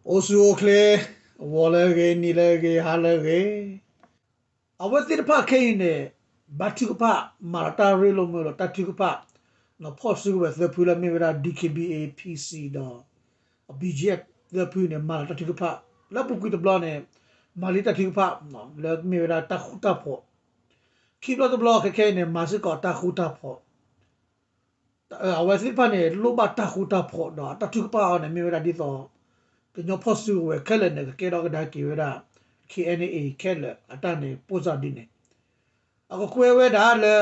အိၣ်ဆူၣ်အိၣ်ချ့, ဂီၤလၢအဂ့ၤ, နံၤလၢအဂ့ၤ, ဟါလၢအဂ့ၤ, အဝဲသ့ၣ်တဖၣ်ခဲအံၤန့ၣ် ဘါထုကဖၣ် မၤလီၤတၢ်ရ့လိာ်မုာ်လိာ်တၢ်ထုကဖၣ်, ဖီၣ်စုကဝဲၤသၢဖုလၢမ့ၢ်ဝဲဒၣ် DKBA PC ဒီး BGF သၢဖုန့ၣ် မၤလီၤတၢ်ထုကဖၣ်, လၢအပူၤကွံာ်တဘျီန့ၣ် မၤလံတၢ်ထုကဖၣ် လၢမ့ၢ်ဝဲဒၣ်တၢ်ဃူတၢ်ဖိး, ခံဘျီတဘျီခဲခဲအံၤန့ၣ် မၤစ့ၢ်ကီးတၢ်ဃူတၢ်ဖိး အဝဲသ့ၣ်တဖၣ်န့ၣ် လိၣ်ဘၣ်တၢ်ဃူတၢ်ဖိးဒီးအတၢ်ထုကဖၣ်အီၤန့ၣ် မ့ၢ်ဝဲဒၣ်ဒ်သိး ကညီဖီၣ်စုကဝဲၤခဲလၢာ်န့ၣ် ကကဲထီၣ်ကဒါက့ၤဝဲဒၣ် KNA ခဲလၢာ်အတၢ်န့ၣ် ပိၢ်စၢ်ဒ်န့ၣ်, အကကွဲဝဲဒၣ်လၢ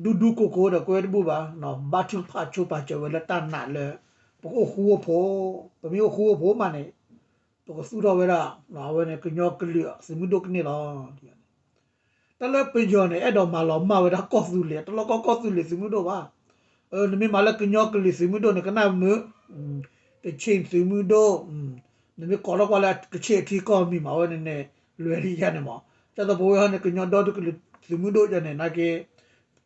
ဒူဒူကိၢ်ကိၢ်ဒီးကွဲဝဲတဘူၣ်ဘၣ်, ဘါထုကဖၣ်ဆိပာ်စၢၤဝဲလၢတၢ်နာ်လၢ ပကအိၣ်ဃူအိၣ်ဖိး, ပမ့ၢ်အိၣ်ဃူအိၣ်ဖိးမးန့ၣ် ပကသူၣ်ထီၣ်ဝဲဒၣ် အဝဲန့ၣ်ကညီကလုာ်သုးမုၢ်ဒိၣ်ကန့ၢ်လီၤ. တၢ်လၢပယီၤန့ၣ် အဲၣ်ဒိးမၤလီၤမၢ်ဝဲဒၣ်ကီၢ်သူလ့ၤ, တလီၢ်ကီၢ်ကီၢ်သူလ့ၤသုးမုၢ်ဒိၣ်ဘၣ်. နမ့ၢ်မၤလၢကညီကလုာ်သုးမုၢ်ဒိၣ်န့ၣ် ကနၣ်မုာ်, ကခ့ၣ်သုးမုၢ်ဒိၣ်, နမ့ၢ်ကိးထီၣ်ကွၢ်လၢကခ့ၣ်အထံကီၢ်မံၤမး အဝဲန့ၣ်န့ၣ် လွဲၤလံယါန့ၣ်မး. ဒ်သိးပဝဲဟီန့ၣ် ကညီဒီတကလုာ်သုးမုၢ်ဒိၣ်ယါန့ၣ် နာ်က့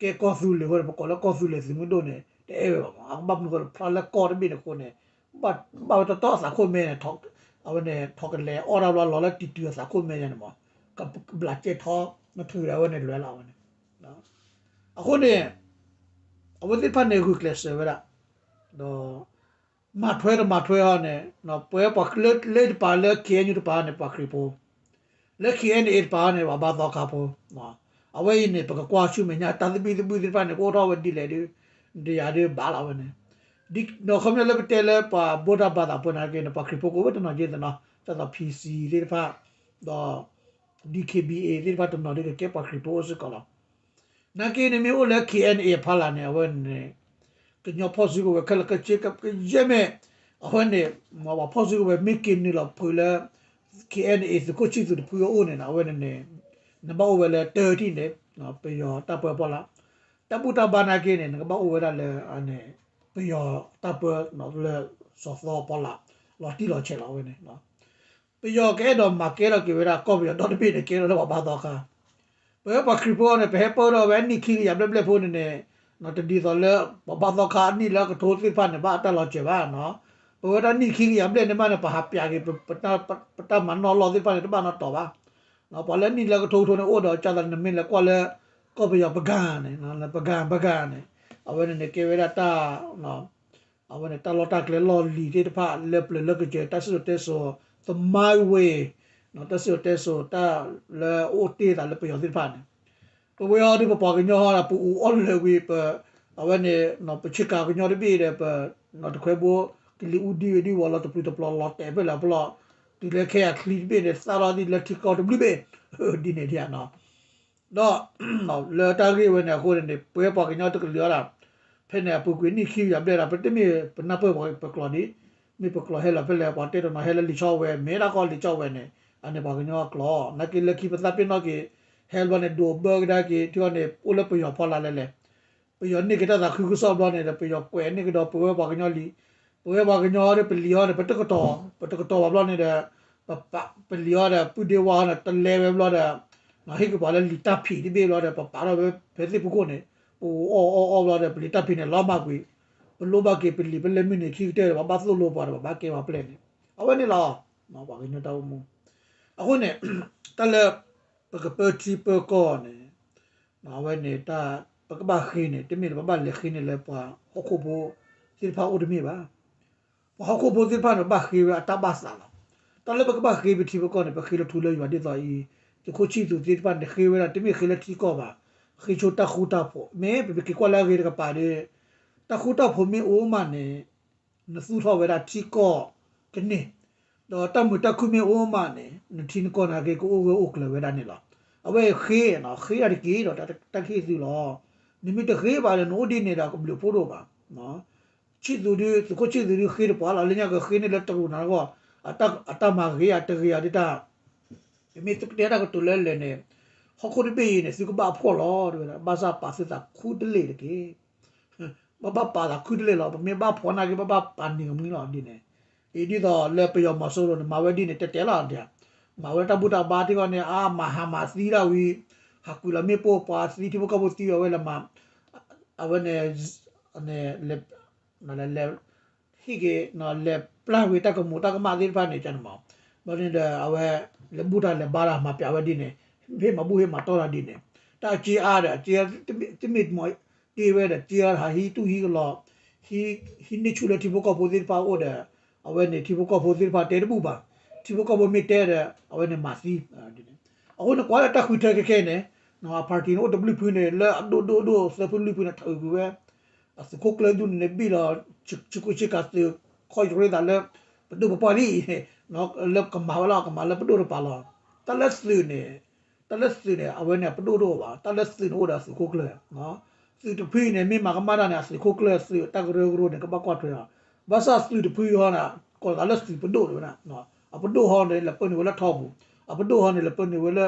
ကဲကီၢ်သူလ့ၤအဃိန့ၣ် ပကိးလၢကီၢ်သူလ့ၤသုးမုၢ်ဒိၣ်န့ၣ် တအဲၣ်ဝဲဘၣ်မး. အကဘၣ်မနုၤဃိလၢဖျါလၢကီၢ်တဘ့ၣ်န့ၣ်အဃိန့ၣ် ဘၣ်ဝဲတီတီအသးခိၣ်မဲန့ၣ် အဝဲန့ၣ် ထီၣ်ကလဲၤအီၣ်တၢ်ဘျီလီၤလၢတံၤတုၤအသးခိၣ်မဲယါန့ၣ်မး, ကဘျးကဲထီၣ် နထုးဒီးအဝဲန့ၣ်လွဲၤလီၤအဝဲန့ၣ်. အဃိန့ၣ် အဝဲသ့ၣ်တဖၣ်န့ၣ်ဂုာ်ကျဲးစၢးဝဲဒၣ် ဒီး မၤထွဲတမၤထွဲဟီန့ၣ် ပဝဲပှၤလၢလၢတပၤလၢ KNU တပၤန့ၣ် ပှၤခရံာ်ဖိ, လၢ KNA တပၤန့ၣ် ပှၤဘါသီခါဖိ, အဝဲအံၤန့ၣ် ပကကွၢ်ဆူမဲာ်ညါ တၢ်သဘံၣ်သဘုၣ်သ့ၣ်တဖၣ်န့ၣ် ကအိၣ်ထီၣ်ဝဲဒ်လဲၣ်ဒုး ဒ်ယၤဒုးဘၣ်လီၤဝဲန့ၣ်. ဒီးခီပညီလၢပတဲလၢပှၤဘိးတၢ်ဘါသးဖိနာ်က့န့ၣ် ပှၤခရံာ်ဖိကအိၣ်ဝဲတနီၤက့သနီၤ ဒ်သိး PC သ့ၣ်တဖၣ် ဒီး DKBA သ့ၣ်တဖၣ်တနီၤဒုးကကဲပှၤခရံာ်ဖိအိၣ်စ့ၢ်ကီးလီၤ. နာ်က့န့ၣ်မ့ၢ်အိၣ်လၢ KNA အဖီလာ်န့ၣ် အဝဲန့ၣ် ကညီဖီၣ်စုကဝဲၤခဲလၢာ်ကဆ့ကယဲၢ်မ့ၢ် အဝဲန့ၣ် ပှၤဖီၣ်စုကဝဲၤမ့ၢ်က့ၤနုာ်လီၤဖုးလၢ KNA သုးခိၣ်ဆံၣ်သူးတဖုအအိၣ်န့ၣ် အဝဲန့ၣ်န့ၣ် နဘၣ်အိၣ်ဝဲလၢတၢ်ထံၣ်န့ၣ် ပယီၤတၢ်ပၢဖီလာ်, တၢ်ဘူၣ်တၢ်ဘါနာ်က့န့ၣ် နကဘၣ်အိၣ်ဝဲဒၣ်လၢ ပယီၤတၢ်ပၢလၢစီၤသီဖီလာ် လီၤတံၢ်လီၤဆဲးလီၤဝဲန့ၣ် ပယီၤကအဲၣ်ဒိးမၤကဲထီၣ်က့ၤဝဲဒၣ်ကီၢ်ပယီၤဒီတဘ့ၣ်န့ၣ် ကဲထီၣ်လၢပှၤဘါသီခါ, ပဝဲပှၤခရံာ်ဖိန့ၣ် ပဟဲပၢထီၣ်ဝဲအနံၣ်ခံကယၤဘျဲၣ်ဘျဲၣ်ဖိန့ၣ်န့ၣ် တဒ်သိးလၢ ပှၤဘါသီခါအနံၣ်လၢအကထိသ့ၣ်တဖၣ်န့ၣ် ဘၣ်အတၢ်လီၤစၢၤဘၣ်နီၤ, ပဝဲဒၣ်နံၣ်ခံကယၤဘျဲၣ်န့ၣ်မးန့ၣ် ပဟးပျးက့ၤ ပတၢ်မၤနီၣ်လီၢ်သ့ၣ်တဖၣ်န့ၣ် တဘၣ်နီတတီၤဘၣ်, ပှၤလၢနံၣ်လၢကထိကထိန့ၣ် အိၣ်ဒီးကၢ်သးနမ့ၢ်လဲၤကွၢ်လၢ ကီၢ်ပယီၤပကၤန့ၣ် ပကၤ ပကၤန့ၣ် အဝဲန့ၣ်န့ၣ်ကဲဝဲဒၣ်တၢ် အဝဲန့ၣ် တၢ်လီၢ်တၢ်ကျဲလီၢ်လံၤသ့ၣ်တဖၣ် လၢပျၢၤလၢကစၢၤ တၢ်စံၣ်စိၤတဲစိၤ သမိုင်းဝင် တၢ်စံၣ်စိၤတဲစိၤ တၢ်လၢအအိၣ်တ့ၢ်သးလၢပယီၤသ့ၣ်တဖၣ်န့ၣ်, ပဝဲအံၤဒ်ပပှၤကညီဟီဒီး ပအူးအီၣ်လၢာ်ဝံၤ ပ အဝဲန့ၣ် ပဆ့ကၤကညီတဘ့ၣ်ဒီး ပနီၢ်တခွဲဘိ ကလံၤအူဒံဝံၤဒံဝီၤလီၤ တပျုၤတပျီၤလီၤတဲာ်ဖဲလဲၣ်ဖဲလဲၣ် တုၤလၢခဲအံၤချံတဘ့ၣ်န့ၣ် သၣ်ထီၣ်ဒ်လၢထံကီၢ်တဘျုးဘ့ၣ် ဒ်န့ၣ်ဒ်နီၤ ဒီး လၢတၢ်ဂ့ၢ်ဝဲန့ၣ်အဃိန့ၣ် ပဝဲပှၤကညီတကလုာ်အီၤဒၣ် ဖဲန့ၣ်အပူၤကွံာ်နံၣ်ခံကယၤဘျဲၣ်ဒီး ပတမ့ၢ်ပနၢ်ပၢၢ်ပှၤပကျိာ်ဒံး, မ့ၢ်ပကျိာ်ဟဲလီၤဖဲလဲၣ် ပှၤတဲတနီၤဟဲလၢလံာ်ဆီဝဲ မ့ၢ်ဒၣ်ကီလံာ်ဆီဝဲန့ၣ် အန့ၣ်ပှၤကညီအကျိာ် နာ်က့လၢခံပသးပ့ၤနီၣ်က့ၤ ဟဲဘျီန့ၣ် ဒိးဘၢကဒါက့ၤ ထံအီၤန့ၣ် အိၣ်လၢပယီၤဖီလာ်လဲၣ်လဲၣ် ပယီၤန့ၢ်က့ၤတၢ်သးခုကစီၣ်ဘျီန့ၣ်ဒီး ပယီၤကွဲးန့ၢ်ကဒီးပဝဲပှၤကညီလံ, ပဝဲပှၤကညီဒီးပလံၤအီၤန့ၣ် ပတကတီၤ, ပတကတီၤဘၣ်ဘျီန့ၣ်ဒီး ပပာ်ပလံၤအီၤဒီး ပုၢ်ဒ့ဝါအီၤန့ၣ် တလဲဝဲဘျီဒီး ဟ့ၣ်က့ၤပှၤလၢလံာ်တၢ်ဖံးတဘ့ၣ်ဘျီဒီး ပပာ်ထီၣ်ဝဲဖဲသ့ၣ်ဖူခိၣ်န့ၣ် ပအီၣ်အီၣ်အီၣ်ဘျီဒီး ပလံၤတၢ်ဖံးန့ၣ်လီၤမၢ်ကွံာ်, ပလိၣ်ဘၣ်က့ၤပလံၤပလဲၤမုၢ်နံၤခံကတၢၢ်ဒီး ပဘၣ်သိၣ်လိပှၤဒီး ပဘၣ်ကဲပှၤပျဲၢ်န့ၣ် အဝဲန့ၣ်လီၤ. ပှၤကညီတၢ်အိၣ်မူ အဃိန့ၣ် တၢ်လၢ ပကပၢထံပၢကီၢ်န့ၣ် အဝဲန့ၣ်တၢ် ပကဘၣ်ဃ့န့ၣ် တမ့ၢ်လၢပဘၣ်လဲၤဃ့န့ၣ်လၢပှၤဟီၣ်ခိၣ်ဖိသ့ၣ်တဖၣ်အိၣ်တမ့ၢ်ဘၣ်. ပှၤဟီၣ်ခိၣ်ဖိသ့ၣ်တဖၣ်န့ၣ် ဘၣ်ဃ့ဝဲအတၢ်ဘၣ်သးလီၤ. တၢ်လၢပကဘၣ်ဃ့ပထံပကီၢ်န့ၣ် ပဃ့လၢထူလၢယွၤဒ်သိးအံၤ သုးခိၣ်ဆံၣ်သူးသ့ၣ်တဖၣ်န့ၣ် ဃ့ဝဲဒၣ်တမ့ၢ်ဃ့လၢထံကီၢ်ဘၣ်, ဃ့ဆိတၢ်ဃူတၢ်ဖိး မ့ၢ်ပမ့ၢ်က့ၤကွၢ်လၢအဂ့ၤတကပၤဒီး တၢ်ဃူတၢ်ဖိးမ့ၢ်အိၣ်မးန့ၣ် နသူၣ်ထီၣ်ဝဲဒၣ်ထံကီၢ်ကန့ၢ်, ဒီးတၢ်မုာ်တၢ်ခုၣ်မ့ၢ်အိၣ်မးန့ၣ် နထံနကီၢ်နာ်က့ ကအိၣ်ဂၢၢ်အိၣ်ကျၢၤဝဲဒၣ်န့ၣ်လီၤ. အဝဲဃ့နီၤ ဃ့တၢ်တက့ၢ်ဒီးတၢ်ကဟ့ၣ်သုလီၤ. နမ့ၢ်တဃ့ဘၣ်ဒီး နအိၣ်ဒ်န့ၣ်ဒီးကဘျုးဖှိၣ်ဒိၣ်ဘၣ်. ဆံၣ်သူးဒု သုးခိၣ်ဆံၣ်သူးဒုဃ့တပှၤလီၤ. လၢညါကဃ့န့ၢ်လၢတရူးနၤအဂီၢ် အတၢ်မၤဂ့ၤဧါတဂ့ၤဧါဒ်တၢ် ပမ့ၢ်သုကတဲတၢ်ကတိၤလၢလဲၣ်န့ၣ် ဟီၣ်ခိၣ်တဘ့ၣ်အံၤန့ၣ် သုကဘၣ်ဖှီၣ်လီၤ တဲဝဲဒၣ် ဘၣ်ဆၣ်ပာ်သုသးခူတလ့ၢ်တက့ၢ်. ဘၣ်ဘၣ်ပာ်သးခူတလ့ၢ်လီၤ. ပမ့ၢ်ဘၣ်ဖှီၣ်နာ်က့ ဘၣ်ဘၣ်ပာ်နံၤကမှံလီၤဒ်န့ၣ်. အံၤဒ်သိးလၢပယီၤမီၤစိရိၤန့ၣ် မၤဝဲဒ်န့ၣ် တဲတဲလီၤဒ် မၤဝဲတၢ်ဘူၣ်တၢ်ဘါထံကီၢ်န့ၣ် အါမၤဟးမၤသံဒၣ်ဝံၤ ဟးကွံာ်လီၤမ့ၣ်ပိၢ်ပှၤသံထံဖိကီၢ်ဖိသံအဝဲလၢမၤ အဝဲန့ၣ် လဲၤ ဟ့ၣ်က့ၤ လဲၤ ပျၢ်ဝံၤတၢ်ကမူးတၢ်ကမၣ်သ့ၣ်တဖၣ်န့ၣ် ကန့ၣ်မး, ဘျီန့ၣ်ဒီး အဝဲ လဲၤဘူၣ်တၢ်လဲၤဘါတၢ် မၤပျးဝဲဒ်န့ၣ်, ဟ့ၣ်မၤဘူၣ်ဟ့ၣ်မၤတီၢ်တၢ်ဒ်န့ၣ်, တၢ်အစ့အါဒီး အစ့ တမ့ၢ်တမီၤတ့ဝဲဒီး စ့အါဟးဟံးတူၢ်ဟံးကလီၤ, ဟံးန့ၢ်ဆူၣ်လၢထံဖိကီၢ်ဖိသ့ၣ်တဖၣ်အအိၣ်ဒီး အဝဲန့ၣ် ထံဖိကီၢ်ဖိသ့ၣ်တဖၣ်တဲတဘူၣ်ဘၣ်, ထံဖိကီၢ်ဖိမ့ၢ်တဲဒီး အဝဲန့ၣ်မၤသံ အဃိန့ၣ် ကွၢ်လၢတၢ်ဃုထၢခဲခဲန့ၣ်, အ party န့ၣ် အိၣ်တဘျုးဖုန့ၣ် လၢအဒိၣ်ဒိၣ်ဒိၣ်သၢဖုလွံၢ်ဖုန့ၣ် ထုးကွံာ်ဝဲ, အသုးခိၣ်ကျၢၢ်ဒူၣ်န့ၣ် ဘံၣ်လီၤ ဆ့ကူဆ့ကၤသုး ခီၣ်ယရ့သးလၢ ပဒိၣ်ပပှၢ်လံ, လၢကမၤဝဲလီၤ ကမၤလၢပဒိၣ်တပၤလီၤ. တၢ်လၢသုးန့ၣ်, တၢ်လၢသုးန့ၣ် အဝဲန့ၣ် ပဒိၣ်တအိၣ်ဘၣ်, တၢ်လၢသုးန့ၣ်အိၣ်ဒီးသုးခိၣ်ကျၢၢ် သုးတဖုအံၤန့ၣ် မ့ၢ်မၤကမၣ်တၢ်န့ၣ် အသုးခိၣ်ကျၢၢ်သုးတၢ်ကရၢကရိန့ၣ် ကဘၣ်ကွၢ်ထွဲအီၤ, ဘၣ်ဆၣ်သုးတဖုအံၤဟီန့ၣ် ကိးသးလၢသုးပဒိၣ်တဝဲဒၣ်, အပဒိၣ်ဟီန့ၣ် လဲၤပၢနုာ်ဝဲလၢထီပူၤ, အပဒိၣ်ဟီန့ၣ် လဲၤပၢနုာ်ဝဲလၢ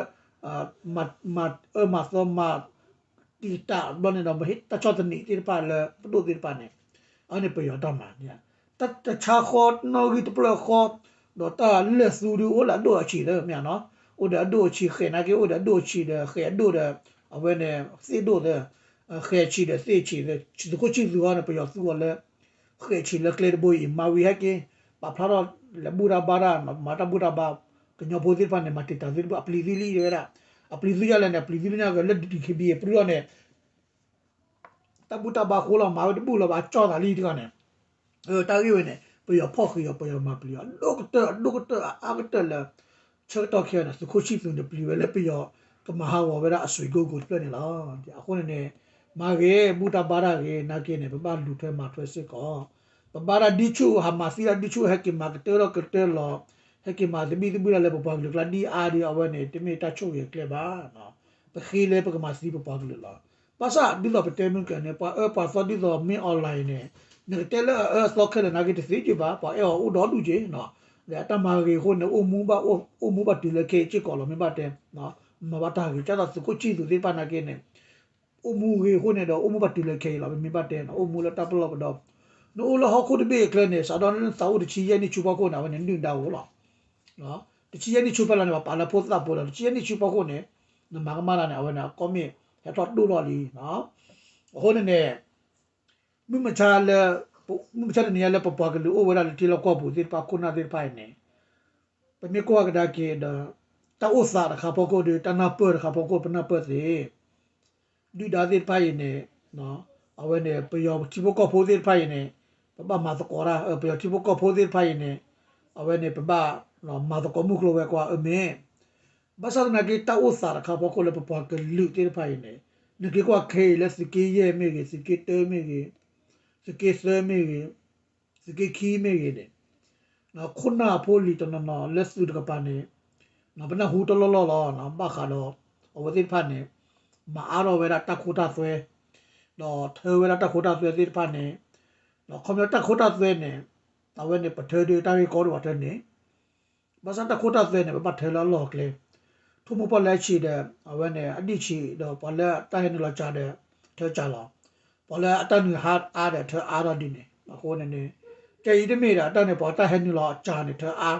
မၤအၢမၤသီမၤ တံာ်တာ်ဘျီန့ၣ်ဒီး မ့ၢ်ဟ့ၣ်တၢ်ဆီၣ်သနံးသ့ၣ်တဖၣ်လၢပဒိၣ်သ့ၣ်တဖၣ်န့ၣ်, အဝဲန့ၣ်ပယီၤတၢ်မၤ, တၢ်ဆါဃီနီၣ်ဂံၢ်တဖျၢၣ်ဃီ, ဒီးတၢ်လဲၤသူဒုးအိၣ်လၢအဒိၣ်အဆံးသၢမ့ၢ်နီၤ, အိၣ်ဒီးအဒိၣ်အဆံးဃဲးနာ်က့ အိၣ်ဒီးအဒိၣ်အဆံးဒီးဃဲးအဒိၣ်ဒီး အဝဲန့ၣ်သ့ၣ်ဒိၣ်သၢ, ဃဲးဆံးဒီးသ့ၣ်ဆံးသၢ, သုးခိၣ်ဆံၣ်သူဟီန့ၣ် ပယီၤသူအီၤလၢ ဃဲးဆံးလၢကျဲတဘိအံၤ မၤဝံၤဟဲက့ၤ, ပာ်ဖျါထီၣ်လဲၤဘူၣ်တၢ်ဘါတၢ် မၤတၢ်ဘူၣ်တၢ်ဘါ, ကညီဖိသ့ၣ်တဖၣ်န့ၣ် မၤတံာ်တာ်သုတဘိ အပျံၤသုလံဝဲဒၣ်, အပျံၤသုယါလဲၣ်န့ၣ် အပျံၤသုလၢညါကလၢ DKBA ပြူအီၤန့ၣ် တၢ်ဘူၣ်တၢ်ဘါဃိလီၤ မၤဝဲတဘူၣ်လီၤ ဘၣ်ကၠီၣ်သးလံတဂၤန့ၣ်, တၢ်ဂ့ၢ်ဝဲန့ၣ် ပယီၤဖီၣ်ဃံးအီၤ ပယီၤမၤပျံၤအီၤ အဒိၣ်ကတၢၢ် အဒိၣ်ကတၢၢ် အအါကတၢၢ်လၢ ဆၢကတီၢ်ခဲအံၤန့ၣ် သုးခိၣ်ဆံၣ်သူန့ၣ် ပျံၤဝဲလၢပယီၤ ကမၤဟးဂီၤဝဲဒၣ်အစွ့ကိကိးတဖျၢၣ်န့ၣ်လီၤ. အဃိန့ၣ်န့ၣ် မၤဂ့ၤ ဘူၣ်တၢ်ဘါတၢ်ဂ့ၤ နာ်က့န့ၣ် ပဘၣ်လူၤထွဲမၤထွဲစ့ၢ်ကီး, ပဘါတၢ်ဒ်ဆူၣ် ဟးမၤသံတၢ်ဒ်ဆူၣ် ဟဲက့ၤမၤကတၢၢ်ထီၣ်ကတၢၢ်လီၤ, ဟဲက့ၤမၤသဘံၣ်သဘုၣ်တၢ်လၢပပှၤကလုာ်ကျါဒ်အါဒ်အဝဲန့ၣ် တမ့ၢ်တၢ်ဆိၣ်ဂ့ၤအကျဲဘၣ်. ပဃ့လၢပကမၤသံပပှၤကလုာ်လီၤ. ဘၣ်ဆၣ်ဒ်သိးပတဲမုၢ်ကၢၤန့ၣ် ပှၤအၢပှၤသီဒ်သိးမ့ၢ် online န့ၣ် နကတဲလၢအအၢအသီခဲလၢာ်နာ်က့တသ့က့ၤဘၣ်, ပှၤအဲၣ်အီၤအိၣ်ဒီဒူၣ်က့ၤ, ဒီးအတၢ်မၤဂ့ၤအဃိန့ၣ် အိၣ်မူဘၣ်အိၣ်မူဘၣ်တုၤလၢခဲအံၤစ့ၢ်ကီးလီၤ မ့ၢ်ဘၣ်တဲ, မၤဘၣ်တၢ်ဂ့ၤ ကၢ်သိးသုးခိၣ်ဆံၣ်သူသ့ၣ်တဖၣ်နာ်က့န့ၣ် အိၣ်မူဂ့ၤအဃိန့ၣ်ဒီး အိၣ်မူဘၣ်တုၤလၢခဲအံၤလီၤ ပမ့ၢ်ဘၣ်တဲန့ၣ် အိၣ်မူလၢတၢ်ပလီၢ်ပဒီ, နအိၣ်လၢဟီၣ်ခိၣ်တဘ့ၣ်အကျဲန့ၣ် စးဒီးနသးအိၣ်တဆံယဲၢ်နံၣ်ဆူဖီခိၣ်န့ၣ် အဝဲန့ၣ်နဒုၣ်ဒါအိၣ်လီၤ. တဆံယဲၢ်နံၣ်ဆူဖဲလီၤန့ၣ် ပှၤပာ်လၢဖိသၣ်ဖိလီၤ တဆံယဲၢ်နံၣ်ဆူဖီခိၣ်န့ၣ် နမၤကမၣ်တၢ်န့ၣ် အဝဲန့ၣ် အကီၢ်မ့ၢ်ဟဲထီၣ်ဒိၣ်ထီၣ်လံ. အဃိန့ၣ်န့ၣ် မုၢ်မဆါလၢ မုၢ်မဆါတနံၤညါလၢပပှၤကလုာ်အိၣ်ဝဲဒၣ်လၢထံလီၢ်ကီၢ်ပူၤသ့ၣ်တဖၣ် ခိၣ်နၢ်သ့ၣ်တဖၣ်အံၤန့ၣ် ပမ့ၢ်ကွၢ်ကဒါက့ၤဒီး တၢ်အိၣ်သးတခါဖီခိၣ်ဒီး တၢ်နၢ်ပၢၢ်တခါဖီခိၣ် ပနၢ်ပၢၢ်သ့ ဒုၣ်ဒါသ့ၣ်တဖၣ်အံၤန့ၣ် အဝဲန့ၣ် ပယီၤထံဖိကီၢ်ဖိသ့ၣ်တဖၣ်အံၤန့ၣ် ပဘၣ်မၤသကိးတၢ် ပယီၤထံဖိကီၢ်ဖိသ့ၣ်တဖၣ်အံၤန့ၣ် အဝဲန့ၣ် ပဘၣ်မၤသကိးမုၢ်ကျိၤဝဲၤကွာ်အမ့ၢ် ဘၣ်ဆၣ်သနာ်က့ တၢ်အိၣ်သးတခါဖီခိၣ်လၢပပှၤကလုာ်သ့ၣ်တဖၣ်အံၤန့ၣ် နက့ၤကွၢ်ခဲအံၤလၢသုးက့ယဲၢ်မ့ၢ်ဂ့ၤ သုးက့တၢမ့ၢ်ဂ့ၤ သုးက့သၢမ့ၢ်ဂ့ၤ သုးက့ခံမ့ၢ်ဂ့ၤန့ၣ် ခိၣ်နၢ်အဖိလံၤတနီၤနီၤလၢသုးတကပၤန့ၣ် ပနၢ်ဟူတလီၢ်လီၢ်လီၤ ဘၣ်ဃးဒီး အဝဲသ့ၣ်တဖၣ်န့ၣ် မၤအါထီၣ်ဝဲဒၣ်တၢ်ခိတၢ်သွဲ ဒီးထၢဝဲဒၣ်တၢ်ခိတၢ်သွဲသ့ၣ်တဖၣ်န့ၣ် ဒီးခီပညီတၢ်ခိတၢ်သွဲန့ၣ် အဝဲန့ၣ် ပထၢဒုးတၢ်ဂ့ၢ်ကီဒိၣ်ဘၣ်ထၢန့ၣ် ဘၣ်ဆၣ်တၢ်ခိတၢ်သွဲန့ၣ် ပဘၣ်ထၢလၢအလီၢ်အကျဲ ထိၣ်မိၢ်ပှၢ်လၢအဆံးဒီး အဝဲန့ၣ် အဒံၣ်ဆံးဒီး ပှၤလၢအတၢ်ဟဲနုာ်လီၤစှၤဒီး ထၢစှၤလီၤ ပှၤလၢအတၢ်နုာ်ဟါအါဒီး ထၢအါထီၣ်ဒ်န့ၣ် အဃိန့ၣ်န့ၣ် ကဲအံၤတမ့ၢ်ဒီးတၢ်န့ၣ် ပှၤတၢ်ဟဲနုာ်လီၤစှၤန့ၣ် ထၢအါ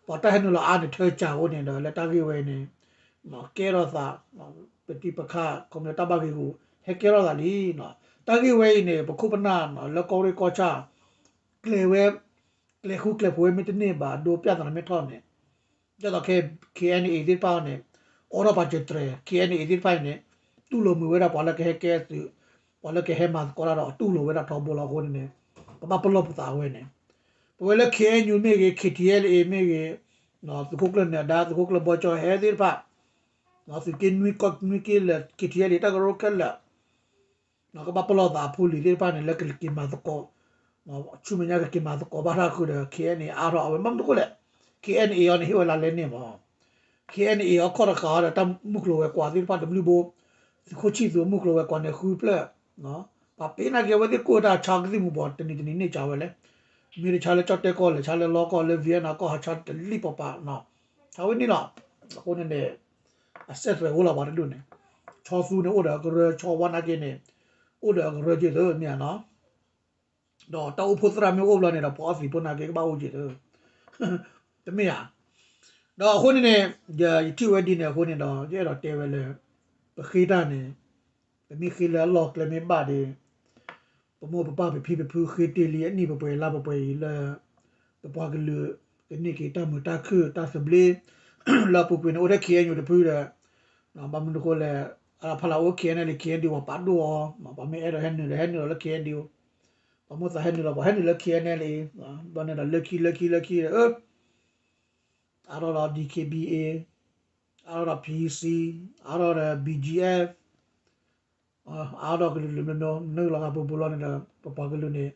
ပှၤတၢ်ဟဲနုာ်လီၤအါန့ၣ် ထၢစှၤအဃိန့ၣ်ဒီး လၢတၢ်ဂ့ၢ်ဝဲအံၤန့ၣ် ကဲထီၣ်သး ပတံၤပခါ ခီပညီတၢ်ဘၣ်ဂ့ၤဂူာ် ဟဲကဲထီၣ်သးလံ တၢ်ဂ့ၢ်ဝဲအံၤန့ၣ် ပခိၣ်ပနၢ်လၢကီၢ်ရ့ၣ်ကီၢ်ဆၣ် ကျဲၤဝဲ ကျဲၤဃူကျဲၤဖိးဝဲမ့ၢ်တန့ၢ်ဘၣ် ဒိပျၢ်သးမ့ၢ်ထီၣ်န့ၣ် ဒ်သိးခဲ KNA သ့ၣ်တဖၣ်န့ၣ် အိးထီၣ်ပာ်စၢၤတြဲၤ KNA သ့ၣ်တဖၣ်အံၤန့ၣ် တူၢ်လိာ်မုာ်ဝဲဒၣ်ပှၤလၢကဟဲကဲသုး ပှၤလၢကဟဲမၤသကိးတၢ်ဒီး တူၢ်လိာ်ဝဲဒၣ်ထီဘိလီၤအဃိန့ၣ်န့ၣ် ပဘၣ်ပလီၢ်ပသးဝဲန့ၣ် ပဝဲလၢ KNU မ့ၢ်ဂ့ၤ KTLA မ့ၢ်ဂ့ၤ သုးခိၣ်ကျၢၢ်နၢၤဒါ သုးခိၣ်ကျၢၢ်ဘီကၠီဟဲသ့ၣ်တဖၣ် သုးက့နွံကီၢ်နွံက့လၢ KTLA တၢ်ကရၢခဲလၢာ် ကဘၣ်ပလီၢ်သးအဖိလံၤသ့ၣ်တဖၣ်န့ၣ် လၢကက့ၤမၤသကိး ဆူမဲာ်ညါကက့ၤမၤသကိးဘၣ်တၢ်ဃုာ်ဒီး KNA အါထီၣ်အဝဲ ဘၣ်မနုၤအဃိလဲၣ် KNA အီၤန့ၣ် ဟ့ၣ်ဝဲလါလဲန့ၣ်မး KNA အီၤခီၣ်တဃာ်အီၤဒီး တၢ်မုၢ်ကျိၤဝဲၤကွာ်သ့ၣ်တဖၣ်တဘျုးဘိ သုးခိၣ်ဆံၣ်သူးမုၢ်ကျိၤဝဲၤကွာ်န့ၣ်ဃုဖျၢၣ် ပှၤပ့ၤနာ်က့ၤအဝဲသ့ၣ်ကိၢ်တၢ်ဆါကသံၣ်မူၤဘှီး တနံၤတနံၤန့ၢ်ကၢ်ဝဲလဲၣ် မ့ၢ်တဆါလၢကၠီၣ်တဲၣ်ကီၢ်လဲၣ် ဆါလၢလီကီၢ်လၢ Vietnam ကီၢ်ဟးဆါတလံၣ်ပပာ် ဆါဝဲန့ၣ်လီၤ အဃိန့ၣ်န့ၣ် အစဲးသွဲးအိၣ်လီၤပှၤတဒူၣ်န့ၣ် ဆီသူန့ၣ်အိၣ်ဒီးအကရၢ ဆီဝါနာ်က့န့ၣ် အိၣ်ဒီးအကရၢက့ၤသၢမ့ၢ်ဧါနီၤ ဒီးတၢ်အိၣ်ဖှိၣ်သရၣ်မ့ၢ်အိၣ်ဘျီန့ၣ်ဒီး ပှၤအီသံးဖိနာ်က့ကဘၣ်အိၣ်က့ၤသၢ တမ့ၢ်ဧါ ဒီးအဃိန့ၣ်န့ၣ် ယထံၣ်ဝဲဒ်န့ၣ်အဃိန့ၣ်ဒီး ယအဲၣ်ဒိးတဲဝဲလၢ ပဃ့တၢ်န့ၣ် ပမ့ၢ်ဃ့လၢအလီၢ်ကျဲမ့ၢ်ဘၣ်ဒီး ပမိၢ်ပပၢ်ပဖံပဖုဃ့တ့ၢ်လံအနံၣ်ပှဲၤပှဲၤလါပှဲၤပှဲၤအံၤလၢ ပ ပပှၤကလုာ် ကန့ၢ်က့ၤတၢ်မုာ်တၢ်ခုၣ်တၢ်သဘျ့ လၢအပူၤကွံာ်န့ၣ် အိၣ်ထဲ ခ့ၣ်အဲၣ်ယူၣ် တဖုဒီး ဘၣ်မနုၤအဃိလဲၣ် အဖီလာ်အိၣ် ခ့ၣ်အဲၣ်ယူၣ် ခ့ၣ်အဲၣ်ယူၣ် ပှၤပာ်ဒိၣ်အီၤ ပှၤမ့ၢ်အဲၣ်ဒိးဟဲနုာ်ဒီး ဟဲနုာ်လီၤလၢ ခ့ၣ်အဲၣ်ယူၣ် ပှၤမိၣ်သးဟဲနုာ်လီၤ ပှၤဟဲနုာ်လၢ ခ့ၣ်အဲၣ်ယူၣ် ဘျီန့ၣ်ဒီး လၢခံလၢခံလၢခံဒီး အၢ အါထီၣ်ဒီး ဒီက့ဘံၣ်အ့ အါထီၣ်ဒီး ပံၣ်စံၣ် အါထီၣ်ဒီး ဘံၣ်ကၠံၣ်အဲၣ် အါထီၣ်ကလုာ်ကလုာ်မျိုးမျိုး နုာ်လီၤသးပူၤပူၤလီၤန့ၣ်ဒီး ပပှၤကလုာ်န့ၣ်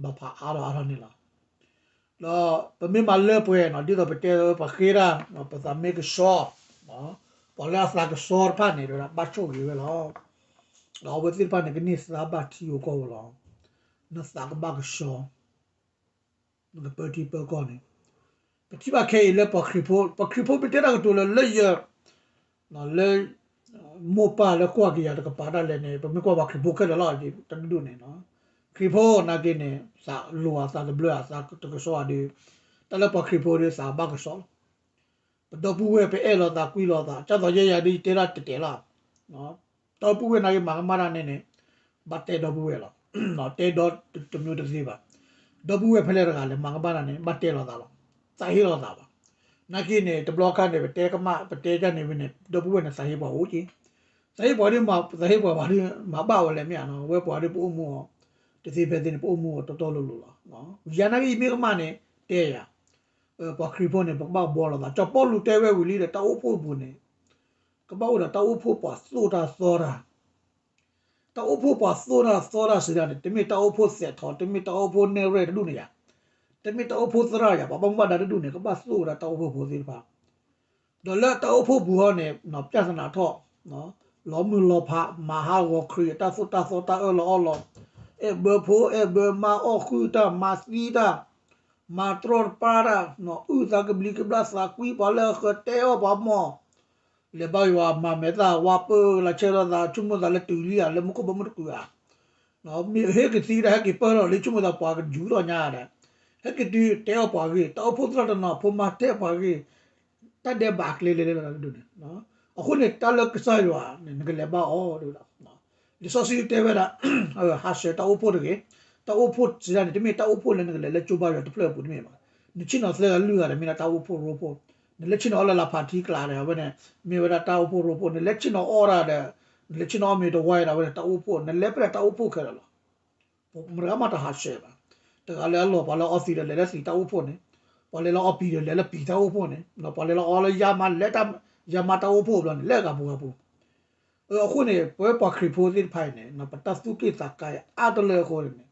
ဘၣ်ဖးအါထီၣ်အါထီၣ်န့ၣ်လီၤ. ဒီးပမ့ၢ်မၤလၢပှဲၤနီၤ ဒ်သိးပတဲပှၤဃ့တၢ် ပသးမ့ၢ်ကဆှီ ပှၤလၢအသးကဆှီတဖၣ်န့ၣ် ဘၣ်ဆိၣ်ဂ့ၤဝဲလီၤ. ဒီးအဝဲသ့ၣ်တဖၣ်န့ၣ် ကန့ၢ်သါဘၣ်ထံဂီၤကီၢ်ဝဲလီၤ. နသးကဘၣ်ကဆှီ နကပၢထံပၢကီၢ်န့ၣ် ပထံၣ်ဘၣ်ခဲအံၤလၢပှၤခရံာ်ဖိ ပှၤခရံာ်ဖိမ့ၢ်တဲတၢ်ကတိၤလၢ လၢယ လၢ မိၢ်ပၢ်လၢကွၢ်က့ၤယၤတကပၤဒၣ်လဲာ်န့ၣ် ပမ့ၢ်ကွၢ်ပှၤခရံာ်ဖိခဲလၢာ်လီၤ တဒူၣ်န့ၣ် ခရံာ်ဖိနာ်က့န့ၣ် သးလိၤဧါ သးတဘျၢဧါ သးတကဆှီဧါဒီး တၢ်လၢပှၤခရံာ်ဖိဒီးသးဘၣ်ကဆှီလီၤ. ပဒီပုၢ်ဝဲၢ် ပအဲၣ်လိာ်သးကွံလိာ်သး ကၢ်သိးယဲယၤဒ်ယတဲဒၣ်တဲာ်တဲာ်လီၤ. ဒီပုၢ်ဝဲၢ်နာ်က့မၤကမၣ်တၢ်န့ၣ်န့ၣ် ဘၣ်တဲဒီပုၢ်ဝဲၢ်လီၤ. တဲဒီတမျိုးတသ့ဘၣ်. ဒီပုၢ်ဝဲၢ်ဖဲလဲၣ်တဂၤလဲၣ် မၤကမၣ်တၢ်န့ၣ် ဘၣ်တဲလိာ်သးလီၤ. သးဟ့လိာ်သးဘၣ်. နာ်က့န့ၣ် တဘျီခါန့ၣ် ပတဲကမၣ် ပတဲတၢ်န့ၣ်ဝဲန့ၣ် ဒီပုၢ်ဝဲၢ်န့ၣ် သးဟ့ပှၤအိၣ်က့ၤ. သးဟ့ပှၤဒ် သးဟ့ပှၤဘၣ်ဒ် မၤဘၣ်ဝဲလဲၣ်မ့ၢ်ဧါနီၤ ဝဲပှၤဒ်ပအိၣ်မူအီၤ တသ့ဖဲသ့န့ၣ် ပအိၣ်မူအီၤတီတီလိၤလိၤလီၤ. ယၤနာ်က့ယမ့ၢ်ကမၣ်န့ၣ် တဲယၤ ပှၤခရံာ်ဖိန့ၣ် ပကဘၣ်ဘှီလိာ်သး စီၤပီလူးတဲဝဲဝံၤလံဒီး တၢ်အိၣ်ဖှိၣ်ပူၤန့ၣ် ကဘၣ်အိၣ်ဒီးတၢ်အိၣ်ဖှိၣ်ပှၤသိၣ်တၢ်သီတၢ် တၢ်အိၣ်ဖှိၣ်ပှၤသိၣ်တၢ်သီတၢ်စံးဒၣ်န့ၣ် တမ့ၢ်တၢ်အိၣ်ဖှိၣ်သဲးထီၣ် တမ့ၢ်တၢ်အိၣ်ဖှိၣ်နဲၣ်ရဲၣ်တဒူၣ်န့ၣ်ယၤ တမ့ၢ်တၢ်အိၣ်ဖှိၣ်သရၣ်ယၤ ပှၤဘၣ်မူဘၣ်ဒါတဒူၣ်န့ၣ် ကဘၣ်သိၣ်ဝဲဒၣ်တၢ်အိၣ်ဖှိၣ်ဖိသ့ၣ်တဖၣ် ဒီးလၢတၢ်အိၣ်ဖှိၣ်ပူၤဟီန့ၣ် ပျၢ်သနာ်ထီၣ် လီၤမုၢ်လီၤဖး မၤဟးဂီၤခရံာ်အတၢ်သိၣ်တၢ်သီတၢ်အၢၣ်လီၤအီလီၤ အဲၣ်ဘၢဖိ အဲၣ်ဘၢမါ အီၣ်ဃုာ်တၢ် မၤသံတၢ် မၤတြီတပါတၢ် အုၣ်သးကဘျံးကဘျၣ်သးကွံ ပှၤလၢအဃၢၤတဲအီၣ်ပှၤမီၢ် လဲၤဘါယွၤမၤမဲာ်သၣ် ဝါပၢၢ်လၢဆဲးလီၤသး ဆိကမိၣ်သးလၢတုၤလံဧါ လၢမူခိၣ်ဘီမုၢ်တကုာ်ဧါ မ့ၢ်ဟဲက့ၤသံဒီး ဟဲက့ၤပၢၢ်ထီၣ်လံ ဆိကမိၣ်သးပှၤကယူၤထီၣ်ညါဒီး ဟဲက့ၤတုၤတဲအီၣ်ပှၤဂ့ၢ် တၢ်အိၣ်ဖှိၣ်သရၣ်တနီၤ ဖိမါတဲပှၤဂ့ၢ် တၢ်ဒဲးဘးကျဲလဲၤလဲၤလီၤတဒူၣ်န့ၣ် အဃိန့ၣ် တၢ်လၢကစၢ်ယွၤန့ၣ် နကလဲၤဘါအီၤတဝဲဒၣ် လံာ်စီဆှံတဲဝဲဒၣ် ဟးဆှဲးတၢ်အိၣ်ဖှိၣ်တဂ့ၤ, တၢ်အိၣ်ဖှိၣ်စံးဒၣ်န့ၣ် တမ့ၢ်တၢ်အိၣ်ဖှိၣ်လၢနကလဲၤလၢကၠိဘါယွၤတဖျၢၣ်အပူၤတမ့ၢ်ဘၣ်. နဆ့ၣ်နီၤသၢဂၤလွံၢ်ဂၤဒီး မ့ၢ်ဒၣ်တၢ်အိၣ်ဖှိၣ်ရိဖှိၣ်, နလဲၤဆ့ၣ်နီၤအီၣ်လၢလၤဖးထံကျးဒီး အဝဲန့ၣ် မ့ၢ်ဝဲဒၣ်တၢ်အိၣ်ဖှိၣ်ရိဖှိၣ်, နလဲၤဆ့ၣ်နီၤအီၣ်မ့ၤတဝါဒီး အဝဲန့ၣ်တၢ်အိၣ်ဖှိၣ်, နလဲၤဖဲဒၣ်တၢ်အိၣ်ဖှိၣ်ခဲလၢာ်လီၤ. မတၤဂၤမးတဟးဆှဲးဘၣ်. တဂၤလဲၤအလီၢ် ပှၤလဲၤအီသံးဒီးလဲၤလၢသံးတၢ်အိၣ်ဖှိၣ်န့ၣ်, ပှၤလဲၤလၢအီပံၤဒီးလဲၤလၢပံၤတၢ်အိၣ်ဖှိၣ်န့ၣ်, ပှၤလဲၤလၢအီလၢယါမါလဲၤ ယါမါတၢ်အိၣ်ဖှိၣ်ဘျီန့ၣ် လဲၤဂၤပူၤဂၤပူၤ အဃိန့ၣ် ပဝဲပှၤခရံာ်ဖိသ့ၣ်တဖၣ်အံၤန့ၣ် ပတၢ်သူၣ်က့ၣ်သးကါအါတလၢအဃိန့ၣ်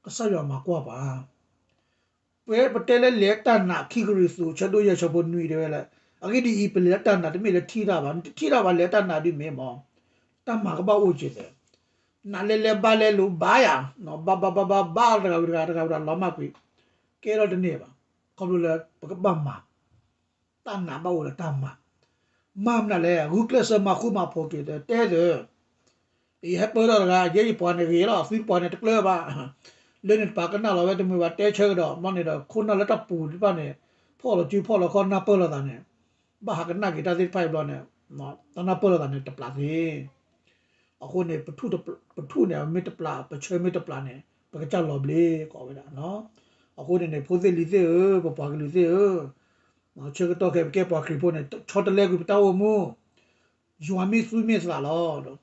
ကစၢ်ယွၤမၤကွၢ်ပှၤ ပဝဲပတဲလၢလဲၤတၢ်နာ် ခံကရံၣ်သူး ဆၢဒိၣ်ယဲၢ် ဆၢဖိနွံတဲဝဲလၢ အဂ့ၢ်ဒ်အံၤ ပလဲၤတၢ်နာ်တမ့ၢ်လၢထံၣ်တၢ်ဘၣ်, နတထံၣ်တၢ်ဘၣ်လဲၤတၢ်နာ်ဒ်မ့ၢ်မး, တၢ်မၤကဘၣ်အိၣ်က့ၤသ့, နာ်လဲၤလဲၤဘါလဲၤလိၤဘါယၤ, ဘါဘါဘါဘါဘါတဂၤဝံၤတဂၤ တဂၤဝံၤတဂၤလီၤမၢ်ကွံာ်, ကဲထီၣ်တန့ၢ်ဘၣ်, ခီဖျိလၢပကဘၣ်မၤ တၢ်နာ်ဘၣ်အိၣ်လၢတၢ်မၤ, မၤမနုၤလဲၣ်, ဂုာ်ကျဲးစၢးမၤဃူမၤဖိးက့ၤသ့, တဲသ့, ယဟဲပၢထီၣ်တဂၤ ယဲယပှၤန့ၣ်ဂ့ၤလီၤ, သုတပှၤန့ၣ်တကျၢၤဘၣ်, လၢန့ၣ်တပၤကနၣ်လီၤဝဲတမုာ်ဘၣ် တဲဆၢကဒီး, ဘျီန့ၣ်ဒီး ခိၣ်နၢ်လၢတၢ်ပူၤတဖၣ်န့ၣ် ဖီၣ်လီၤစုဖီၣ်လီၤခီၣ်နၢ်ပၢၢ်လိာ်သးန့ၣ်, ဘၣ်ဟးကနၣ်က့ၤတၢ်သ့ၣ်တဖၣ်အံၤဘျီန့ၣ်, တၢ်နၢ်ပၢၢ်လိာ်သးန့ၣ်တပျးသ့ အဃိန့ၣ် ပထူၣ်န့ၣ် မ့ၢ်တပျး ပဆၢမ့ၢ်တပျးန့ၣ် ပကစၢ်လီၤဘျ့ကိးဝဲဒၣ်, အဃိန့ၣ်န့ၣ် ဖိသ့ၣ်လံၤသ့ၣ်ဧၢ, ပပှၤကလုာ်သ့ၣ်ဧၢ, ဆၢကတီၢ်ခဲအံၤပကဲပှၤခရံာ်ဖိန့ၣ် ဆီတလဲကွံာ်ပတၢ်အိၣ်မူ, ယွၤမ့ၢ်သူၣ်မ့ၢ်သးလီၤ,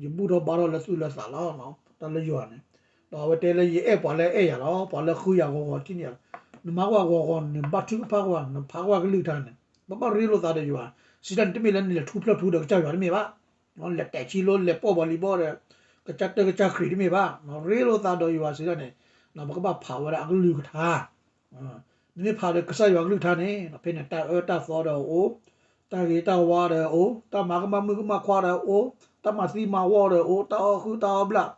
ယဘူၣ်ထီၣ်ဘါထီၣ်လၢသူၣ်လၢသးလီၤ, တၢ်လၢယွၤန့ၣ်, ဒီးအဝဲတဲလၢယအဲၣ်ပှၤလၢအဲၣ်ယၤလီၤ, ပှၤလၢဃုယၤဂီၤဂီၤထံၣ်န့ၢ်ယၤ, နမၤကွၢ်ဂီၤဂီၤ နဘါထုကဖၣ်ကွၢ် နဖးကွၢ်ကလုၢ်ကထါန့ၣ်, ပဘၣ်ရ့လိာ်သးဒီးယွၤ, စံးတၢ်န့ၣ်တမ့ၢ်လၢနလဲၤထူဖျၢၣ်ထူဒီးကစၢ်ယွၤတမ့ၢ်ဘၣ်, လဲၤတဲာ်ဆံလိ လဲၤပိာ်ဘီလံၤဘီဒီး ကစၢ်တၢၢ်ကစၢ်ခရံာ်တမ့ၢ်ဘၣ်, ရ့လိာ်သးဒီးယွၤစံးတၢ်န့ၣ်, ပကဘၣ်ဖးဝဲဒၣ်အကလုၢ်ကထါ နမ့ၢ်ဖးဒီးကစၢ်ယွၤကလုၢ်ကထါန့ၣ် ဖဲန့ၣ်တၢ်အၢတၢ်သီဒီးအိၣ်, တၢ်ဂ့ၤတၢ်ဝါဒီးအိၣ်, တၢ်မၤကမၣ်မုၣ်ကမၣ်ခွါဒီးအိၣ်, တၢ်မၤသံမၤဝီဒီးအိၣ်, တၢ်အီၣ်ဃုာ်တၢ်အီဘျၣ်,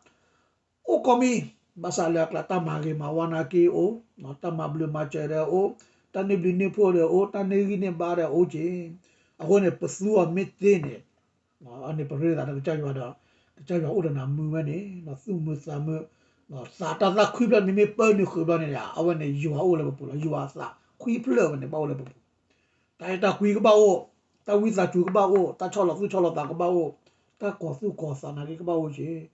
အိၣ်ကိးမံၤ, ဘၣ်ဆၣ်လၢအကျါတၢ်မၤဂ့ၤမၤဝါနာ်က့အိၣ်, တၢ်မၤဘျုးမၤစၢၤဒီးအိၣ်, တၢ်န့ၢ်ဘျုးန့ၢ်ဖှိၣ်ဒီးအိၣ်, တၢ်န့ၢ်ဂံၢ်န့ၢ်ဘါဒီးအိၣ်က့ၤ, အဃိန့ၣ် ပသူအီၤမ့ၢ်သ့န့ၣ် အန့ၣ်ပရ့လိာ်သးဒီးကစၢ်ယွၤဒီး ကစၢ်ယွၤအိၣ်ဒီးနၤမုာ်ဝဲန့ၣ် သူၣ်မုာ်သးမုာ်, သးတၢ်သၣ်ခွံဖျၢၣ်န့ၣ်မ့ၢ်ပၢနုာ်ဃုာ်ဘျီန့ၣ် အဝဲန့ၣ်ယွၤအိၣ်လၢပပူၤလီၤ, ယွၤသးခွံဖျၢၣ်ဝဲန့ၣ် ဘၣ်အိၣ်လၢပပူၤ, တၢ်အဲၣ်တၢ်ကွံကဘၣ်အိၣ်, တၢ်ဝံသးစူၤကဘၣ်အိၣ်, တၢ်ဆီၣ်လီၤသူၣ်ဆီၣ်လီၤသးကဘၣ်အိၣ်, တၢ်ကီၤသူၣ်ကီၤသးနာ်က့ကဘၣ်အိၣ်က့ၤ, နဆီၣ်လီၤ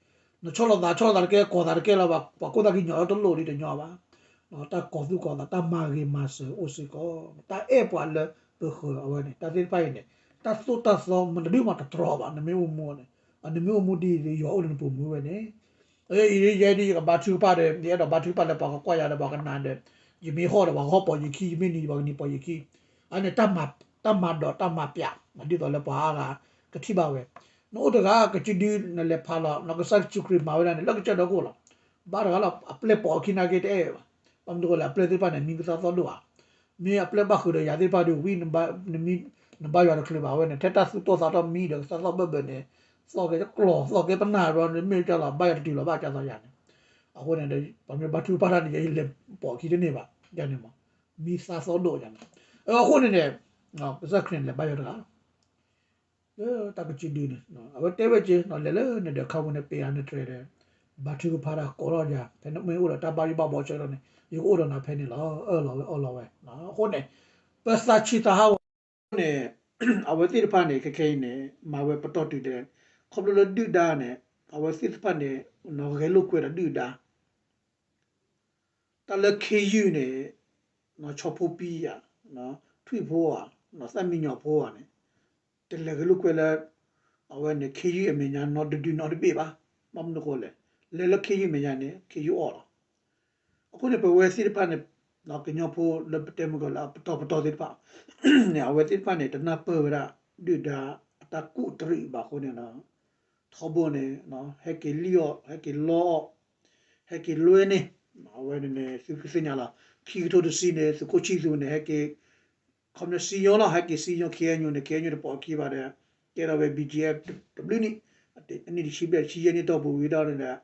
သးဆီၣ်လီၤသးတကဲ ကီၤသးတကဲလၢၤဘၣ်, ပှၤကိးသးကညီၤလၢတလိၣ်ဒ်တညီဘၣ် တၢ်ကီၤသူၣ်ကီၤသး တၢ်မၤဂ့ၤမၤစၢၤအိၣ်စ့ၢ်ကီး, တၢ်အဲၣ်ပှၤလၢပဃၢၤအဝဲန့ၣ် တၢ်သ့ၣ်တဖၣ်အံၤန့ၣ် တၢ်သိၣ်တၢ်သီမနုၤဒုးမးတတြီဘၣ်, နမ့ၢ်အိၣ်မူန့ၣ်, နမ့ၢ်အိၣ်မူဒ်အံၤ ယွၤအိၣ်လၢနပူၤမူဝဲန့ၣ်, ယဲဒ်ယကဘါထုကဖၣ်ဒီး ယအဲၣ်ဒိးဘါထုကဖၣ်လၢပှၤကကွၢ်ယၤဒီးပှၤကနၣ်ဒီး, ယမ့ၢ်ဟီၣ်ဒီးပှၤကဟီၣ်ပိာ်ယခံ, ယမ့ၢ်နံၤပှၤကနံၤပိာ်ယခံ, အန့ၣ် တၢ်မၤဒိးတၢ်မၤပျး ဒ်သိးလၢပှၤအါဂၤကထံၣ်ဘၣ်ဝဲ, နအိၣ်တဂၤကစုဒုနလဲၤဖးလီၤ နကစၢ်ယ့ၣ်ၡူးခရံာ်မၤဝဲဒၣ်န့ၣ် လၢကစၢၢ်ဒီခိၣ်လီၤ, ဘၣ်တဂၤလီၤ အပျဲၢ်ပိာ်အခံနာ်က့တအဲၣ်ဘၣ်, ဘၣ်မနုၤဃိလဲၣ် အပျဲၢ်သ့ၣ်တဖၣ်န့ၣ် မံကသၣ်သီၣ်ဒိၣ်ဧါ, မ့ၢ်အပျဲၢ်ဘၣ်ဃုာ်ဒီးယၤသ့ၣ်တဖၣ်ဒီးဝံၤ နဘါယွၤတချုးဘၣ်ဝဲန့ၣ် ထဲတၢ်သူၣ်တီသးတီမံဒီးကသၣ်သီၣ်ဘၢၣ်ဘၢၣ်န့ၣ်, သီၣ်က့ၤကျီၢ် သီၣ်က့ၤပနၢ်ဘျီန့ၣ် မ့ၢ်ကလီၤ ဘါယွၤတတုၤလီၤဘၣ်ကသီယၤန့ၣ်, အဃိန့ၣ်ဒီး ပှၤမ့ၢ်ဘါထုကဖၣ်တၢ်န့ၣ် ယလဲၤပိာ်အခံတန့ၢ်ဘၣ်, ယန့ၣ်မး, မံသၣ်သီၣ်ဒိၣ်ယၤန့ၣ်, အဃိန့ၣ်န့ၣ်, ကစၢ်ခရံာ်န့ၣ် လဲၤဘါယွၤတဂၤလီၤ လၢတၢ်ကစုဒုန့ၣ် အဝဲတဲဝဲက့ၤ လဲၤလၢနဒီးခါပူၤန့ၣ် ပ့ၤအါနတြဲၤဒီး ဘါထုကဖၣ်တၢ်ကိးထီၣ်ယၤ ဖဲနမ့ၢ်အိၣ်ဒီးတၢ်ဘၣ်ယိၣ်ဘၣ်ဘှီဆၢကတီၢ်န့ၣ် ယကအိၣ်ဒီးနၤဖဲန့ၣ်လီၤ အၢၣ်လီၤဝဲအီလီၤဝဲ, အဃိန့ၣ် ပသးဆံးသးဟးဂီၤန့ၣ် အဝဲသ့ၣ်တဖၣ်န့ၣ် ခဲခဲအံၤန့ၣ် မၤဝဲပတီၢ်တုၤဒဲး ခီဖျိလၢဒုၣ်ဒါန့ၣ် အဝဲသ့ၣ်တဖၣ်န့ၣ် ဂဲၤလိာ်ကွဲဒီးဒုၣ်ဒါ တၢ်လၢခ့ယုၢ်န့ၣ် ဆီဖိပံယၤ, ထွံၣ်ဖိဧါ, သၣ်မံညီၤဖိဧါန့ၣ် တလဲၤဂဲၤလိာ်ကွဲလၢ အဝဲန့ၣ် ခ့ယုၢ်အမဲာ်ညါနီတဒုနီတဘ့ၣ်ဘၣ်. ဘၣ်မနုၤအဃိလဲၣ်, လဲၤလၢခ့ယုၢ်အမဲာ်ညါန့ၣ် ခ့ယုၢ်အီၣ်လီၤ. အဃိန့ၣ် ပဝဲသ့ၣ်တဖၣ်န့ၣ် ကညီဖိလၢပတဲမုၢ်ကီၢ်လၢအပတီၢ်ပတီၢ်သ့ၣ်တဖၣ်န့ၣ် အဝဲသ့ၣ်တဖၣ်န့ၣ် တနၢ်ပၢၢ်ဝဲဒၣ် ဒုၣ်ဒါအတၢ်ကူၣ်တရံးဘၣ်အဃိန့ၣ် ထီဘိန့ၣ် ဟဲက့ၤလံၣ်အီၣ် ဟဲက့ၤလီအီၣ် ဟဲက့ၤလွဲန့ၣ် အဝဲန့ၣ်န့ၣ် သုကသ့ၣ်ညါလီၤ. ခံကထိတဆံန့ၣ် သုးခိၣ်ဆံၣ်သူးန့ၣ် ဟဲက့ၤ ခီပညီစံယိလီၤ ဟဲက့ၤစံယိ ခ့အညူၣ်န့ၣ် ခ့အညူၣ်တပိာ်အခံဘၣ်ဒီး ကဲထီၣ်ဝဲ ဘံၣ်ကၠံအ့ တဘျုးနံၣ် အနံၣ်တဆံဘျဲၣ် တဆံယဲၢ်နံၣ်တီၢ်ပူၤဝံၤဒီးန့ၣ်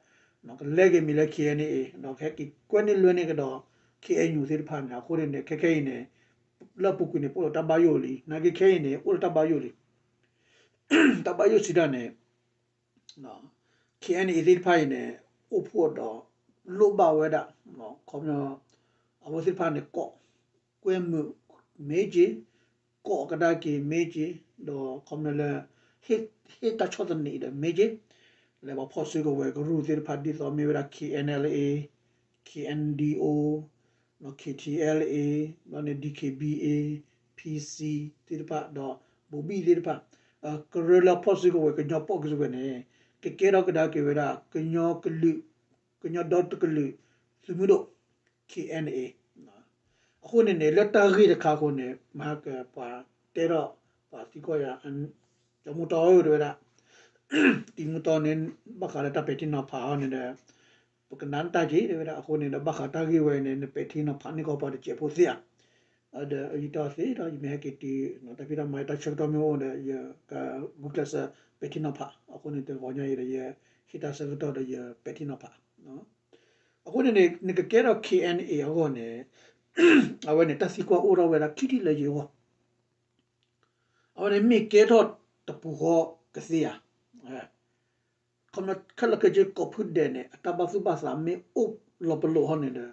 ဒီး ကလဲၤက့ၤမံၤလၢ ခ့အ့ၣ်အ့ၣ် ဒီးဟဲက့ၤကွဲန့ၢ်လွဲန့ၢ်ကဒီး ခ့အညူၣ်သ့ၣ်တဖၣ်န့ၣ် အဃိန့ၣ်န့ၣ် ခဲခဲအံၤန့ၣ် လၢအပူၤကွံာ်န့ၣ် ပအိၣ်ဒီးတၢ်ဘၣ်ယိၣ်လံ နာ်က့ခဲအံၤန့ၣ် အိၣ်ဒီးတၢ်ဘၣ်ယိၣ်လံ တၢ်ဘၣ်ယိၣ်စံးတၢ်န့ၣ် ခ့အ့ၣ်အ့ၣ်သ့ၣ်တဖၣ်အံၤန့ၣ် အိၣ်ဖှိၣ်ဒီးလိၣ်ဘၣ်ဝဲဒၣ် ခီပညီ အဝဲသ့ၣ်တဖၣ်န့ၣ် ကိးကွဲမုာ်မ့ၢ်က့ၤ ကိးကဒါက့ၤမ့ၢ်က့ၤ ဒီးခီပညီလၢ ဟ့ၣ်တၢ်ဆီၣ်သနံးဒီးမ့ၢ်က့ၤ လၢပှၤဖီၣ်စုကဝဲၤကရူၢ်သ့ၣ်တဖၣ် ဒ်သိးမ့ၢ်ဝဲဒၣ် ခ့အ့ၣ်အ့ၣ် ခ့အ့ၣ်အ့ၣ် ခ့ထံအ့ၣ်အ့ၣ် ဘျီန့ၣ် ဒံၣ်ခ့ၣ်ဘံၣ်အ့ၣ် ဖံစံသ့ၣ်တဖၣ် ဒီးဘိၣ်ဘံၣ်သ့ၣ်တဖၣ် ကရၢလၢအဖီၣ်စုကဝဲၤ ကညီဖီၣ်စုကဝဲၤန့ၣ် ကကဲထီၣ်ကဒါက့ၤဝဲဒၣ် ကညီကလုာ် ကညီဒီတကလုာ် သုးမုၢ်ဒိၣ် ခ့အ့ၣ်အ့ၣ် အဃိန့ၣ်န့ၣ် လၢတၢ်ဂ့ၢ်တခါအဃိန့ၣ် မဟါကပှၤတဲထီၣ် ပှၤသံကွၢ်ယၤ ကၠီမူတီတဲဝဲဒၣ် တံၤမူတီန့ၣ် ဘၣ်ဃးလၢတၢ်ပဲာ်ထံနီၤဖးအီၤန့ၣ်ဒီး ပကနၣ်တၢ်က့ၤတဲဝဲဒၣ် အဃိန့ၣ်ဒီး ဘၣ်ဃးတၢ်ဂ့ၢ်ဝဲန့ၣ် နပဲာ်ထံနီၤဖးန့ၢ်ကီးပှၤတစဲးဖိသ့ဧါ ဒီးယတီၢ်သ့ဒီး ယမ့ၢ်ဟဲက့ၤတုၤ တၢ်ဖံးတၢ်မၤတၢ်ဆၢကတီၢ်မ့ၢ်အိၣ်ဒီး ယကဂုာ်ကျဲးစၢးပဲာ်ထံနီၤဖး အဃိန့ၣ် တဂီၤညါအံၤဒီး ယဟ့ၣ်တၢ်ဆၢကတီၢ်ဒီး ယပဲာ်ထံနီၤဖး အဃိန့ၣ်န့ၣ် နကကဲထီၣ် ခ့အ့ၣ်အ့ၣ် အဂီၢ်န့ၣ် အဝဲန့ၣ် တၢ်သံကွၢ်အိၣ်ထီၣ်ဝဲဒၣ်ခံထံၣ်လၢယဂီၢ် အဝဲန့ၣ်မ့ၢ်ကဲထီၣ်တပူၤဃီကသ့ဧါ ခီပညီခဲလၢာ်ခဲဆ့ကိးဖုဒဲးန့ၣ် အတၢ်ဘၣ်သူၣ်ဘၣ်သးမ့ၢ်အိၣ်လီၤပလိာ်ဟီန့ၣ်ဒီး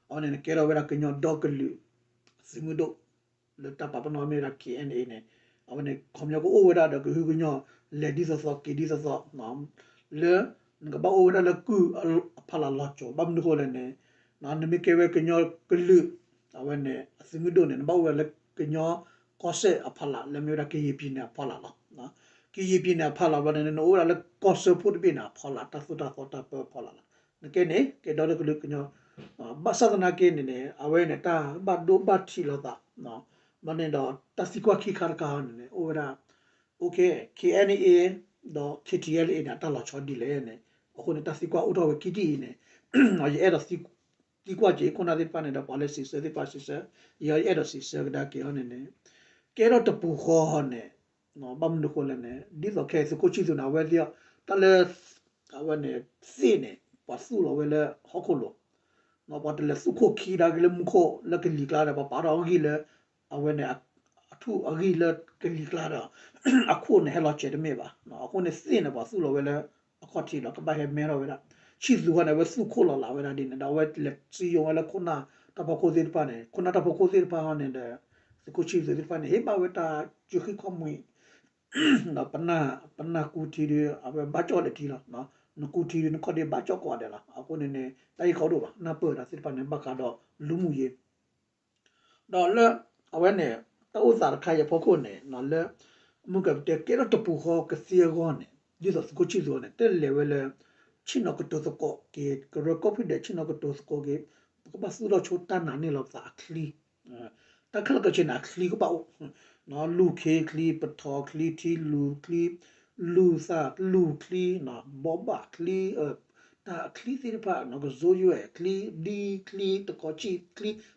အဝဲန့ၣ် နကဲထီၣ်ဝဲဒၣ်ကညီဒီကလုာ် သုးမုၢ်ဒိၣ် လၢတၢ်ပာ်ပနီၣ်မ့ၢ်ဝဲဒၣ် ခ့အ့ၣ်အ့ၣ် န့ၣ် အဝဲန့ၣ် ခီပညီကအိၣ်ဝဲဒၣ်ဒီးကဟုကညီၢ် လဲၤဒ်သိးသိးက့ၤဒ်သိးသိး လၢ နကဘၣ်အိၣ်ဝဲဒၣ်လၢကုၢ်အဖီလာ်လီၤစိၤ ဘၣ်မနုၤဃိလဲၣ်န့ၣ် နမ့ၢ်ကဲဝဲကညီကလုာ် အဝဲန့ၣ် အသုးမုၢ်ဒိၣ်န့ၣ် နဘၣ်အိၣ်ဝဲဒၣ်လၢကညီကီၢ်စဲၣ်အဖီလာ် လၢမ့ၢ်ဝဲဒၣ်ကယံာ်ပံၤန့ၣ်အဖီလာ်လီၤ. ကယံာ်ပံၤန့ၣ်အဖီလာ်ဘျီန့ၣ် နအိၣ်ဝဲဒၣ်လၢကီၢ်စၢဖှိၣ်တဘ့ၣ်န့ၣ်အဖီလာ် တၢ်သိၣ်တၢ်သီတၢ်ပၢအဖီလာ်လီၤ. နကဲန့ၣ် ကဲဒီတကလုာ်ကညီ ဘၣ်ဆၣ်သနာ်က့န့ၣ်န့ၣ် အဝဲန့ၣ် တၢ်ဘၣ်ဒိဘၣ်ထံးလိာ်သး ဘျီန့ၣ်ဒီး တၢ်သံကွၢ်ခံခါတခါန့ၣ်န့ၣ် အိၣ်ဝဲဒၣ် OK, K N A ဒီး K T L A န့ၣ် အတၢ်လီၤဆီဒ်လဲၣ်န့ၣ် အဃိန့ၣ် တၢ်သံကွၢ်အိၣ်ထီၣ်ဝဲခံထံၣ်အံၤန့ၣ် ယအဲၣ်ဒိးသံကွၢ်က့ၤခိၣ်နၢ်သ့ၣ်တဖၣ်န့ၣ်ဒီး ပှၤလၢစံးဆၢသ့ၣ်တဖၣ်စံးဆၢ ယအဲၣ်ဒိးစံးဆၢကဒါက့ၤအီၤန့ၣ်န့ၣ် ကဲထီၣ်တပူၤဃီန့ၣ် ဘၣ်မနုၤဃိလဲၣ်န့ၣ် ဒ်သိးခဲအံၤသုးခိၣ်ဆံၣ်သူးန့ၣ် အဝဲသ့ၣ် တၢ်လၢ အဝဲန့ၣ် သ့ၣ်န့ၣ် ပှၤသူၣ်လီၤဝဲလၢဟီၣ်ခိၣ်လိၤ ပှၤတလဲၤသူၣ်ခိၣ်ခံဒါက့ၤလၢမူခိၣ်လၢကလံၤကျါဒီး ပှၤပာ်ထီၣ်အဂံၢ်လၢ အဝဲန့ၣ် အထူၣ်အဂံၢ်လၢကလံၤကျါဒီး အခိၣ်န့ၣ်ဟဲလီၤစဲးတမ့ၢ်ဘၣ်. အဃိန့ၣ်သ့ၣ်န့ၣ် ပှၤသူၣ်လီၤဝဲလၢအခီၣ်ထံးဒီး ကဘၣ်ဟဲမဲထီၣ်ဝဲဒၣ် ဆံၣ်သူးဃီန့ၣ် အဝဲသူၣ်ခိၣ်လီၤလးဝဲဒၣ်ဒ်န့ၣ်ဒီး အဝဲလဲၤစံယိၤဝဲလၢခိၣ်နၢ်တၢ်ဖီခိၣ်သ့ၣ်တဖၣ်န့ၣ် ခိၣ်နၢ်တၢ်ဖီခိၣ်သ့ၣ်တဖၣ်ဟီန့ၣ်ဒီး သုးခိၣ်ဆံၣ်သူးသ့ၣ်တဖၣ်န့ၣ် ဟ့ၣ်ဘၣ်ဝဲတၢ်စၢဃံခီၣ်မှံၤ ဒီးပနၢ်ကူထံဒီး အဝဲဘၣ်ကၠီၣ်လဲၤထံလီၤ. နကူထံဒ်နခီၣ်ဒ့ဘၣ်ကၠီၣ်ကိးဂၤဒဲးလီၤ. အဃိန့ၣ်န့ၣ် တၢ်ဂ့ၢ်ကီဒိၣ်ဘၣ် နၢ်ပၢၢ်တၢ်သ့ၣ်တဖၣ်န့ၣ် ဘၣ်ဃးဒီးလူမှုရေး ဒီးလၢ အဝဲန့ၣ် တၢ်အိၣ်သးတခါအံၤအဖီခိၣ်န့ၣ် လၢ မုၢ်ကပတဲကဲထီၣ်တပူၤဃီကသ့အဂီၢ်န့ၣ် ဒ်သိးသုးခိၣ်ဆံၣ်သူးန့ၣ် တလဲၤဝဲလၢ ဆ့ၣ်နီၤကတိၤသကိးက့ၤ ကရၢကီၢ်ဖုဒဲးဆ့ၣ်နီၤကတိၤသကိးက့ၤ ပကဘၣ်သူၣ်ထီၣ်ဆိတၢ်နာ်န့ၢ်လီၤပသးအချံ တၢ်ခဲလၢာ်ခဲဆ့န့ၣ် အချံကဘၣ်အိၣ် လူၢ်ခ့ချံ ပထီချံ ထံလူၢ်ချံ လူၢ်သၣ်လူၢ်ချံ ဘိးဘၣ်ချံ တၢ်အချံသ့ၣ်တဖၣ် ကစိယွဲၢ်ချံ ဒံချံ တကီၤဆံၣ်ချံ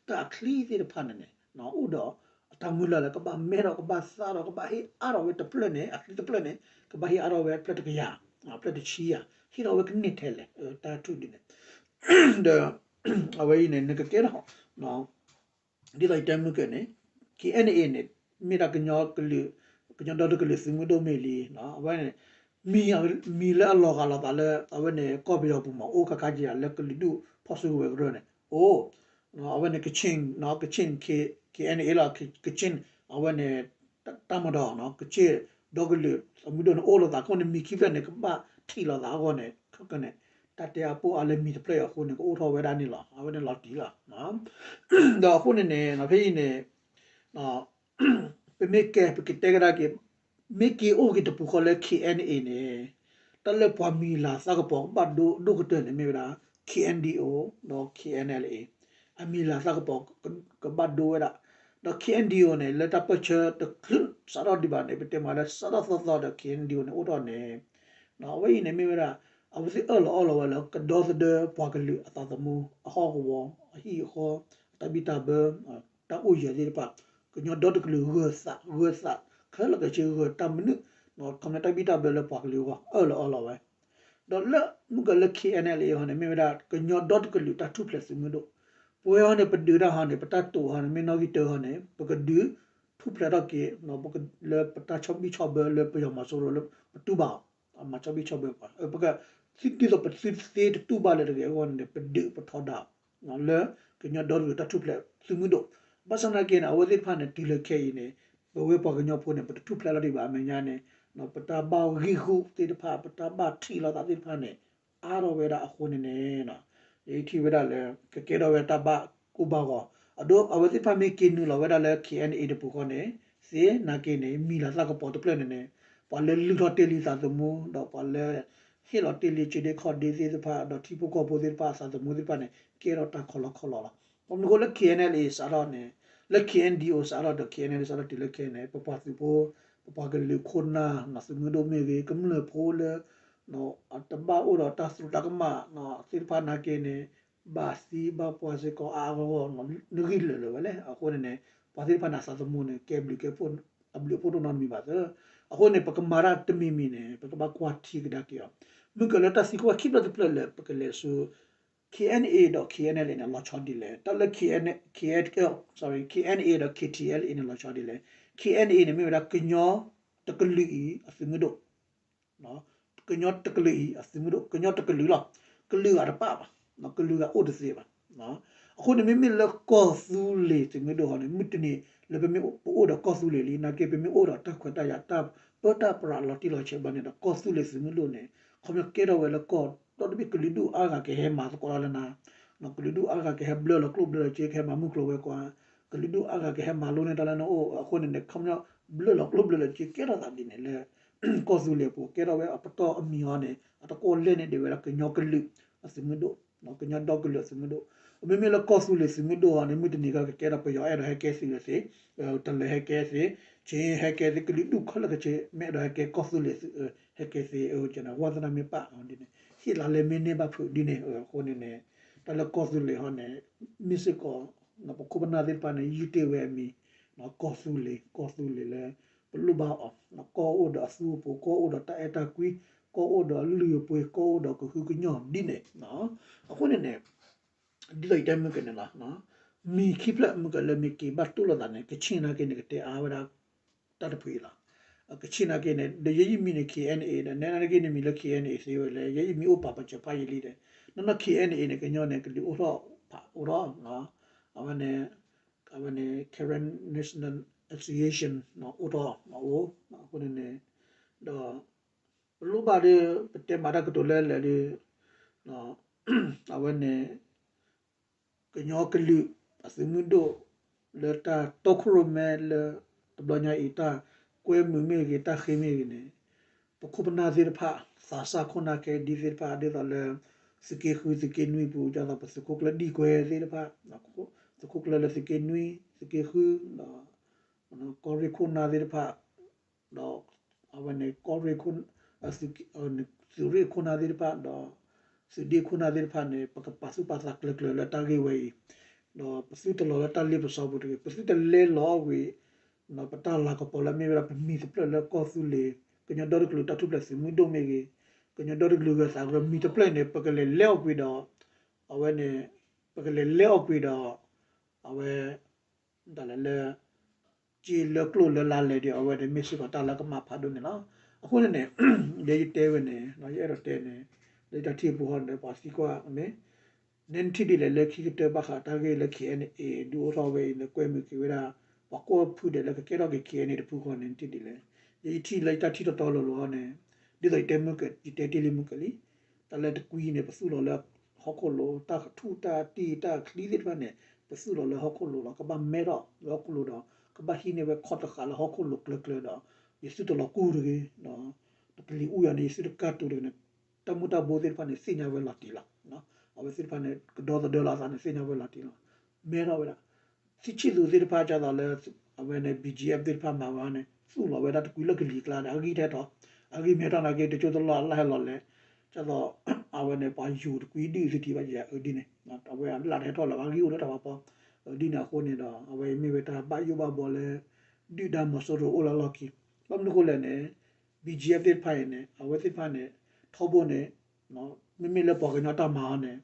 တၢ်အချံသ့ၣ်တဖၣ်န့ၣ်န့ၣ် အိၣ်ဒီး အတၢ်မုၢ်လၢ်လၢကဘၣ်မဲထီၣ် ကဘၣ်သၣ်ထီၣ် ကဘၣ်ဟ့ၣ်အါထီၣ်ဝဲတဖျၢၣ်န့ၣ် အချံတဖျၢၣ်န့ၣ် ကဘၣ်ဟ့ၣ်အါထီၣ်ဝဲဖျၢၣ်တကယၤ ဖျၢၣ်တဆံယၤ ဟ့ၣ်ထီၣ်ဝဲကန့ၢ်ထဲလဲၣ် တၢ်ထုးဒ်န့ၣ် ဒီး အဝဲအံၤန့ၣ် နကကဲထီၣ် ဒ်သိးယတဲမုၢ်ကၢန့ၣ် KNA န့ၣ် မ့ၢ်ဒၣ်ကညီကလုာ် ကညီဒီတကလုာ်သုးမုၢ်ဒိၣ်မ့ၢ်လံ အဝဲန့ၣ် မံၤ မံၤလၢအလီၤဂာ်လိာ်သးလၢ အဝဲန့ၣ် ကီၢ်ပယီၤပူၤမး အိၣ်ခါခါက့ၤလၢကလုာ်ဒူၣ်ဖီၣ်စုကဝဲၤကရၢန့ၣ် အိၣ် အဝဲန့ၣ် ကခ့ၣ် ကခ့ၣ် KNA လီၤ ကခ့ၣ် အဝဲန့ၣ် တၢ်မၤဒီး ကခ့ၣ်ဒီကလုာ်သုးမုၢ်ဒိၣ်န့ၣ် အိၣ်လိာ်သးအဃိန့ၣ် မံၤခံဖျၢၣ်န့ၣ် ကဘၣ်ထံၣ်လိာ်သးအဂီၢ်န့ၣ် ခဲကနံၣ် တၢ်တဲအါပိၢ်အါလၢမံၤတဖျၢၣ်အံၤအဃိန့ၣ် ကအိၣ်ထီၣ်ဝဲဒၣ်န့ၣ်လီၤ. အဝဲန့ၣ်လီၤတံၢ်လီၤ. ဒီးအဃိန့ၣ်န့ၣ် ဖဲအံၤန့ၣ် ပမ့ၢ်ကဲ ပကတဲကဒါက့ၤ မ့ၢ်က့ၤအိၣ်က့ၤတပူၤဃီလၢ KNA န့ၣ် တၢ်လၢပှၤမံၤလၤသးကပီၤကဘၣ်ဒိဒိၣ်ကတၢၢ်န့ၣ် မ့ၢ်ဝဲဒၣ် KNDO ဒီး KNLA အမံၤလၤသးကပီၤကဘၣ်ဒိဝဲဒၣ် ဒီး KNDO န့ၣ် လၢတၢ်ပၢၢ်ဆၢတချုးစးထီၣ်ဒံးဘၣ်န့ၣ် ပတဲမးလၢစးထီၣ်သီသီဒီး KNDO န့ၣ် အိၣ်ထီၣ်န့ၣ် အဝဲအံၤန့ၣ်မ့ၢ်ဝဲဒၣ် အဝဲသ့ၣ်အၢၣ်လီၤအီလီၤဝဲလၢ ကဒီသဒၢပှၤကလုာ်အသးသမူ အဟီၣ်ကဝီၤ အဟံၣ်အဃီ အတၢ်ဘံၣ်တၢ်ဘၢ တၢ်အိၣ်ယၢၤသ့ၣ်တဖၣ် ကညီဒီတကလုာ်ဂၢၤသး ဂၢၤသး ခဲလၢာ်ခဲဆ့ဂၢၤတၢ်မနုၤ ခီပညီတၢ်ဘံၣ်တၢ်ဘၢလၢပှၤကလုာ်အဂီၢ် အၢၣ်လီၤအီလီၤဝဲ ဒီးလၢမုၢ်ကလၢ KNLA ဟီန့ၣ် မ့ၢ်ဝဲဒၣ် ကညီဒီတကလုာ်တၢ်ထူၣ်ဖျဲးသုးမုၢ်ဒိၣ် ပဝဲဟီန့ၣ် ပဒုးတၢ်ဟီန့ၣ် ပတၢ်တိာ်ဟီန့ၣ် မ့ၢ်နီၣ်ဂံၢ်တၢဟီန့ၣ် ပကဒုးထူၣ်ဖျဲးထီၣ်က့ၤ လၢပတၢ်ဆီၣ်ဘံၣ်ဆီၣ်ဘၢလၢပယီၤမီၤစိရိၤလၢပတူၢ်ဘၣ်အီၤ မၤဆီၣ်ဘံၣ်ဆီၣ်ဘၢပှၤ ပက ဒ်သိးပသုတသ့တတူၢ်ဘၣ်လၢၤတဂ့ၤအဂီၢ်န့ၣ် ပဒုးပထီဒါ လၢကညီဒီတကလုာ်တၢ်ထူၣ်ဖျဲးသုးမုၢ်ဒိၣ် ဘၣ်ဆၣ်သနာ်က့န့ၣ် အဝဲသ့ၣ်တဖၣ်န့ၣ် တုၤလၢခဲအံၤန့ၣ် ပဝဲပှၤကညီဖိန့ၣ် ပတထူၣ်ဖျဲးလီၤဒံးဘၣ်အမဲာ်ညါန့ၣ် ပတၢ်ဘၣ်ဂံၢ်ဂူာ်သ့ၣ်တဖၣ် ပတၢ်ဘၣ်ထံးလိာ်သးသ့ၣ်တဖၣ်န့ၣ် အါထီၣ်ဝဲဒၣ်အဃိန့ၣ်န့ၣ် ယထံၣ်ဝဲဒၣ်လၢ ကကဲထီၣ်ဝဲတၢ်ဘၣ်ကိၢ်ဘၣ်ဂီၤ အဒိ အဝဲသ့ၣ်တဖၣ်မ့ၢ်က့ၤနုာ်လီၤဝဲဒၣ်လၢ KNA တပူၤဃီန့ၣ် သ့နာ်က့န့ၣ် မံၤလၤသးကပီၤတဖျၢၣ်န့ၣ်န့ၣ် ပှၤလၢလုၢ်ထီၣ်တ့ၢ်လံသးသမူ ဒီးပှၤလၢ ဟ့ၣ်လီၤတ့ၢ်လံကၠ့ဒ့ခီၣ်ဒ့သ့ၣ်တဖၣ် ဒီးထံဖိကီၢ်ဖိသ့ၣ်တဖၣ်အသးသမူသ့ၣ်တဖၣ်န့ၣ် ကဲထီၣ်တၢ်ခီလီခီလီလီၤ. ပမနုၤဃိလၢ KNLA စးထီၣ်န့ၣ် လၢ KNDO စးထီၣ်ဒီး KNLA စးထီၣ်တုၤလၢခဲအံၤန့ၣ် ပပှၤသုးဖိ ပပှၤကလုာ်ခိၣ်နၢ် သုးမုၢ်ဒိၣ်မ့ၢ်ဂ့ၤ ကမျၢၢ်ဖိလၢ အတဘၣ်အိၣ်ဒီးတၢ်သရူးတၢ်ကမၣ်သ့ၣ်တဖၣ်နာ်က့န့ၣ် ဘၣ်သံဘၣ်ပှၢ်စ့ၢ်ကီးအါအါဂီၢ်ဂီၢ် နဂံၢ်လၢာ်လၢာ်ဝဲလဲၣ်. အဃိန့ၣ်န့ၣ် ပှၤသ့ၣ်တဖၣ်န့ၣ် အသးသမူန့ၣ် ကဲဘျုးကဲဖှိၣ် အဘျုးအဖှိၣ်ဒိၣ်နီတမံၤဘၣ်သၢ. အဃိန့ၣ် ပကမၤတၢ်တမံၤမံၤန့ၣ် ပကဘၣ်ကွၢ်ထံကဒါက့ၤအီၤ မုၢ်ကလၢတၢ်သံကွၢ်ခံဖျၢၣ်တဖျၢၣ်လၢပကလဲၤဆူ KNA ဒီး KNLA န့ၣ် လီၤဆီဒ်လဲၣ်. တၢ်လၢ K N K N sorry KNA ဒီး K T L A န့ၣ် လီၤဆီဒ်လဲၣ်. KNA န့ၣ် မ့ၢ်ဝဲဒၣ်ကညီတကလုာ်အံၤအသုးမုၢ်ဒိၣ် ကညီတကလုာ်အံၤအသုးမုၢ်ဒိၣ် ကညီတကလုာ်လီၤ. ကလုာ်ဂၤတပာ်ဘၣ် ကလုာ်ဂၤအိၣ်တသ့ဘၣ်. အဃိန့ၣ် မ့မ့ၢ်လၢကီၢ်သူလ့ၤသုးမုၢ်ဒိၣ်ဟီန့ၣ် မုၢ်တနံၤလၢပမ့ၢ်ပအိၣ်ဒီးကီၢ်သူလ့ၤလံ နာ်က့ ပမ့ၢ်အိၣ်ဒီးတၢ်ခွဲးတၢ်ယာ်တၢ်ပၢတၢ်ပြးလီၤတံၢ်လီၤဆဲးဘၣ်န့ၣ်ဒီး ကီၢ်သူလ့ၤသုးမုၢ်ဒိၣ်န့ၣ် ခီပညီကဲထီၣ်ဝဲလၢကီၢ်ဒီတဘ့ၣ် ကလုာ်ဒူၣ်အါဂၤကဟဲမၤသကိးတၢ်လၢနၤ ကလုာ်ဒူၣ်အါဂၤကဟဲဘျၢလီၤကျိၣ်ဘျၢလီၤစ့ ကဟဲမၤမုၢ်ကျိၤဝဲၤကွာ် ကလုာ်ဒူၣ်အါဂၤကဟဲမၤလိန့ၢ်တၢ်လၢနအိၣ် အဃိန့ၣ်န့ၣ် ခီပညီ ဘျၢလီၤကျိၣ်ဘျၢလီၤစ့ ကဲထီၣ်သးဒ်န့ၣ်လၢ ကီၢ်သူလ့ၤအပူၤ ကဲထီၣ်ဝဲအပတီၢ်အမံၤအီၤန့ၣ် အတကိးလဲၣ်န့ၣ်ဒ်ဝဲဒၣ်ကညီကလုာ်အသုးမုၢ်ဒိၣ် ကညီဒီကလုာ်အသုးမုၢ်ဒိၣ် မ့မ့ၢ်လၢကီၢ်သူလ့ၤသုးမုၢ်ဒိၣ်အီၤန့ၣ် မုၢ်တနံၤကကကဲထီၣ် ပယီၤအဲၣ်ဒိးဟဲကဲသုးလၢသ့ တလၢၤဟဲကဲသ့ ကၠ့ဟဲကဲသ့ ကလုာ်ဒူၣ်ခဲလၢာ်ခဲဆ့ မ့ၢ်အဲၣ်ဒိးဟဲကဲကီၢ်သူလ့ၤသုး ဟဲကဲသ့ ဝဲသနာ်မ့ၢ်ပာ်အီၤဒ်န့ၣ် ဟ့ၣ်လါလဲမ့ၢ်န့ၢ်ဘၣ်ဖုးဒ်န့ၣ် အဃိန့ၣ်န့ၣ် တၢ်လၢကီၢ်သူလ့ၤဟီန့ၣ် မ့ၢ်စ့ၢ်ကီး ပခိၣ်ပနၢ်သ့ၣ်တဖၣ်န့ၣ် ယုၢ်တ့ၢ်ဝဲအမံၤ ကီၢ်သူလ့ၤ ကီၢ်သူလ့ၤလၢ ပလိၣ်ဘၣ်အီၤ ကီၢ်အိၣ်ဒီးအသူအပူၤ ကီၢ်အိၣ်ဒီးတၢ်အဲၣ်တၢ်ကွံ ကီၢ်အိၣ်ဒီးအလုၢ်အပှ့ၤ ကီၢ်အိၣ်ဒီးကဟုကညီၢ်ဒ်န့ၣ် အဃိန့ၣ်န့ၣ် ဒ်သိးယတဲမုၢ်ကန့ၣ်လီၤ မံၤခံဖျၢၣ်မုၢ်ကလၢမ့ၢ်က့ၤဘၣ်တိၢ်လိာ်သးန့ၣ် ကခ့ၣ်နာ်က့န့ၣ် ကတဲအါဝဲဒၣ် တၢ်တဖုအံၤလီၤ. ကခ့ၣ်နာ်က့န့ၣ် ဒီးယဲယမံၤန့ၣ် K N A ဒီး နဲနာ်က့န့ၣ်မံၤလၢ K N A သ့ဝဲလဲၣ် ယဲယမံၤအိၣ်ပာ်ပာ်စၢၤဖးယံာ်လံဒီး နီၢ်နီၢ် K N A န့ၣ် ကညီန့ၣ် ကလုာ်အိၣ်ထီၣ်ဖးအိၣ်ထီၣ် အဝဲန့ၣ် အဝဲန့ၣ် Karen National Association အိၣ်ထီၣ်အိၣ် အဃိန့ၣ်န့ၣ် ဒီး ပလိၣ်ဘၣ်ဒီး ပတဲမၤတၢ်ကတိၤလၢလဲၣ်ဒီး အဝဲန့ၣ် ကညီကလုာ်အသုးမုၢ်ဒိၣ် လၢတၢ်တီခိၣ်ရိၣ်မဲလၢ တဘျီညါအံၤ တၢ်ကွဲမုာ်မ့ၢ်ဂ့ၤ တၢ်ဃ့မ့ၢ်ဂ့ၤန့ၣ် ပခိၣ်ပနၢ်သ့ၣ်တဖၣ် သးစၢ်ခိၣ်နၢ်ခဲဒ်သ့ၣ်တဖၣ် ဒ်သိးလၢ သုးက့ဃု သုးက့နွံပူၤ ဒ်သိးပသုးခိၣ်ကျၢၢ်ဒံၣ်ကွဲသ့ၣ်တဖၣ် သုးခိၣ်ကျၢၢ်လၢသုးက့နွံ သုးက့ဃု ဒီး ကီၢ်ရ့ၣ်ခိၣ်နၢ်သ့ၣ်တဖၣ် ဒီး အဝဲန့ၣ် ကီၢ်ရ့ၣ်ခိၣ် သုးရ့ၣ်ခိၣ်နၢ်သ့ၣ်တဖၣ် ဒီး သုးဒ့ခိၣ်နၢ်သ့ၣ်တဖၣ်န့ၣ် ပကပာ်သူၣ်ပာ်သးကျၢၤကျၢၤလၢတၢ်ဂ့ၢ်ဝဲအံၤ ဒီးပသုတလီၤလၢတၢ်လ့ပစီပူၤတဂ့ၤ ပသုတလဲလီၤအီၣ်ကွံာ် ပတၢ်လၤကပီၤလၢမ့ၢ်ဝဲဒၣ်ပမံၤတဖျၢၣ်လၢကီၢ်သူလ့ၤ ကညီဒီတကလုာ်တၢ်ထူၣ်ဖျဲးသုးမုၢ်ဒိၣ်မ့ၢ်ဂ့ၤ ကညီဒီတကလုာ်ဂဲၤသးဂ့ၤမံၤတဖျၢၣ်န့ၣ် ပကလဲၤလဲအီၣ်ကွံာ်ဒီး အဝဲန့ၣ် ပကလဲၤလဲအီၣ်ကွံာ်ဒီး အဝဲ ဒၣ်လဲာ်လၢ က့လၢကျိၣ်လၢလါလဲဒီး အဝဲန့ၣ်မ့ၢ်စ့ၢ်ကီးတၢ်လၢကမၣ်ဖးဒိၣ်န့ၣ်လီၤ. အဃိန့ၣ်န့ၣ် ဒ်ယတဲဝဲန့ၣ် ယအဲၣ်ဒိးတဲန့ၣ် လၢယတၢ်ထံၣ်အပူၤဃီန့ၣ် ပှၤသံကွၢ်မ့ၢ် နဲနထံၣ်ဒ်လဲၣ်လၢခံကတၢၢ်ဘၣ်ဃးတၢ်ဂ့ၢ်လၢ KNA ဒုးအိၣ်ထီၣ်ဝဲအံၤလၢကွဲမုာ်က့ၤဝဲဒၣ် ပှၤကီၢ်ဖုဒဲးလၢကကဲထီၣ်က့ၤ KNA တဖုဃီန့ၣ် နထံၣ်ဒ်လဲၣ်. ယထံၣ်လၢယတၢ်ထံၣ်တီတီလိၤလိၤဃီန့ၣ် ဒ်သိးယတဲမုၢ်က ယတဲတ့ၢ်လံမုၢ်ကလံ တၢ်လၢတကွံန့ၣ် ပသူၣ်လီၤလၢဟီၣ်ခိၣ်လိၤ တၢ်ကထူၣ်တၢ်တံၢ်တၢ်ချံသ့ၣ်တဖၣ်န့ၣ် ပသူၣ်လီၤလၢဟီၣ်ခိၣ်လိၤလီၤ ကဘၣ်မဲထီၣ်လၢဟီၣ်ခိၣ်လိၤဒီး ကဘၣ်ဟံးန့ၢ်ဝဲခီတဃာ်လၢဟီၣ်ခိၣ်လိၤကျၢၤကျၢၤဒီး ယသုတလီၤကူၢ်တဂ့ၤ ဒီးပကလံၤအူယၤန့ၣ် ယသုတကၢ်တူာ်တဂ့ၤန့ၣ် တၢ်မူတၢ်ဘိသ့ၣ်တဖၣ်န့ၣ် သ့ၣ်ညါဝဲလီၤတံၢ်လီၤ. အဝဲသ့ၣ်တဖၣ်န့ၣ် ကဒီသဒၢလီၤအသးန့ၣ် သ့ၣ်ညါဝဲလီၤတံၢ်လီၤ. မဲထီၣ်ဝဲဒၣ် သုးဆံၣ်သူးသ့ၣ်တဖၣ်ဒ်သိးလၢ အဝဲန့ၣ် BGF သ့ၣ်တဖၣ်မၤဝဲန့ၣ် သူၣ်လီၤဝဲဒၣ်တကွံလၢကလံၤကျါဒီး အဂံၢ်ထဲထီၣ် အဂံၢ်မ့ၢ်ထီၣ်နာ်က့ တကၠိတလီၢ်အလၢ်ဟဲလီၤလဲၣ် ဒ်သိး အဝဲန့ၣ် ပှၤယူၤတကွံဒုၣ်သုထံဘၣ်ယဲ အဒ်န့ၣ် အဝဲအလၢ်တဟဲထီၣ်လၢၤဘၣ် အဂံၢ်အိၣ်လၢတၢ်ဖးဖီ အဒ်န့ၣ်အဃိန့ၣ်ဒီး အဝဲအံၤမ့ၢ်ဝဲတၢ်ဘၣ်ယိၣ်ဘၣ်ဘှီလၢ ဒုၣ်ဒါမီၤစိရိၤအိၣ်လၢလီၢ်ခံ ဘၣ်မနုၤအဃိလဲၣ်န့ၣ် BGF သ့ၣ်တဖၣ်အံၤန့ၣ် အဝဲသ့ၣ်တဖၣ်န့ၣ် ထီဘိန့ၣ် မ့မ့ၢ်လၢပှၤကညီတၢ်မၤအီၤန့ၣ်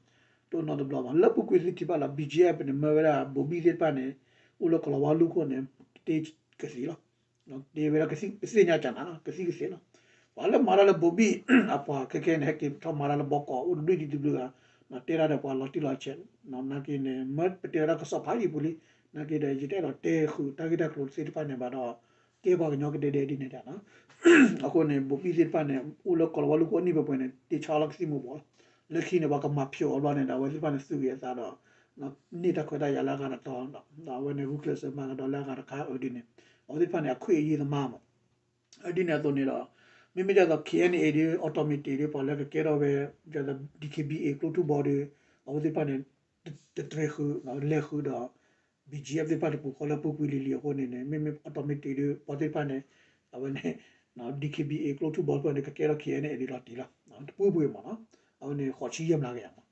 တအိၣ်နီတဘျီဘၣ် လၢပူၤကွံာ်သုထံၣ်ဘၣ်လီၤ BGF န့ၣ် မၢဝဲဒၣ် ဘိၤဘံၣ်သ့ၣ်တဖၣ်န့ၣ် အိၣ်လၢကီၤလၤဝါလူၢ်ခိၣ်န့ၣ် တ့ကသံလီၤ. တ့ဝဲဒၣ်ကသ့ၣ်ညါကနၤလီၤ ကသံၣ်ကသ့လီၤ. ပှၤလၢမၤတၢ်လၢဘိၤဘံၣ်အပှၤခဲခဲန့ၣ် ဟဲက့ၤထီၣ်မၤတၢ်လၢဘီကီး အိၣ်တဘျုးဒံးတဘျုးဂၤ တဲတၢ်ဒီးပှၤလီၤတံၢ်လီၤဆဲး နာ်က့န့ၣ် မၢပတဲဝဲဒၣ်ကစီၣ်ဖးယံာ်ပူၤလံ နာ်က့ဒီး ယတအဲၣ်ဒိးတဲဃုာ်တၢ်ဂ့ၢ်တၢ်ကျိၤသ့ၣ်တဖၣ်န့ၣ်ဘၣ်ဒီး ကဲပှၤကညီကဒဲဒဲဒ်န့ၣ်ဒၣ် အဃိန့ၣ် ဘိၤဘံၣ်သ့ၣ်တဖၣ်န့ၣ် အိၣ်လၢကီၤလၤဝါလူၢ်ခိၣ်အနံၣ်ပှဲၤပှဲၤန့ၣ် တ့ဆါလီၤကသံၣ်မူၤဘှီးလီၤ. လၢခံန့ၣ် ပှၤကမၤဖျိးအီၤဘျီန့ၣ်ဒီး အဝဲသ့ၣ်တဖၣ်န့ၣ် သူၣ်ဂ့ၤအသးဒီး န့ၢ်တၢ်ခွဲးတၢ်ယာ်လၢအဂၤတတီၤဒီး အဝဲန့ၣ်ဂုာ်ကျဲးစၢးမၤကဒီးလၢအဂၤတခါအဒ်န့ၣ် အဝဲသ့ၣ်တဖၣ်န့ၣ် အခွင့်အရေးသမားမး အဒ်န့ၣ်အသိးန့ၣ်ဒီး မ့မ့ၢ်ဒ်သိး KNA ဒီး automatic ဒီး ပှၤလၢကကဲထီၣ်ဝဲ ဒ်သိး DKBA ကျိထူဘီဒီး အဝဲသ့ၣ်တဖၣ်န့ၣ် တတြဲၤဃုာ် လဲၤဃုာ်ဒီး BGF သ့ၣ်တဖၣ်တပူၤဃီလၢပူၤကွံာ်လံၤလံၤအဃိန့ၣ်န့ၣ် မ့မ့ၢ် automatic ဒီး ပှၤသ့ၣ်တဖၣ်န့ၣ် အဝဲန့ၣ် DKBA ကျိထူဘီတဖၣ်န့ၣ် ကကဲထီၣ် KNA ဒီးလီၤတံၢ်လီၤ တပူၤပူၤမးနီၤ အဝဲန့ၣ် ဃိးဆံယဲၢ်မျးကယၤမး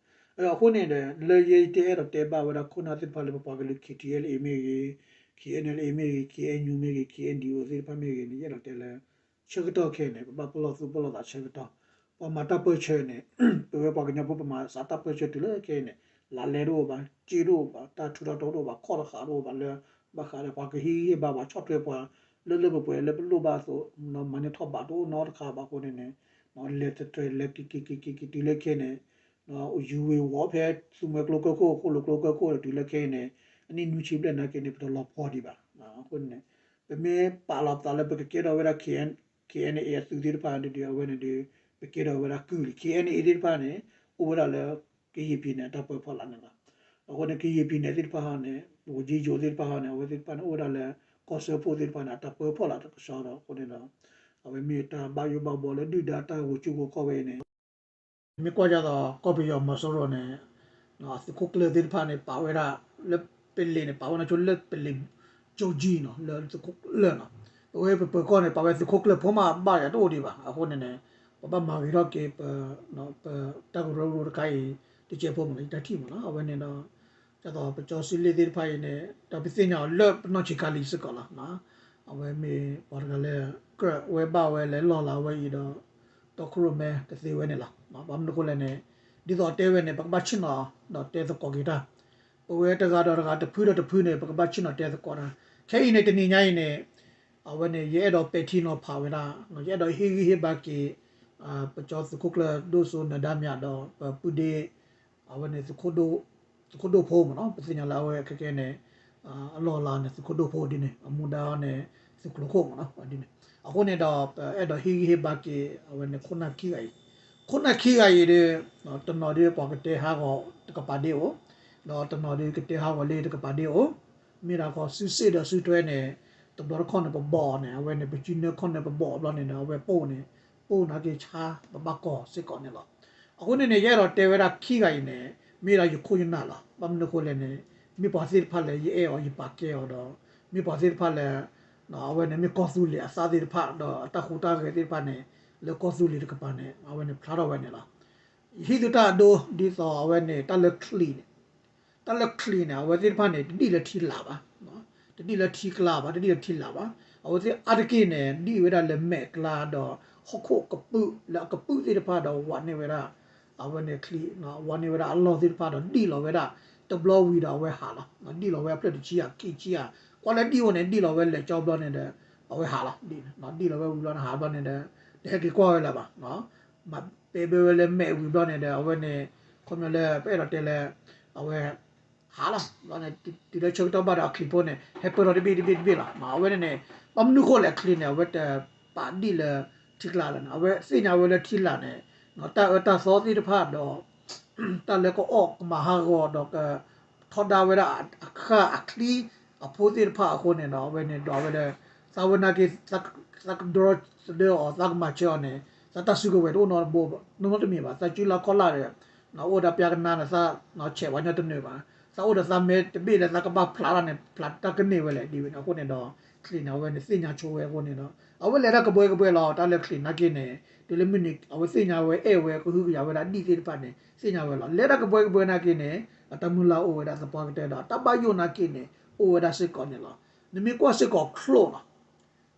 အဃိန့ၣ်ဒီး လၢယဲယတအဲၣ်ဒိးတဲဘၣ်ဝဲဒၣ်ခိၣ်နၢ်သ့ၣ်တဖၣ်လၢပပှၤကလုာ် KTLA မ့ၢ်ဂ့ၤ KNLA မ့ၢ်ဂ့ၤ KNU မ့ၢ်ဂ့ၤ KNDO သ့ၣ်တဖၣ်မ့ၢ်ဂ့ၤန့ၣ် ယအဲၣ်ဒိးတဲလၢ ဆၢကတီၢ်ခဲအံၤန့ၣ် ပဘၣ်ပလီၢ်သူၣ်ပလီၢ်သးဆၢကတီၢ် ပှၤမၤတၢ်ပၢၢ်ဆၢန့ၣ် ပဝဲပှၤကညီဖိပမၤစးတၢ်ပၢၢ်ဆၢတုၤလၢခဲအံၤန့ၣ် လါလဲတအိၣ်ဘၣ် စ့တအိၣ်ဘၣ် တၢ်ထူးတၢ်တီၤတအိၣ်ဘၣ် ခီၣ်တဃာ်တအိၣ်ဘၣ်လၢ ဘၣ်ဃးဒီးပှၤကဟ့ၣ်ဂံၢ်ဟ့ၣ်ဘါပှၤဆီၣ်ထွဲပှၤ လၢလၢပှဲၤပှဲၤလၢပလိၣ်ဘၣ်အသိး မၤန့ၢ်ထီၣ်ဘးတအိၣ်နီတခါဘၣ်အဃိန့ၣ်န့ၣ် လဲၤတတြဲၤလဲၤက့ၤက့ၤက့ၤက့ၤက့ၤတုၤလၢခဲအံၤန့ၣ် ယူၤဝ့ၤဝီၤဖဲသူမှဲကျိကၢၢ်ခိၣ် ဃိၣ်လိာ်ကျိကၢၢ်ခိၣ်ဒီးတုၤလၢခဲအံၤန့ၣ် အနံၣ်နွံဆံဘျဲၣ်နာ်က့န့ၣ် ပတလီၤပှီၢ်ဒံးဘၣ် အဃိန့ၣ် ပမ့ၢ်ပာ်လီၤပသးလၢပကကဲထီၣ်ဝဲဒၣ် KNA အသုးသ့ၣ်တဖၣ်ဒီး အဝဲန့ၣ်ဒီး ပကဲထီၣ်ဝဲဒၣ်ကုၢ်လံ KNA သ့ၣ်တဖၣ်န့ၣ် အိၣ်ဝဲဒၣ်လၢ ကယဲၢ်ပံၤန့ၣ် အတၢ်ပၢဖီလာ်န့ၣ်လီၤ. အဃိန့ၣ် ကယဲၢ်ပံၤန့ၣ်သ့ၣ်တဖၣ်ဟီန့ၣ် ဝူၤကၠံယိၤသ့ၣ်တဖၣ်ဟီန့ၣ် အဝဲသ့ၣ်တဖၣ်န့ၣ် အိၣ်ဝဲဒၣ်လၢ ကီၢ်စၢဖှိၣ်သ့ၣ်တဖၣ်န့ၣ် အတၢ်ပၢဖီလာ်တကဆှီဒီး အဃိန့ၣ်ဒီး အဝဲမ့ၢ်တၢ်ဘၣ်ယိၣ်ဘၣ်ဘှီလၢဒုၣ်ဒါတၢ်ဂီၤကၠူဂီၤခီၣ်ဝဲအံၤန့ၣ် မ့ၢ်ကွၢ်ဒ်သိး ကီၢ်ပယီၤမီၤစိရိၤန့ၣ် သုးခိၣ်ကျၢၢ်သ့ၣ်တဖၣ်န့ၣ် ပာ်ဝဲဒၣ်လၢပလံာ်န့ၣ် ပာ်ဝဲဒၣ်ဆိလၢပလံာ် ကၠိကၠံနီၤ လၢသုးခိၣ်ကျၢၢ်နီၤ ပဝဲပပၢၤကီၢ်န့ၣ် ပာ်ဝဲသုးခိၣ်ကျၢၢ်ဖိမးဘၣ်ယၤတအိၣ်ဒံးဘၣ် အဃိန့ၣ်န့ၣ် ပဘၣ်မၤဂ့ၤထီၣ်က့ၤ ပတၢ်ကရၢကရိတခါအံၤ တကဲးဖိမးနီၤ ယတၢ်ထံၣ်မးနီၤ အဝဲန့ၣ်ဒီး ဒ်သိးပကၠီစံလ့ၣ်သ့ၣ်တဖၣ်အံၤန့ၣ် ဒီးပသ့ၣ်ညါအီၤလၢပနီၢ်ဆံးခါလံစ့ၢ်ကီးလီၤ. အဝဲမ့ၢ်ပှၤတဂၤလၢ ကြၢးဝဲဘၣ်ဝဲလဲၤလီၢ်လၢအဝဲအံၤဒီး တီခိၣ်ရိၣ်မဲတသ့ဝဲန့ၣ်လီၤ. ဘၣ်မနုၤအဃိလဲၣ်န့ၣ် ဒ်သိးတဲဝဲန့ၣ် ပကဘၣ်ဆ့ၣ်နီၤဒီးတဲသကိးက့ၤတၢ် ပဝဲတဂၤဒီးတဂၤတဖုဒီးတဖုန့ၣ် ပကဘၣ်ဆ့ၣ်နီၤတဲသကိးတၢ် ခဲအံၤန့ၣ် တနံၤညါအံၤန့ၣ် အဝဲန့ၣ် ယအဲၣ်ဒိးပဲာ်ထံနီၤဖးဝဲဒၣ် ယအဲၣ်ဒိးဟ့ၣ်ဂံၢ်ဟ့ၣ်ဘါက့ၤ ပကၠီသုးခိၣ်ကျၢၢ်ဒိၣ်စိနၢၤဒါမြဒီး ပပုၢ်ဒ့ အဝဲန့ၣ် သုးခိၣ်ဒိၣ်ဖိမးနီၤ ပသ့ၣ်ညါလၢအဝဲခဲကဲန့ၣ် အလီၢ်အလၤန့ၣ် သုးခိၣ်ဒိၣ်ဖိဒ်န့ၣ် အမူဒါန့ၣ် သုးကျိၤခိၣ်မ့ၢ်နီၤဒ်န့ၣ်. အဃိန့ၣ်ဒီး ပအဲၣ်ဒိးဟ့ၣ်ဂံၢ်ဟ့ၣ်ဘါက့ၤ အဝဲန့ၣ်ခိၣ်နၢ်ခံဂၤအံၤ, ခိၣ်နၢ်ခံဂၤအံၤဒီး တနီၤဒီးပှၤကတဲဟးဂီၤတကပၤဒ့အိၣ်, ဒီးတနီၤဒီးကတဲဟးဂီၤလၢတကပၤဒ့အိၣ်, မ့ၢ်ဒၣ်ခီစုစ့ၣ်ဒီးစုထွဲန့ၣ် တဘျီတခီၣ်န့ၣ် ပဘီၣ်အီၤန့ၣ် အဝဲန့ၣ်ပစုနၢခီၣ်နၢပဘီၣ်အီၤဘျီန့ၣ်ဒီး အဝဲပိၢ်န့ၣ် ပိၢ်နာ်က့ဆါ ပဘၣ်ကီၢ်စ့ၢ်ကီးန့ၣ်လီၤ. အဃိန့ၣ်န့ၣ် ယအဲၣ်ဒိးတဲဝဲဒၣ်ခံဂၤအံၤန့ၣ် မ့ၢ်ဒၣ်ယခိၣ်ယနၢ်လီၤ. ဘၣ်မနုၤအဃိလဲၣ်န့ၣ် မ့ၢ်ပှၤသ့ၣ်တဖၣ်လၢယအဲၣ်အီၤယပာ်ကဲအီၤဒီး မ့ၢ်ပှၤသ့ၣ်တဖၣ်လၢ အဝဲန့ၣ်မ့ၢ်ကီၢ်သူလ့ၤအသးသ့ၣ်တဖၣ် ဒီးအတၢ်ဟူးတၢ်ဂဲၤသ့ၣ်တဖၣ်န့ၣ် လၢကီၢ်သူလ့ၤတကပၤန့ၣ် အဝဲန့ၣ်ဖျါထီၣ်ဝဲန့ၣ်လီၤ. ယဟံးသုတၢ်အဒိ ဒ်သိးအဝဲန့ၣ် တၢ်လၢချံးန့ၣ် တၢ်လၢချံးန့ၣ် အဝဲသ့ၣ်တဖၣ်န့ၣ် တဒံၣ်လၢထံလာ်ဘၣ်, တဒံၣ်လၢထံကျါဘၣ်, တဒံၣ်လၢထံလာ်ဘၣ်. အဝဲသ့ၣ်အါတက့ၢ်န့ၣ် ဒံၣ်ဝဲဒၣ်လၢမဲာ်ကျါဒီး ဟီၣ်ခိၣ်ကပုာ်လၢအကပုာ်သ့ၣ်တဖၣ်ဒီးဝးန့ၢ်ဝဲဒၣ် အဝဲန့ၣ်ချံး ဝးန့ၢ်ဝဲဒၣ်အလီၢ်သ့ၣ်တဖၣ်ဒီးဒံၣ်လီၤဝဲဒၣ် တဘျီဝံၤဒီးအဝဲဟးလီၤ. ဒံၣ်လီၤဝဲအဖျၢၣ်တဆံဧါခံဆံဧါ ကွၢ်လၢဒံၣ်အိၣ်န့ၣ် ဒံၣ်လီၤဝဲလဲၤကၠီဘျီန့ၣ်ဒီး အဝဲဟးလီၤ. ဒံၣ်လီၤဝဲဝံၤဘျီန့ၣ် ဟးဘျီန့ၣ်ဒီး တဟဲက့ၤကွၢ်ဝဲလၢၤဘၣ် မၤပဲာ်ဘၢဝဲလၢမဲာ်ဝံၤဘျီန့ၣ်ဒီး အဝဲန့ၣ် ခီပညီလၢပအဲၣ်ဒိးတဲလၢ အဝဲ ဟးလီၤ ဘျီန့ၣ် တုၤလၢဆၢကတီၢ်ဘၣ်ဒီးအချံးဖိန့ၣ် ဟဲပၢၢ်ထီၣ်တဘ့ၣ်တဘ့ၣ်တဘ့ၣ်လီၤ. အဝဲန့ၣ်န့ၣ် ဘၣ်မနုၤဃိလဲၣ် ချံးန့ၣ် အဝဲတပာ်ဒံၣ်လၢထံကျါလၢၤန့ၣ် အဝဲသ့ၣ်ညါဝဲလၢထံလာ်န့ၣ် တၢ်အၢတၢ်သီသ့ၣ်တဖၣ်ဒီး တၢ်လၢကအီၣ်ကမၤဟးဂီၤဒီးက ထီဒါဝဲဒၣ်အခါအချံအဖိသ့ၣ်တဖၣ်အဃိန့ၣ်ဒီး အဝဲန့ၣ်ဒွးဝဲလၢ သးဝဲနာ်က့ သးကဒြီသဒၢအီၤ သးကမၤစၢၤအီၤန့ၣ် သးတၢ်စုကဝဲၤတအိၣ်နီတဘိ နီတမံၤဘၣ်. သးစုလၢခီၣ်လာ်ဒီး အိၣ်ဒီးပျၢ်ကနါန့ၣ် သးဆဲးပှၤညီတနၢၤဘၣ်. သးအိၣ်ဒီးသးမဲတဘ့ၣ်လၢသးကဘၣ်ဖျးထီၣ်န့ၣ် ဖျးတၢ်ကန့ၢ်ဝဲလဲၣ် ဒ်ဝဲန့ၣ်အဃိန့ၣ်ဒီး ချံးန့ၣ် အဝဲန့ၣ်သ့ၣ်ညါဆိဝဲအဃိန့ၣ်ဒီး အဝဲလဲၤတၢ်ကဘှဲကဘှဲလီၤ. တၢ်လၢချံးနာ်က့န့ၣ် တုၤလၢမုၢ်နံၤ အဝဲသ့ၣ်ညါဝဲအဲၣ်ဝဲကဟုကယာ်ဝဲဒၣ်ဒံၣ်သ့ၣ်တဖၣ်န့ၣ် သ့ၣ်ညါဝဲလီၤ. လဲၤတၢ်ကဘှဲကဘှဲနာ်က့န့ၣ် အတၢ်မုၢ်လၢ်အိၣ်ဝဲဒၣ်သပှၢ်ကတၢၢ်ဒီး တၢ်ဘၣ်ယိၣ်နာ်က့န့ၣ် အိၣ်ဝဲဒၣ်စ့ၢ်ကီးန့ၣ်လီၤ. နမ့ၢ်ကွၢ်စ့ၢ်ကီးချိၣ်လီၤ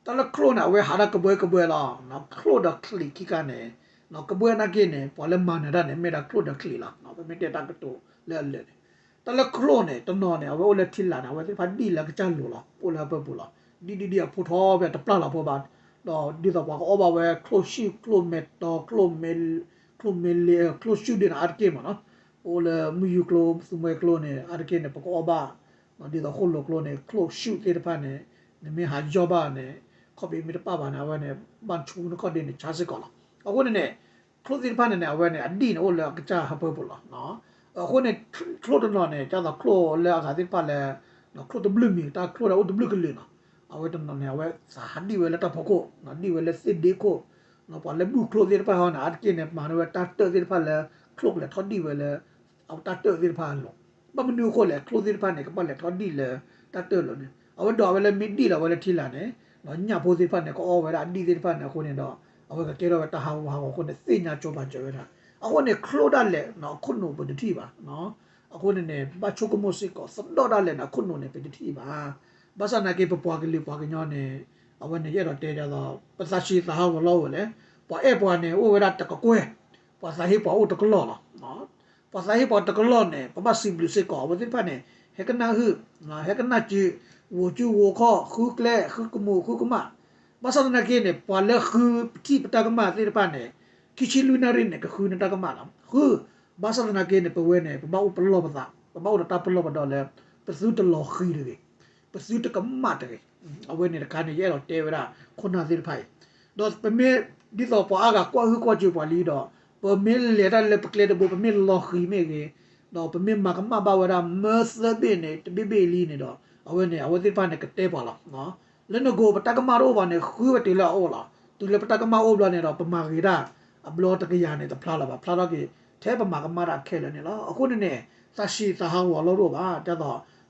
တၢ်လၢချိၣ်န့ၣ် အဝဲဟးတၢ်ကဘှဲကဘှဲလီၤ. ချိၣ်ဒီးချံးခံခါန့ၣ် ကဘှဲနာ်က့န့ၣ် ပှၤလၢမၤနၢၤတၢ်န့ၣ် မ့ၢ်ဒၣ်ချိၣ်ဒီးချံးလီၤ. ပမ့ၢ်တဲတၢ်ကတိၤလၢအလၢာ်န့ၣ် တၢ်လၢချိၣ်န့ၣ် တနီၤန့ၣ် အဝဲအိၣ်လၢထံလာ်န့ၣ် အဝဲသ့ၣ်တဖၣ်ဒံၣ်လၢအကစၢ်လိၤလီၤ. အိၣ်လၢအပၢပူၤလီၤ. ဒံၣ်ဒံၣ်ဒံၣ်အဖိထီၣ်ဖဲတပျၢ်လီၤဖိဘၣ်. ဒီးဒ်သိးပှၤကအီၣ်ဘၣ်ဝဲချိၣ်ဆူၣ် ချိၣ်မဲာ်တီၤ ချိၣ်မဲာ်လ့ ချိၣ်ဆူၣ်ဒ်န့ၣ် အါတက့ၢ်မ့ၢ်နီၤ ပအိၣ်လၢမုၢ်ယူၤကျိ သူမွဲကျိန့ၣ် အါတက့ၢ်န့ၣ် ပကအီၣ်ဘၣ် ဒ်သိးဃိၣ်လိာ်ကျိန့ၣ် ချိၣ်ဆူၣ်သ့ၣ်တဖၣ်န့ၣ် နမ့ၢ်ဟးယီၢ်ဘၣ်န့ၣ် ခီၣ်ဖံးမ့ၢ်တပာ်ဘၣ်န့ၣ် အဝဲန့ၣ် ဘၣ်ဆူနခီၣ်ဒ့န့ၣ် ဆါစ့ၢ်ကီးလီၤ. အဃိန့ၣ်န့ၣ် ချိၣ်သ့ၣ်တဖၣ်န့ၣ်န့ၣ် အဝဲန့ၣ် အဒံၣ်န့ၣ်အိၣ်လၢအကစၢ်ဟၢဖၢပူၤလီၤ. အဃိန့ၣ် ချိၣ်တနီၤန့ၣ် ဒ်သိးချိၣ်လၢအဂၤသ့ၣ်တဖၣ်လၢ ချိၣ်တဘျုးမံၤ တၢ်ချိၣ်ဒၣ်အိၣ်တဘျုးကလုာ်နီၤ အဝဲတနီၤန့ၣ် အဝဲသးဟးဒံၣ်ဝဲလၢတၢ်ဖီခိၣ် ဒံၣ်ဝဲလၢသ့ၣ်ဒ့ခိၣ် ပှၤလၢဘူၣ်ချိၣ်သ့ၣ်တဖၣ်ဟီန့ၣ် အါတက့ၢ်န့ၣ် မၤန့ၢ်ဝဲတၢ်တၢၣ်သ့ၣ်တဖၣ်လၢ ချိၣ်ကလဲၤထီၣ်ဒံၣ်ဝဲလၢ အတၢ်တၢၣ်သ့ၣ်တဖၣ်အလိၤ. ဘၣ်မနုၤအဃိလဲၣ် ချိၣ်သ့ၣ်တဖၣ်န့ၣ် ကဘၣ်လဲၤထီၣ်ဒံၣ်လၢတၢ်တၢၣ်အလိၤန့ၣ် အဝဲဒိးဝဲလၢမ့ၢ်ဒံၣ်လီၤဝဲလၢထံလာ်န့ၣ် ညၣ်ဖိသ့ၣ်တဖၣ်န့ၣ် ကအီၣ်ဝဲဒၣ်အဒံၣ်သ့ၣ်တဖၣ်န့ၣ်အဃိန့ၣ်ဒီး အဝဲကကဲထီၣ်ဝဲတၢ်ဟးဂူာ်ဟးဂီၤအဃိန့ၣ် သ့ၣ်ညါကၠိဘၣ်စၢၤဝဲဒၣ်. အဃိန့ၣ် ချိၣ်ဒၣ်လဲာ်န့ၣ် အခိၣ်နူာ်ပတထံၣ်ဘၣ်. အဃိန့ၣ်န့ၣ် ဘၣ်ဆိကမိၣ်စ့ၢ်ကီး သဒီၣ်ဒၣ်လဲာ်န့ၣ် အခိၣ်နူာ်န့ၣ် ပတထံၣ်ဘၣ်. ဘၣ်ဆၣ်သနာ်က့ ပပှၤကလုာ်ပှၤကညီန့ၣ် အဝဲန့ၣ်ယအဲၣ်ဒိးတဲဒ်သိး ပသးဆံးသးဟးဂီၤလီၤဝဲလဲၣ်. ပှၤအဲၣ်ပှၤန့ၣ် အိၣ်ဝဲဒၣ်တကကွဲၢ်, ပှၤသးဟ့ပှၤအိၣ်တကလီၢ်လီၤ. ပှၤသးဟ့ပှၤတကလီၢ်န့ၣ် ပဘၣ်စံးဘျုးစ့ၢ်ကီး အဝဲသ့ၣ်တဖၣ်န့ၣ် ဟဲကနၣ်ဟုၣ်, ဟဲကနၣ်စု, ဂိၤစုဂိၤခီၣ်, ဃုကျဲ, ဃုကမူၣ်, ဃုကမၣ်. ဘၣ်ဆၣ်သနာ်က့န့ၣ် ပှၤလၢဃုပထံၣ်ပတၢ်ကမၣ်သ့ၣ်တဖၣ်န့ၣ် ခံဆံလွံၢ်နၣ်ရံၣ်န့ၣ် ကဃုန့ၢ်တၢ်ကမၣ်လီၤ. ဃု, ဘၣ်ဆၣ်သနာ်က့န့ၣ် ပဝဲန့ၣ် ပဘၣ်အိၣ်ပလီၢ်ပသး, ပဘၣ်အိၣ်ဒီးတၢ်ပလီၢ်ပဒီလၢ ပသုတလီၤဃံၤတဂ့ၤ ပသုတကမၣ်တဂ့ၤ. အဝဲန့ၣ်တခါန့ၣ် ယအဲၣ်ဒိးတဲဝဲဒၣ် ခိၣ်နၢ်သ့ၣ်တဖၣ်အံၤ, ဒီးပမ့ၢ်ဒ်သိးပှၤအါဂၤကွၢ်ဟုၣ်ကွၢ်စူၣ်ပှၤလံဒီး ပမ့ၢ်လဲၤတၢ်လၢပကျဲတဘိ ပမ့ၢ်လီၤဃံၤမ့ၢ်ဂ့ၤ, ဒီးပမ့ၢ်မၤကမၣ်ဘၣ်ဝဲဒၣ်မၢသၢဘ့ၣ်န့ၣ် တဘ့ၣ်ဘ့ၣ်လံန့ၣ်ဒီး အဝဲန့ၣ် အဝဲသ့ၣ်တဖၣ်န့ၣ် ကတဲပှၤလီၤ. လၢနဂိၢ်ပတၢ်ကမၣ်တအိၣ်ဘၣ်န့ၣ် ဃုဝဲတုၤလၢအအိၣ်လီၤ. တုၤလၢပတၢ်ကမၣ်အိၣ်ဘျီန့ၣ်ဒီး ပမၤဂ့ၤတၢ် အဘျီတကယၤန့ၣ် တဖျါလၢၤဘၣ်, ဖျါထီၣ်က့ၤ ထဲပမၤကမၣ်တၢ်ခဲလၢာ်န့ၣ်လီၤ. အဃိန့ၣ်န့ၣ် သးဆံးသးဟးဂီၤအလီၢ်တအိၣ်ဘၣ်, ဒ်သိး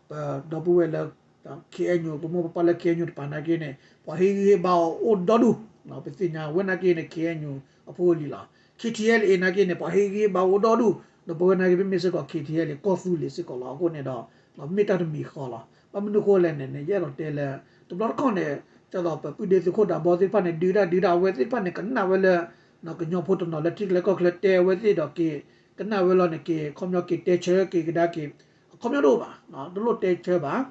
ပဒီပုၢ်ဝဲၢ်လၢ ခ့ၣ်အဲၣ်ယူၣ် ပမိၢ်ပပၢ်လၢခ့ၣ်အဲၣ်ယူၣ်တပၤနာ်က့န့ၣ် ပှၤဟ့ၣ်ဂံၢ်ဟ့ၣ်ဘါအီၤအိၣ်ဒီဒူၣ်, ပသ့ၣ်ညါဝဲနာ်က့န့ၣ် ခ့ၣ်အဲၣ်ယူၣ်အဖိအလံၤလီၤ. ခ့ၣ်ထံၣ်အဲၣ်လ့ၣ်နာ်က့န့ၣ် ပှၤဟ့ၣ်ဂံၢ်ဟ့ၣ်ဘါအီၤအိၣ်ဒီဒူၣ်, ဒီးပဝဲနာ်က့ ပမ့ၢ်စ့ၢ်ကီး ခ့ၣ်ထံၣ်အဲၣ်လ့ၣ် ကီၢ်သူလ့ၤစ့ၢ်ကီးလီၤ. အဃိန့ၣ်ဒီး မ့ၢ်တၢ်တမံၤဃီလီၤ. ဘၣ်မနုၤအဃိလဲၣ်န့ၣ် ယအဲၣ်ဒိးတဲလၢ တဘျီတခီၣ်န့ၣ် ဒ်သိးပပုၢ်ဒ့သုးခိၣ်ဒးဘီသ့ၣ်တဖၣ်န့ၣ် ဒုးတၢ်ဒုးတၢ် အဝဲသ့ၣ်တဖၣ်န့ၣ် ကနၣ်ဝဲလၢ ကညီဖိတနီၤလၢထံကျဲကီၢ်ချၢတဲအဝဲသ့ၣ်ဒီးက့ၤ ကနၣ်ဝဲလီၤန့ၣ်က့ၤ ခီပညီက့ၤတဲဆၢက့ၤကဒါက့ၤ အခီပညီတအိၣ်ဘၣ်, တလိၣ်တဲဆၢဘၣ်,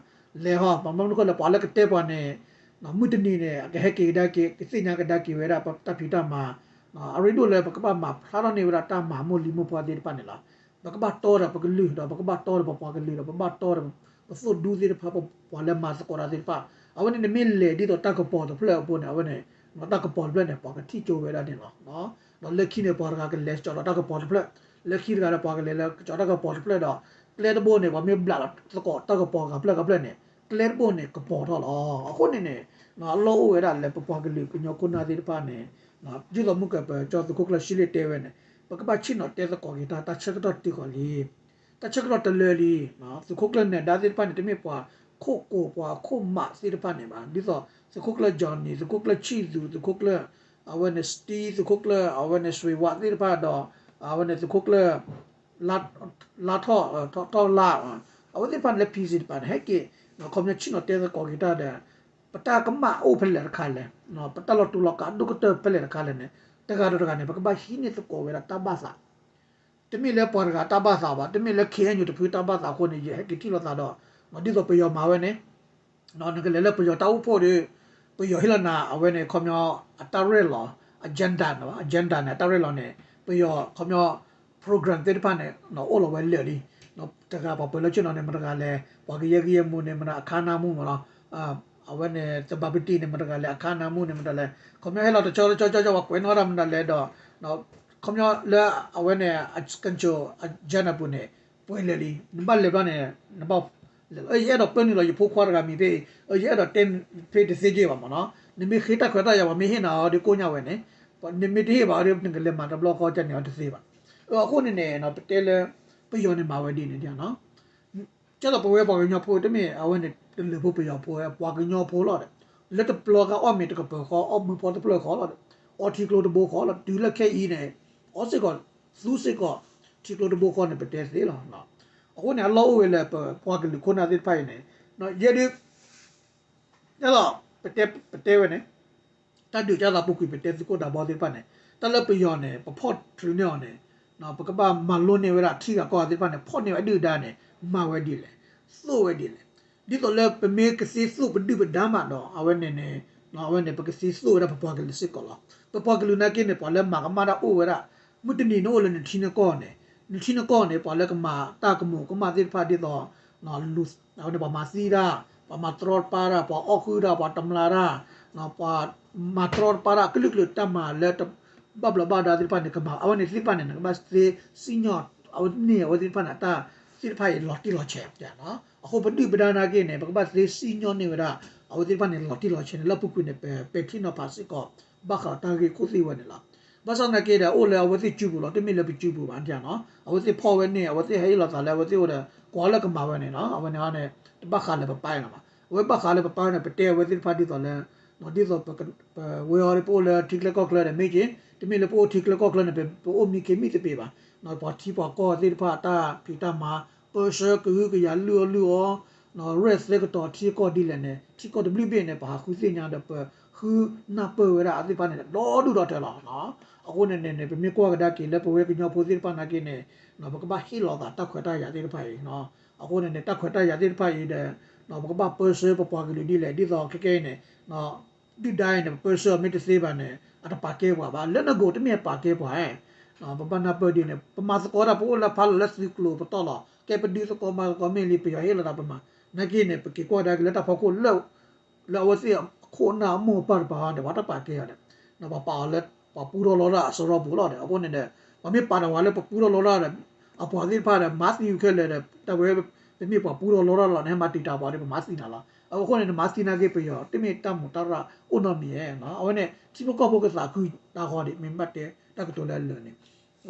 လဲၤဟီ ဘၣ်မနုၤအဃိလဲၣ် ပှၤလၢကတဲပှၤန့ၣ် မုၢ်တနံၤန့ၣ် အကဟဲက့ၤကဒါက့ၤ ကသ့ၣ်ညါကဒါက့ၤဝဲဒၣ် ပတၢ်ဖံးတၢ်မၤ, အရ့ဒိၣ်လၢပကဘၣ်မၤဖျါထီၣ်န့ၢ်ဝဲဒၣ်တၢ်မၤမိၢ်လံၤမိၢ်ပှၢ်သ့ၣ်တဖၣ်န့ၣ်လီၤ. ပကဘၣ်တီဒီးပကလုာ်ဒီး ပကဘၣ်တီဒီးပပှၤကလုာ်ဒီး ပဘၣ်တီဒီး ပသိၣ်ဒူသ့ၣ်တဖၣ် ပှၤလၢမၤသကိးတၢ်သ့ၣ်တဖၣ် အဝဲန့ၣ် နမ့ၢ်လဲၤဒ်သိးတၢ်ကပီၤတဖျၢၣ်အပူၤန့ၣ် အဝဲန့ၣ် တၢ်ကပီၤတဖျၢၣ်န့ၣ် ပှၤကထံၣ်ကၠိဝဲဒၣ်န့ၣ်လီၤ. ဒီးလၢခံန့ၣ် ပှၤတဂၤကလဲၤကၠီၤဒီးတၢ်ကပီၤတဖျၢၣ်, လၢခံတဂၤဒီးပှၤကလဲၤလၢကၠီၤတၢ်ကပီၤတဖျၢၣ်ဒီး ကျဲတဘိန့ၣ် ပှၤမ့ၢ်ဘျးလီၤသကိးတၢ်ကပီၤဂၤဖျၢၣ်ဂၤဖျၢၣ်န့ၣ် ကျဲတဘိန့ၣ် ကပီၤထီၣ်လီၤ. အဃိန့ၣ်န့ၣ် အလီၢ်အိၣ်ဝဲဒၣ်လၢပပှၤကလုာ်ကညီခိၣ်နၢ်သ့ၣ်တဖၣ်န့ၣ် ဒ်သိးမုၢ်ကပၢၤကၠီသုးခိၣ်ကျၢၢ်ရှံလ့ၣ်တဲဝဲန့ၣ် ပကဘၣ်ဆ့ၣ်နီၤတဲသကိးက့ၤတၢ် တၢ်ဆၢကတီၢ်တုၤဃီၤလံ တၢ်ဆၢကတီၢ်တလၢလံ. သုးခိၣ်ကျၢၢ်နၢၤဒါသ့ၣ်တဖၣ်န့ၣ် တမ့ၢ်ပှၤခိၣ်ကိးပှၤခိၣ်မးသ့ၣ်တဖၣ်န့ၣ်ဘၣ်. ဒ်သိးသုးခိၣ်ကျၢၢ် Johnny သုးခိၣ်ကျၢၢ်ဆံၣ်သူ သုးခိၣ်ကျၢၢ် အဝဲန့ၣ် Steve သုးခိၣ်ကျၢၢ် အဝဲန့ၣ် စွ့ၤဝးသ့ၣ်တဖၣ်ဒီး အဝဲန့ၣ်သုးခိၣ်ကျၢၢ် လါထီၣ် ထီၣ်လါ အဝဲသ့ၣ်တဖၣ်န့ၣ်လၢ PC တပၤန့ၣ် ဟဲက့ၤ ခီပညီဆ့ၣ်နီၤတဲသကိးက့ၤတၢ်ဒီး ပတၢ်ကမၣ်အိၣ်ဖဲလဲၣ်တခါလဲၣ်, ပတၢ်လီၤတူာ်လီၤကာ်ဒိၣ်ကတၢၢ်ဖဲလဲၣ်တခါလဲၣ်န့ၣ် တဂၤဒီးတဂၤန့ၣ် ပကဘၣ်ဟံးန့ၢ်သကိးဝဲဒၣ်တၢ်ဘၣ်သး တမ့ၢ်လၢပှၤတဂၤတၢ်ဘၣ်သးဘၣ်, တမ့ၢ်လၢ KNU တဖုတၢ်ဘၣ်သးအဃိန့ၣ် ယဟဲက့ၤထံၣ်လိာ်သးဒီး ဒ်သိးပယီၤမၤဝဲန့ၣ် နကလဲၤလၢပယီၤတၢ်အိၣ်ဖှိၣ်ဒီး ပယီၤဟ့ၣ်လီၤနၤ အဝဲန့ၣ် ခီပညီ အတၢ်ရဲၣ်လီၤ agenda န့ၣ် agenda န့ၣ် အတၢ်ရဲၣ်လီၤန့ၣ် ပယီၤ ခီပညီ program သ့ၣ်တဖၣ်န့ၣ် အိၣ်လီၤဝဲလၢာ်လံ. တဂၤပှၤပၢၤလၢဆ့ၣ်နီၤန့ၣ် မတဂၤလဲၣ်, ပှၤကယဲၢ်ကယဲၢ်မူန့ၣ် မတဂၤအခါနၢမူမးလီၤ. အဝဲန့ၣ် သဘၣ်ပတံၣ်န့ၣ် မတဂၤလဲၣ် အခါနၢမူန့ၣ် မတဂၤလဲၣ်, ခီပညီဟဲလီၤတဆီတဆီဆီဆီ ပှၤကွဲးနီၣ်တၢ်မတဂၤလဲၣ်ဒီး ခီပညီလၢအဝဲန့ၣ် control agenda ပူၤန့ၣ် ပှဲၤလၢာ်လံ. နဘၣ်လဲၤဘျီန့ၣ် နဘၣ် ယအဲၣ်ဒိးပၢနုာ်လီၤယဖိခွါတဂၤမံၤဖဲအံၤ, ယအဲၣ်ဒိးတဲဖဲတသ့က့ၤဘၣ်မးနီၤ, နမ့ၢ်ဃ့တၢ်ခွဲးတၢ်ယာ် ပှၤမ့ၢ်ဟ့ၣ်နၤအီၤဒီးကိၣ်ညါဝဲန့ၣ်, နမ့ၢ်တဟ့ၣ်ဘၣ်အီၤဒီး နကလဲၤမၤတဘျီဃီကန့ၣ်အီၤတသ့ဘၣ်. အဃိန့ၣ်န့ၣ် ပတဲလၢ ပယီၤန့ၣ်မၤဝဲဒ်န့ၣ်ဒ်နီၤ ကဲသိးပဝဲပှၤကညီဖိ တမ့ၢ်အဝဲန့ၣ် တလၢၤဖိပယီၤဖိဝဲ ပှၤကညီဖိလီၤဒီး လၢတပျီကအီၣ်မ့ၤတကပၤဃီ အီၣ်မ့ၤဖီတဖျၢၣ်ဃီလီၤဒီး အီထံကျိတဘိဃီလီၤ. တုၤလၢခဲအံၤန့ၣ် အီစ့ၢ်ကီး သူစ့ၢ်ကီး ထံကျိတဘိဃီန့ၣ် ပတဲသ့လီၤ. အဃိန့ၣ် အလီၢ်အိၣ်ဝဲလၢပပှၤကလုာ်ခိၣ်နၢ်သ့ၣ်တဖၣ်အံၤန့ၣ် ယဲဒုး ကဲသိး ပတဲဝဲန့ၣ် တၢ်ဒုးကဲသိးပူၤကွံာ် ပတဲသုးခိၣ်ဒးဘီသ့ၣ်တဖၣ်န့ၣ် တၢ်လၢပယီၤန့ၣ် ပဖီၣ်ထုးန့ၢ်အီၤန့ၣ် ပကဘၣ်မၤလိန့ၢ်ဝဲဒၣ်ထံဂၤကီၢ်ဂၤသ့ၣ်တဖၣ်န့ၣ် ဖီၣ်န့ၢ်ဝဲဒုၣ်ဒါန့ၣ် မၤဝဲဒ်လဲၣ်, သိၣ်ဝဲဒ်လဲၣ်. ဒ်သိးလၢပမ့ၢ်ကသ့သိၣ်ပဒုၣ်ပဒါမးဒီး အဝဲန့ၣ်န့ၣ် အဝဲန့ၣ် ပကသ့သိၣ်ဝဲဒၣ်ပပှၤကလုာ်စ့ၢ်ကီးလီၤ. ပပှၤကလုာ်နာ်က့န့ၣ် ပှၤလၢမၤကမၣ်တၢ်အိၣ်ဝဲဒၣ် မုၢ်တနံၤန့ၣ်အိၣ်လၢနထံနကီၢ်န့ၣ်, နထံနကီၢ်န့ၣ် ပှၤလၢကမၤတၢ်ကမူၤကမၣ်သ့ၣ်တဖၣ်ဒ်သိး အဝဲန့ၣ် ပှၤမၤသံတၢ်, ပှၤမၤတြီတပါတၢ်, ပှၤအီၣ်ဃုာ်တၢ်, ပှၤတမျးတၢ်, ပှၤမၤတြီတပါတၢ် အကလုာ်ကလုာ်တၢ်မၤလၢ ဘၣ်ဘျီးဘၣ်ဒါသ့ၣ်တဖၣ်န့ၣ် ကမၤ အဝဲန့ၣ်သ့ၣ်တဖၣ်န့ၣ် နကဘၣ်သ့စံၣ်ညီၣ် အဝဲန့ၣ် အဝဲသ့ၣ်တဖၣ်န့ၣ် တၢ်သ့ၣ်တဖၣ်အံၤလီၤတံၢ်လီၤဆဲး. အဃိပဒုၣ်ပဒါနာ်က့န့ၣ် ပကဘၣ်သ့စံၣ်ညီၣ်န့ၢ်ဝဲဒၣ် အဝဲသ့ၣ်တဖၣ်န့ၣ် လီၤတံၢ်လီၤဆဲးန့ၣ် လၢအပူၤကွံာ်န့ၣ် ပပဲာ်ထံနီၤဖးစ့ၢ်ကီး ဘၣ်ဃးတၢ်ဂ့ၢ်ခိၣ်သ့ၣ်ဝဲန့ၣ်လီၤ. ဘၣ်ဆၣ်သနာ်က့ဒီး အိၣ်လၢအဝဲသ့ၣ်စုပူၤလီၤ, တမ့ၢ်လၢပစုပူၤဘၣ်နီၤ. အဝဲသ့ၣ်ဖီၣ်ဝဲန့ၣ် အဝဲသ့ၣ်ဟဲဟ့ၣ်လီၤသးလၢအဝဲသ့ၣ်အိၣ်ဒီး ကွၢ်လၢကမၤဝဲန့ၣ်နီၤ. အဝဲန့ၣ်န့ၣ် တဘၣ်ဃးလၢပပၢ်န့ၣ်လီၤ. အဝဲဘၣ်ဃးလၢပပၢ်န့ၣ် ပတဲအဝဲသ့ၣ်တဖၣ်ဒ်သိးလၢ ဒ်သိး ပဝဲအံၤဒီး ပအိၣ်လၢထံချၢကီၢ်ချၢဒီးမ့ၢ်က့ၤ, တမ့ၢ်လၢပအိၣ်ထံချၢကီၢ်ချၢန့ၣ် ပအိၣ်မံခ့မံသပ့ၤဘၣ်. ပှၤထံပှၤကီၢ်သ့ၣ်တဖၣ်အတၢ်ဖံးတၢ်မၤ ပၢဆှၢကဟုကယာ်လုၢ်အီၣ်လုၢ်အီ ရဲၣ်သဲကတီၤထံကီၢ်ဒ်လဲၣ်န့ၣ် ထံကီၢ်တဘျုးဘ့ၣ်န့ၣ် ပဟးဃုသ့ၣ်ညါဒီးပဃုနၢ်ပၢၢ်ဝဲဒၣ်အသ့ၣ်တဖၣ်န့ၣ် ဒီဒူၣ်ဒီထၢလီၤ. အဃိန့ၣ်န့ၣ် ပမ့ၢ်ကွၢ်ကဒါက့ၤလၢပဝဲကညီဖိသ့ၣ်တဖၣ်နာ်က့န့ၣ် ပကဘၣ်ဟ့ၣ်လီၤသးတၢ်ခွဲးတၢ်ယာ်သ့ၣ်တဖၣ်အံၤ. အဃိန့ၣ်န့ၣ် တၢ်ခွဲးတၢ်ယာ်သ့ၣ်တဖၣ်အံၤဒီး ပကဘၣ်ပၢဆှၢပပှၤကလုာ်ဒ်လဲၣ် ဒ်သိးခဲကဲအံၤန့ၣ် ဒုၣ်ဒါအံၤန့ၣ် ပပၢဆှၢအီၤမ့ၢ်တသ့ဘၣ်န့ၣ် အတပာ်ကဲပှၤဘၣ်. လၢနဂိၢ်တမ့ၢ်အပာ်ကဲပှၤဧါ. ပဘၣ်နၢ်ပၢၢ်ဒ်န့ၣ် ပမၤသကိးတၢ် ပအိၣ်လၢဖးလီၤလၢသုးကျိၤပတီၢ်လီၤ. ကဲပဒုးသကိးမၤသကိးမ့ၢ်လံ ပယီၤဟ့ၣ်လီၤသးပမၤ နာ်က့န့ၣ် ပက့ၤကွၢ်ကဒါက့ၤလၢတၢ်ဖီခိၣ်လၢ လၢအဝဲသ့ၣ်အခိၣ်အနၢ်အမိၢ်အပၢ်တပၤဒီး ပှၤတပာ်ကဲအီၤဒီး ပှၤပာ်အီၤလၢ ပှၤပူထီၣ်လီတၢ်အစရီပူၤလီၤဒီး အဃိန့ၣ်ဒီး ပှၤမ့ၢ်ပာ်တၢ်ဝဲလၢပပူထီၣ်လီတၢ်ဒီး အပှၤသ့ၣ်တဖၣ်ဒီး မၤသံဝဲခဲလၢာ်ဒီး တၢ်ဝဲ ပမ့ၢ်ပှၤပူထီၣ်လီတၢ်လီၤန့ၣ် ဟဲမၤတံာ်တာ်ပှၤဒီး ပမၤသံနၤလီၤ. အဃိန့ၣ် နမၤသံနာ်က့ ပယီၤတမ့ၢ်တၢ်မူးတၢ်ရၢ်အိၣ်နီတမံၤဧါ. အဝဲန့ၣ် ထံဖိကီၢ်ဖိကသးခုတၢ်ဃီဒံး မ့ၢ်ဘၣ်တဲတၢ်ကတိၤလၢအလၢာ်န့ၣ်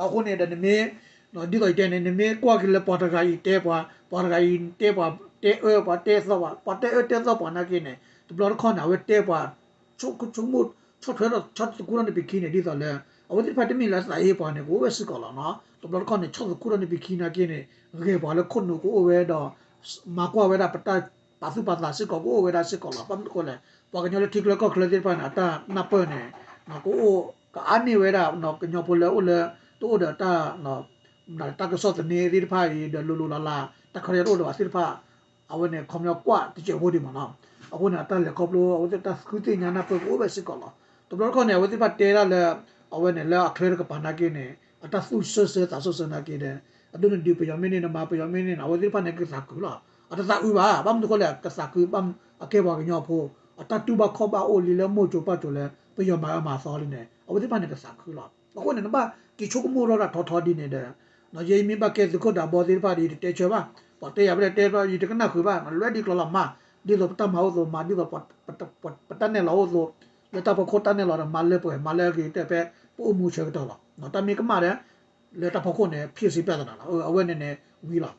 အဃိန့ၣ်ဒီးနမ့ၢ် ဒ်သိးယတဲန့ၣ် နမ့ၢ်ကွၢ်က့ၤလၢပှၤတဂၤအံၤတဲပှၤ ပှၤတဂၤအံၤတဲပှၤ တဲအၢပှၤတဲသီပှၤ ပှၤတဲအၢတဲသီပှၤနာ်က့န့ၣ် တဘျီတခီၣ်န့ၣ် အဝဲတဲပှၤ ဆိကမိၣ် ဆီၣ်ထွဲထီၣ်ဆီသခူထီၣ်န့ၢ်ပခံန့ၣ် ဒ်သိးလၢ အဝဲသ့ၣ်တဖၣ်တမ့ၢ်လၢအသးဟ့ပှၤန့ၣ် ကအိၣ်ဝဲစ့ၢ်ကီးလီၤနီၤ. တဘျီတခီၣ်န့ၣ် ဆီၣ်သခူထီၣ်န့ၢ်ပခံနာ်က့န့ၣ် ဂဲၤပှၤလၢခိၣ်နူာ်ကအိၣ်ဝဲဒီး မၤကွၢ်ဝဲဒၣ်ပတၢ်ပာ်သူၣ်ပာ်သးစ့ၢ်ကီးကအိၣ်ဝဲဒၣ်စ့ၢ်ကီးလီၤ. ဘၣ်မနုၤအဃိလဲၣ် ပှၤကညီလၢထံချၢကီၢ်ချၢသ့ၣ်တဖၣ်န့ၣ် အတၢ်နၢ်ပၢၢ်န့ၣ် ကအိၣ်ကအါန့ၢ်ဝဲဒၣ် ကညီဖိလၢအိၣ်လၢ တအိၣ်ဒီးတၢ် တၢ်ကစီၣ်သန့သ့ၣ်တဖၣ်အံၤ ဒီးလိၤလိၤလးလး တၢ်ခီတၢ်ယာ်တအိၣ်ဒီးဘၣ်သ့ၣ်တဖၣ် အဝဲန့ၣ် ခီပညီကွၢ်တစဲးဖိဒံးမးနီၤ. အဃိန့ၣ် အတၢ်လဲၤခီဖျိ အဝဲသ့ၣ်တၢ်သူသ့ၣ်ညါနၢ်ပၢၢ်ကအိၣ်ဝဲစ့ၢ်ကီးလီၤ. တဘျီတခီၣ်န့ၣ် အဝဲသ့ၣ်တဖၣ်တဲဒၣ်လၢ အဝဲန့ၣ်လၢအချၢတကပၤနာ်က့န့ၣ် အတၢ်သူၣ်ဆၢဆၢသးဆၢဆၢနာ်က့ဒီး အဒိနဒုးပယီၤမ့ၢ်န့ၣ် နမၤပယီၤမ့ၢ်န့ၣ် အဝဲသ့ၣ်တဖၣ်န့ၣ်ကသးခုလီၤ. အတသးခုဘၣ်. ဘၣ်မနုၤအဃိလဲၣ် ကသးခုဘၣ် အကဲပှၤကညီဖိ အတၢ်တူၢ်ဘၣ်ခီၣ်ဘၣ်အိၣ်လံလၢမိၢ်ကၠိၤပၢ်ကၠိၤလၢ ပယီၤမၤအၢမၤသီလံန့ၣ် အဝဲသ့ၣ်တဖၣ်န့ၣ်ကသးခုလီၤ. အဃိန့ၣ် နဘၣ်က့ၤဆိကမိၣ်ထီၣ်တၢ်ထီထီဒ်န့ၣ်ဒီး ယဲယမ့ၢ်ဘၣ်ကဲသုးခိၣ်ဒးဘီသ့ၣ်တဖၣ်ဒီး ယတတဲဆၢဘၣ်, ပှၤတဲယၤဖဲလဲၣ်တဲဖဲလဲၣ် ယတကနၣ်ဃုာ်ဘၣ်, လွဲဒ်ကျိၤလီၤမး, ဒ်သိးပတၢ်မၤအိၣ်သိးမၤ, ဒ်သိး ပတၢ်နဲၣ်လီၤအိၣ်သိး လၢတၢ်ဖီခိၣ်တၢ်နဲၣ်လီၤဒီး မၤလၢပှဲၤ မၤလၢအဂ့ၤကတၢၢ်ဖဲ ပအိၣ်မူဆၢကတီၢ်လီၤ. တၢ်မ့ၢ်ကမၣ်ဒီး လၢတၢ်ဖီခိၣ်န့ၣ် ဖံးစံးပျၢ်သနာ်လီၤ. အဝဲန့ၣ်န့ၣ်ဝံၤလီၤ.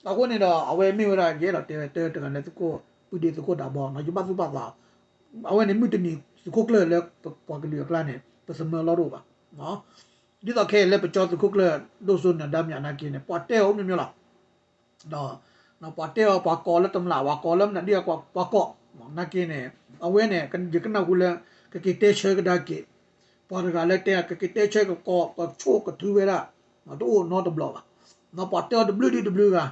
အဃိန့ၣ်ဒီး အဝဲမ့ၢ်ဝဲဒၣ် ယအဲၣ်ဒိးတဲဝဲတၢ်တဂၤလၢသုးခိၣ် ပုၢ်ဒ့သုးခိၣ်ဒးဘီ ယဘၣ်သူၣ်ဘၣ်သး အဝဲန့ၣ်မုၢ်တနံၤသုးခိၣ်ကျၢၢ်လၢပှၤကလုာ်အကျါန့ၣ် ပသမၢလီၢ်တအိၣ်ဘၣ်. ဒ်သိးခဲအံၤလၢပကၠီသုးခိၣ်ကျၢၢ် ဒိၣ်စိနၢၤဒါမၠးနာ်က့န့ၣ် ပှၤတဲအီၤအိၣ်မ့ၢ်မ့ၢ်လီၤ. ဒီး ပှၤတဲအီၤ ပှၤကိးလၢတမျး ပှၤကိးလၢမနုၤဒ်ပှၤကိး နာ်က့န့ၣ် အဝဲန့ၣ် ယကနၣ်ဟူလၢ ကက့ၤတဲဆၢကဒါက့ၤ ပှၤတဂၤလၢတဲ ကက့ၤတဲဆၢကကိး ကဆိၣ်ကထုဝဲဒၣ် တအိၣ်နီတဘျီဘၣ်. ပှၤတဲအီၤတဘျုးဒ်တဘျုးဂၤ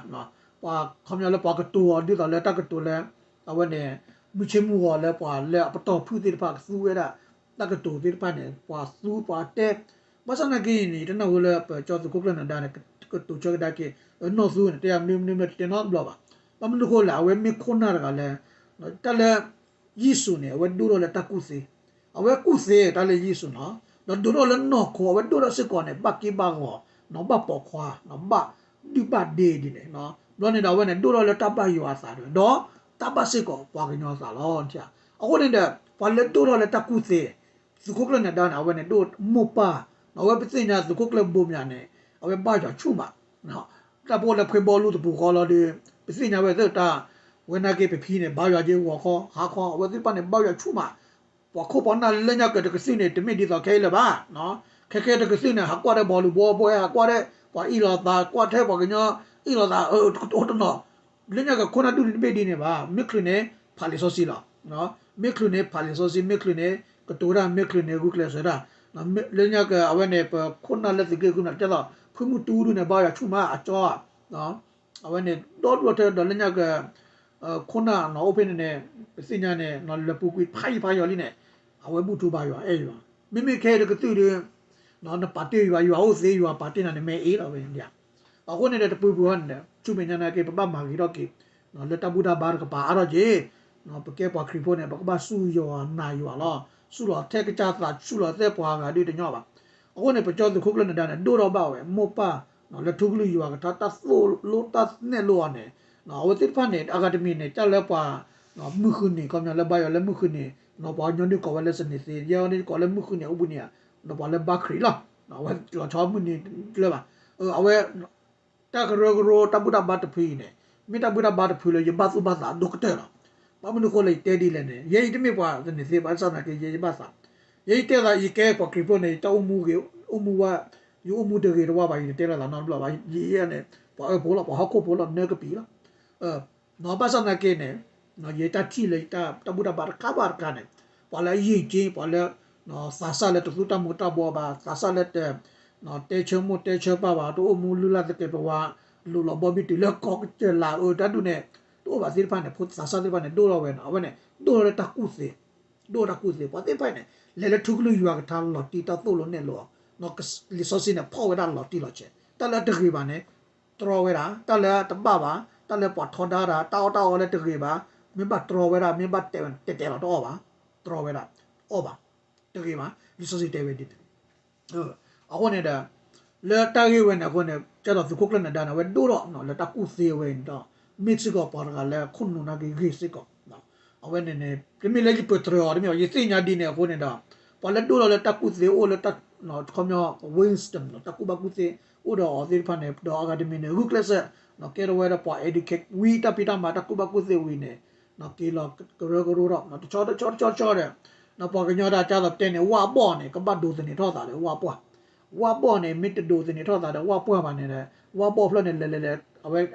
ပှၤခီပညီလၢပှၤကတိၤအီၤဒ်သိးလၢတၢ်ကတိၤလၢ အဝဲန့ၣ် မုၢ်ဆ့မုၢ်ဂီၤလၢပှၤလၢအပတီၢ်ဖုၣ်သ့ၣ်တဖၣ်ကသူဝဲဒၣ် တၢ်ကတိၤသ့ၣ်တဖၣ်န့ၣ် ပှၤသူပှၤတဲ ဘၣ်ဆၣ်နာ်က့န့ၣ် ယတနၢ်ဟူလၢပကၠီသုးခိၣ်ကျၢၢ်နၢၤဒါန့ၣ် ကတိၤဆၢကဒါက့ၤ နီၢ်သူန့ၣ် တဲယၤမနုၤမနုၤမနုၤတတဲနီတဘျီဘၣ်. ဘၣ်မနုၤဃိလဲၣ် အဝဲမ့ၢ်ခိၣ်နၢ်တဂၤလၢ တၢ်လၢ ယ့ၣ်ၡူးန့ၣ် အဝဲဒိၣ်ထီၣ်လၢတၢ်ကူၣ်သ့, အဝဲကူၣ်သ့တၢ်လၢယ့ၣ်ၡူးနီၤ, ဒီးဒိၣ်ထီၣ်လၢနီၢ်ခိ အဝဲဒိၣ်ထီၣ်စ့ၢ်ကီးန့ၣ် ဘၣ်က့ဘၣ်ဂီၤ, ဘၣ်ပိာ်ခွါ, ဘၣ်ဒုၣ်ဘၣ်ဒ့ဒ်န့ၣ်, ဘျီန့ၣ်ဒီးအဝဲန့ၣ် ဒိၣ်ထီၣ်လၢတၢ်ဘၣ်ယွၤအသးဒီး ဒီးတၢ်ဘၣ်စ့ၢ်ကီးပှၤကညီအသးလီၤ. အဃိန့ၣ်ဒီး ပှၤလၢဒိၣ်ထီၣ်လၢတၢ်ကူၣ်သ့ သုးခိၣ်ကျၢၢ်နၢၤဒါန့ၣ် အဝဲန့ၣ်ဒိၣ်မိၢ်ပၢ်, အဝဲပသ့ၣ်ညါသုးခိၣ်ကျၢၢ်ဘိမၠးန့ၣ် အဝဲဘၣ်ယွၤဆူၣ်မး, တၢ်ပအိၣ်လၢဖှ့ဘီလူတပူၤဃီလီၤဒီး ပသ့ၣ်ညါဝဲသ့ၣ်တၢ်, ဝဲနာ်က့ပဖံန့ၣ် ဘါယွၤက့ဂီၤခီဟါခီ အဝဲသ့ၣ်တဖၣ်န့ၣ် ဘါယွၤဆူၣ်မး, ပှၤခိၣ်ပှၤနၢ်လၢညါကတကသုၣ်န့ၣ် တမ့ၢ်ဒ်သိးခဲအံၤလၢၤဘၣ်, ခဲခဲတကသုၣ်န့ၣ် ဟးကွၢ်ထဲဘီလူၤဘီဘီ ဟဲဟးကွၢ်ထဲပှၤအ့ၣ်လိာ်သး ကွၢ်ထဲပှၤကညီအ့ၣ်လိာ်သး တအိၣ်တနီၤ လၢညါကခိၣ်နၢ်ဒူၣ်န့ၣ်တဘ့ၣ်ဒ်န့ၣ်ဘၣ်, မ့ၢ်ချုးန့ၣ် ဖးလံာ်စီဆှံလီၤ. မ့ၢ်ချုးန့ၣ် ဖးလံာ်စီဆှံ, မ့ၢ်ချုးန့ၣ် ကတိၤတၢ်, မ့ၢ်ချုးန့ၣ် ဂုာ်ကျဲးစၢးတၢ်. လၢညါကအဝဲန့ၣ် ပခိၣ်နၢ်လၢသုးက့ဃုန့ၣ် တဲသိး ဖုမုၢ်တူဒူၣ်န့ၣ် ဘါယွၤဆူၣ်မးအကၠီ, အဝဲန့ၣ် ဒီဒူၣ်ထဲဒီးလၢညါက ခိၣ်နၢ်နီၤအိၣ်ဖဲန့ၣ်န့ၣ် ပသ့ၣ်ညါန့ၣ် လၢပူၤကွံာ်ဖးယံာ်ဖးယီၤလံန့ၣ် အဝဲဘူၣ်ထူဘါယွၤအဲၣ်ယွၤ, မ့မ့ၢ်ခဲအံၤတကသုၣ်ဒီး နပာ်တ့ၢ်ယွၤ ယွၤအိၣ်သ့ ယွၤပာ်တ့ၢ်နၤန့ၣ် မ့ၢ်အ့ၣ်လီၤဝဲန့ၣ်. အဃိန့ၣ်ဒီးတပူၤပူၤန့ၣ် ဆူမဲာ်ညါနာ်က့ ပဘၣ်မၤဂ့ၤထီၣ်က့ၤ လၢတၢ်ဘူၣ်တၢ်ဘါတကပၤအါထီၣ်က့ၤ, ပကဲပှၤခရံာ်ဖိန့ၣ် ပကဘၣ်စူၢ်ယွၤနာ်ယွၤလီၤ. စူၢ်လီၤထဲကစၢ်သး စူၢ်လီၤထဲပှၤဂၤဒ်တညီဘၣ်. အဃိန့ၣ် ပကၠီသုးခိၣ်ကျၢၢ်နၢၤဒါန့ၣ် ဒိၣ်ထီၣ်ဘၣ်ဝဲ မိၢ်ပၢ် လၢထူကလုၢ်ယွၤကထါ တၢ်သိၣ်လိတၢ်နဲၣ်လိအီၤန့ၣ် အဝဲသ့ၣ်တဖၣ်န့ၣ် အဂၤတမံၤန့ၣ် တၢ်လၢပှၤ မုၢ်ဃုနံၤ ခီပညီလၢဘါယွၤလၢမုၢ်ဃုနံၤ ပှၤကညီဒုးကိးဝဲလၢစနေသ့, ယဲအံၤကိးလၢမုၢ်ဃုနံၤအိၣ်ဘှံးနံၤဧါ, ပှၤလၢဘါခရံာ်လီၤ. အဝဲလီၤဆီမုၢ်နံၤတလၢဘၣ်. အဝဲ တၢ်ကရၢကရိတၢ်ဘူၣ်တၢ်ဘါတဖုအံၤန့ၣ် မ့ၢ်တၢ်ဘူၣ်တၢ်ဘါတဖုလၢယဘၣ်သူၣ်ဘၣ်သးဒိၣ်ကတၢၢ်လီၤ. ဘၣ်မနုၤအဃိလၢယတဲဒ်လဲၣ်န့ၣ် ယဲအံၤတမ့ၢ်ပှၤစနေသ့ဘၣ်ဆၣ်သနာ်က့ ယဲယဘၣ်သး, ယဲယတဲသး ယကဲပှၤခရံာ်ဖိန့ၣ် ယတၢ်အိၣ်မူဂ့ၤ အိၣ်မူဝဲ ယအိၣ်မူတဂ့ၤတဝါဘၣ် ယတတဲလိာ်သးနီတဘျီဘၣ်. ယဲန့ၣ် ပှၤအၢဖိလီၤ ပှၤဟီၣ်ခိၣ်ဖိလီၤ နၢကပံာ်လီၤ. ဘၣ်ဆၣ်သနာ်က့န့ၣ် ယတၢ်ထံၣ်လၢယတၢ်ဘူၣ်တၢ်ဘါတခါဘၣ်တခါန့ၣ် ပှၤလၢအယံာ်က့ ပှၤလၢ သးစၢ်လၢတသူတၢ်မူၤတၢ်ဘှီဘၣ် သးစၢ်လၢတ တဲဆၢမိၢ်တဲဆၢပၢ်ဘၣ် တအိၣ်မူလုၢ်လၢ်သကဲးပဝး လိၤလီၤဘီဘံၣ်တုၤလၢကီကစၢၢ်လၢအတၢ်ဒူၣ်န့ၣ် တအိၣ်ဘၣ်သ့ၣ်တဖၣ်န့ၣ် ဖိသးစၢ်သ့ၣ်တဖၣ်န့ၣ် ဒိၣ်ထီၣ်ဝဲနီၤ အဝဲန့ၣ် ဒိၣ်ထီၣ်လၢတၢ်ကူၣ်သ့ ဒိၣ်တၢ်ကူၣ်သ့ ပှၤသ့ၣ်တဖၣ်န့ၣ် လဲၤလၢထူကလုၢ်ယွၤကထါလီၤတံၢ်တၢ်သိၣ်လိနဲၣ်လိအီၤ လံာ်စီဆှံန့ၣ်ဖီၣ်ဝဲဒၣ်လီၤတံၢ်လီၤဆဲး တၢ်လၢအတဂ့ၤဘၣ်န့ၣ် တြီဝဲဒၣ် တၢ်လၢတဘၣ်ဘၣ် တၢ်လၢပှၤထီဒါတၢ် တၢ်အီၣ်တၢ်အီလၢတဂ့ၤဘၣ် မ့ၢ်ဘၣ်တြီဝဲဒၣ် မ့ၢ်ဘၣ်တဲဝဲ တဲတဲလီၤတအီၣ်ဘၣ် တြီဝဲဒၣ် အီၣ်ဘၣ် တဂ့ၤဘၣ် လံာ်စီဆှံတဲဝဲဒ်န့ၣ် အဃိန့ၣ်ဒီး လၢတၢ်ဂ့ၢ်ဝဲန့ၣ်အဃိန့ၣ် ကဲဒီးသုးခိၣ်ကျၢၢ်နၢၤဒါန့ၣ် အဝဲဒိၣ်ထီၣ်လၢတၢ်ကူၣ်သ့ဝဲန့ၣ်ဒီး မ့ၢ်စ့ၢ်ကီးပှၤတဂၤလၢခိၣ်နူာ်နာ်က့ဂ့ၤစ့ၢ်ကီး အဝဲန့ၣ်န့ၣ် တမ့ၢ်လၢယပၢၢ်တြၢၤအီၤတမ့ၢ် ယသ့ၣ်ညါဒ်န့ၣ်အဃိန့ၣ်ဒီး ပှၤလၢဒိၣ်ထီၣ်လၢတၢ်ကူၣ်သ့အိၣ်လၢတၢ် ခီပညီ wisdom တၢ်ကူၣ်ဘၣ်ကူၣ်သ့ အိၣ်ဒီးအီၤသ့ၣ်တဖၣ်န့ၣ် ဒီးအဂၤတမံၤန့ၣ် ဂုာ်ကျဲးစၢး ကဲထီၣ်ဝဲဒၣ်ပှၤ educate ဝံၤတၢ်ဖံးတၢ်မၤတၢ်ကူၣ်ဘၣ်ကူၣ်သ့ဝံၤန့ၣ် က့ၤလီၤကရၢကရိထီၣ် တဆီတဆီတဆီတဆီဒီး ပှၤကညီတၢ်ကၢ်သိးတဲန့ၣ် ဝၣ်ဘီၣ်န့ၣ် ကဘၣ်ဒိးသန့ၤထီၣ်သးဒီးဝၣ်ပှၢ် ဝၣ်ဘီၣ်န့ၣ် မ့ၢ်တဒိးသန့ၤထီၣ်သးဒီးဝၣ်ပှၢ်ဘၣ်န့ၣ်ဒီး ဝၣ်ဘီၣ်ဖျၢၣ်န့ၣ် လဲၤလဲၤလဲၤ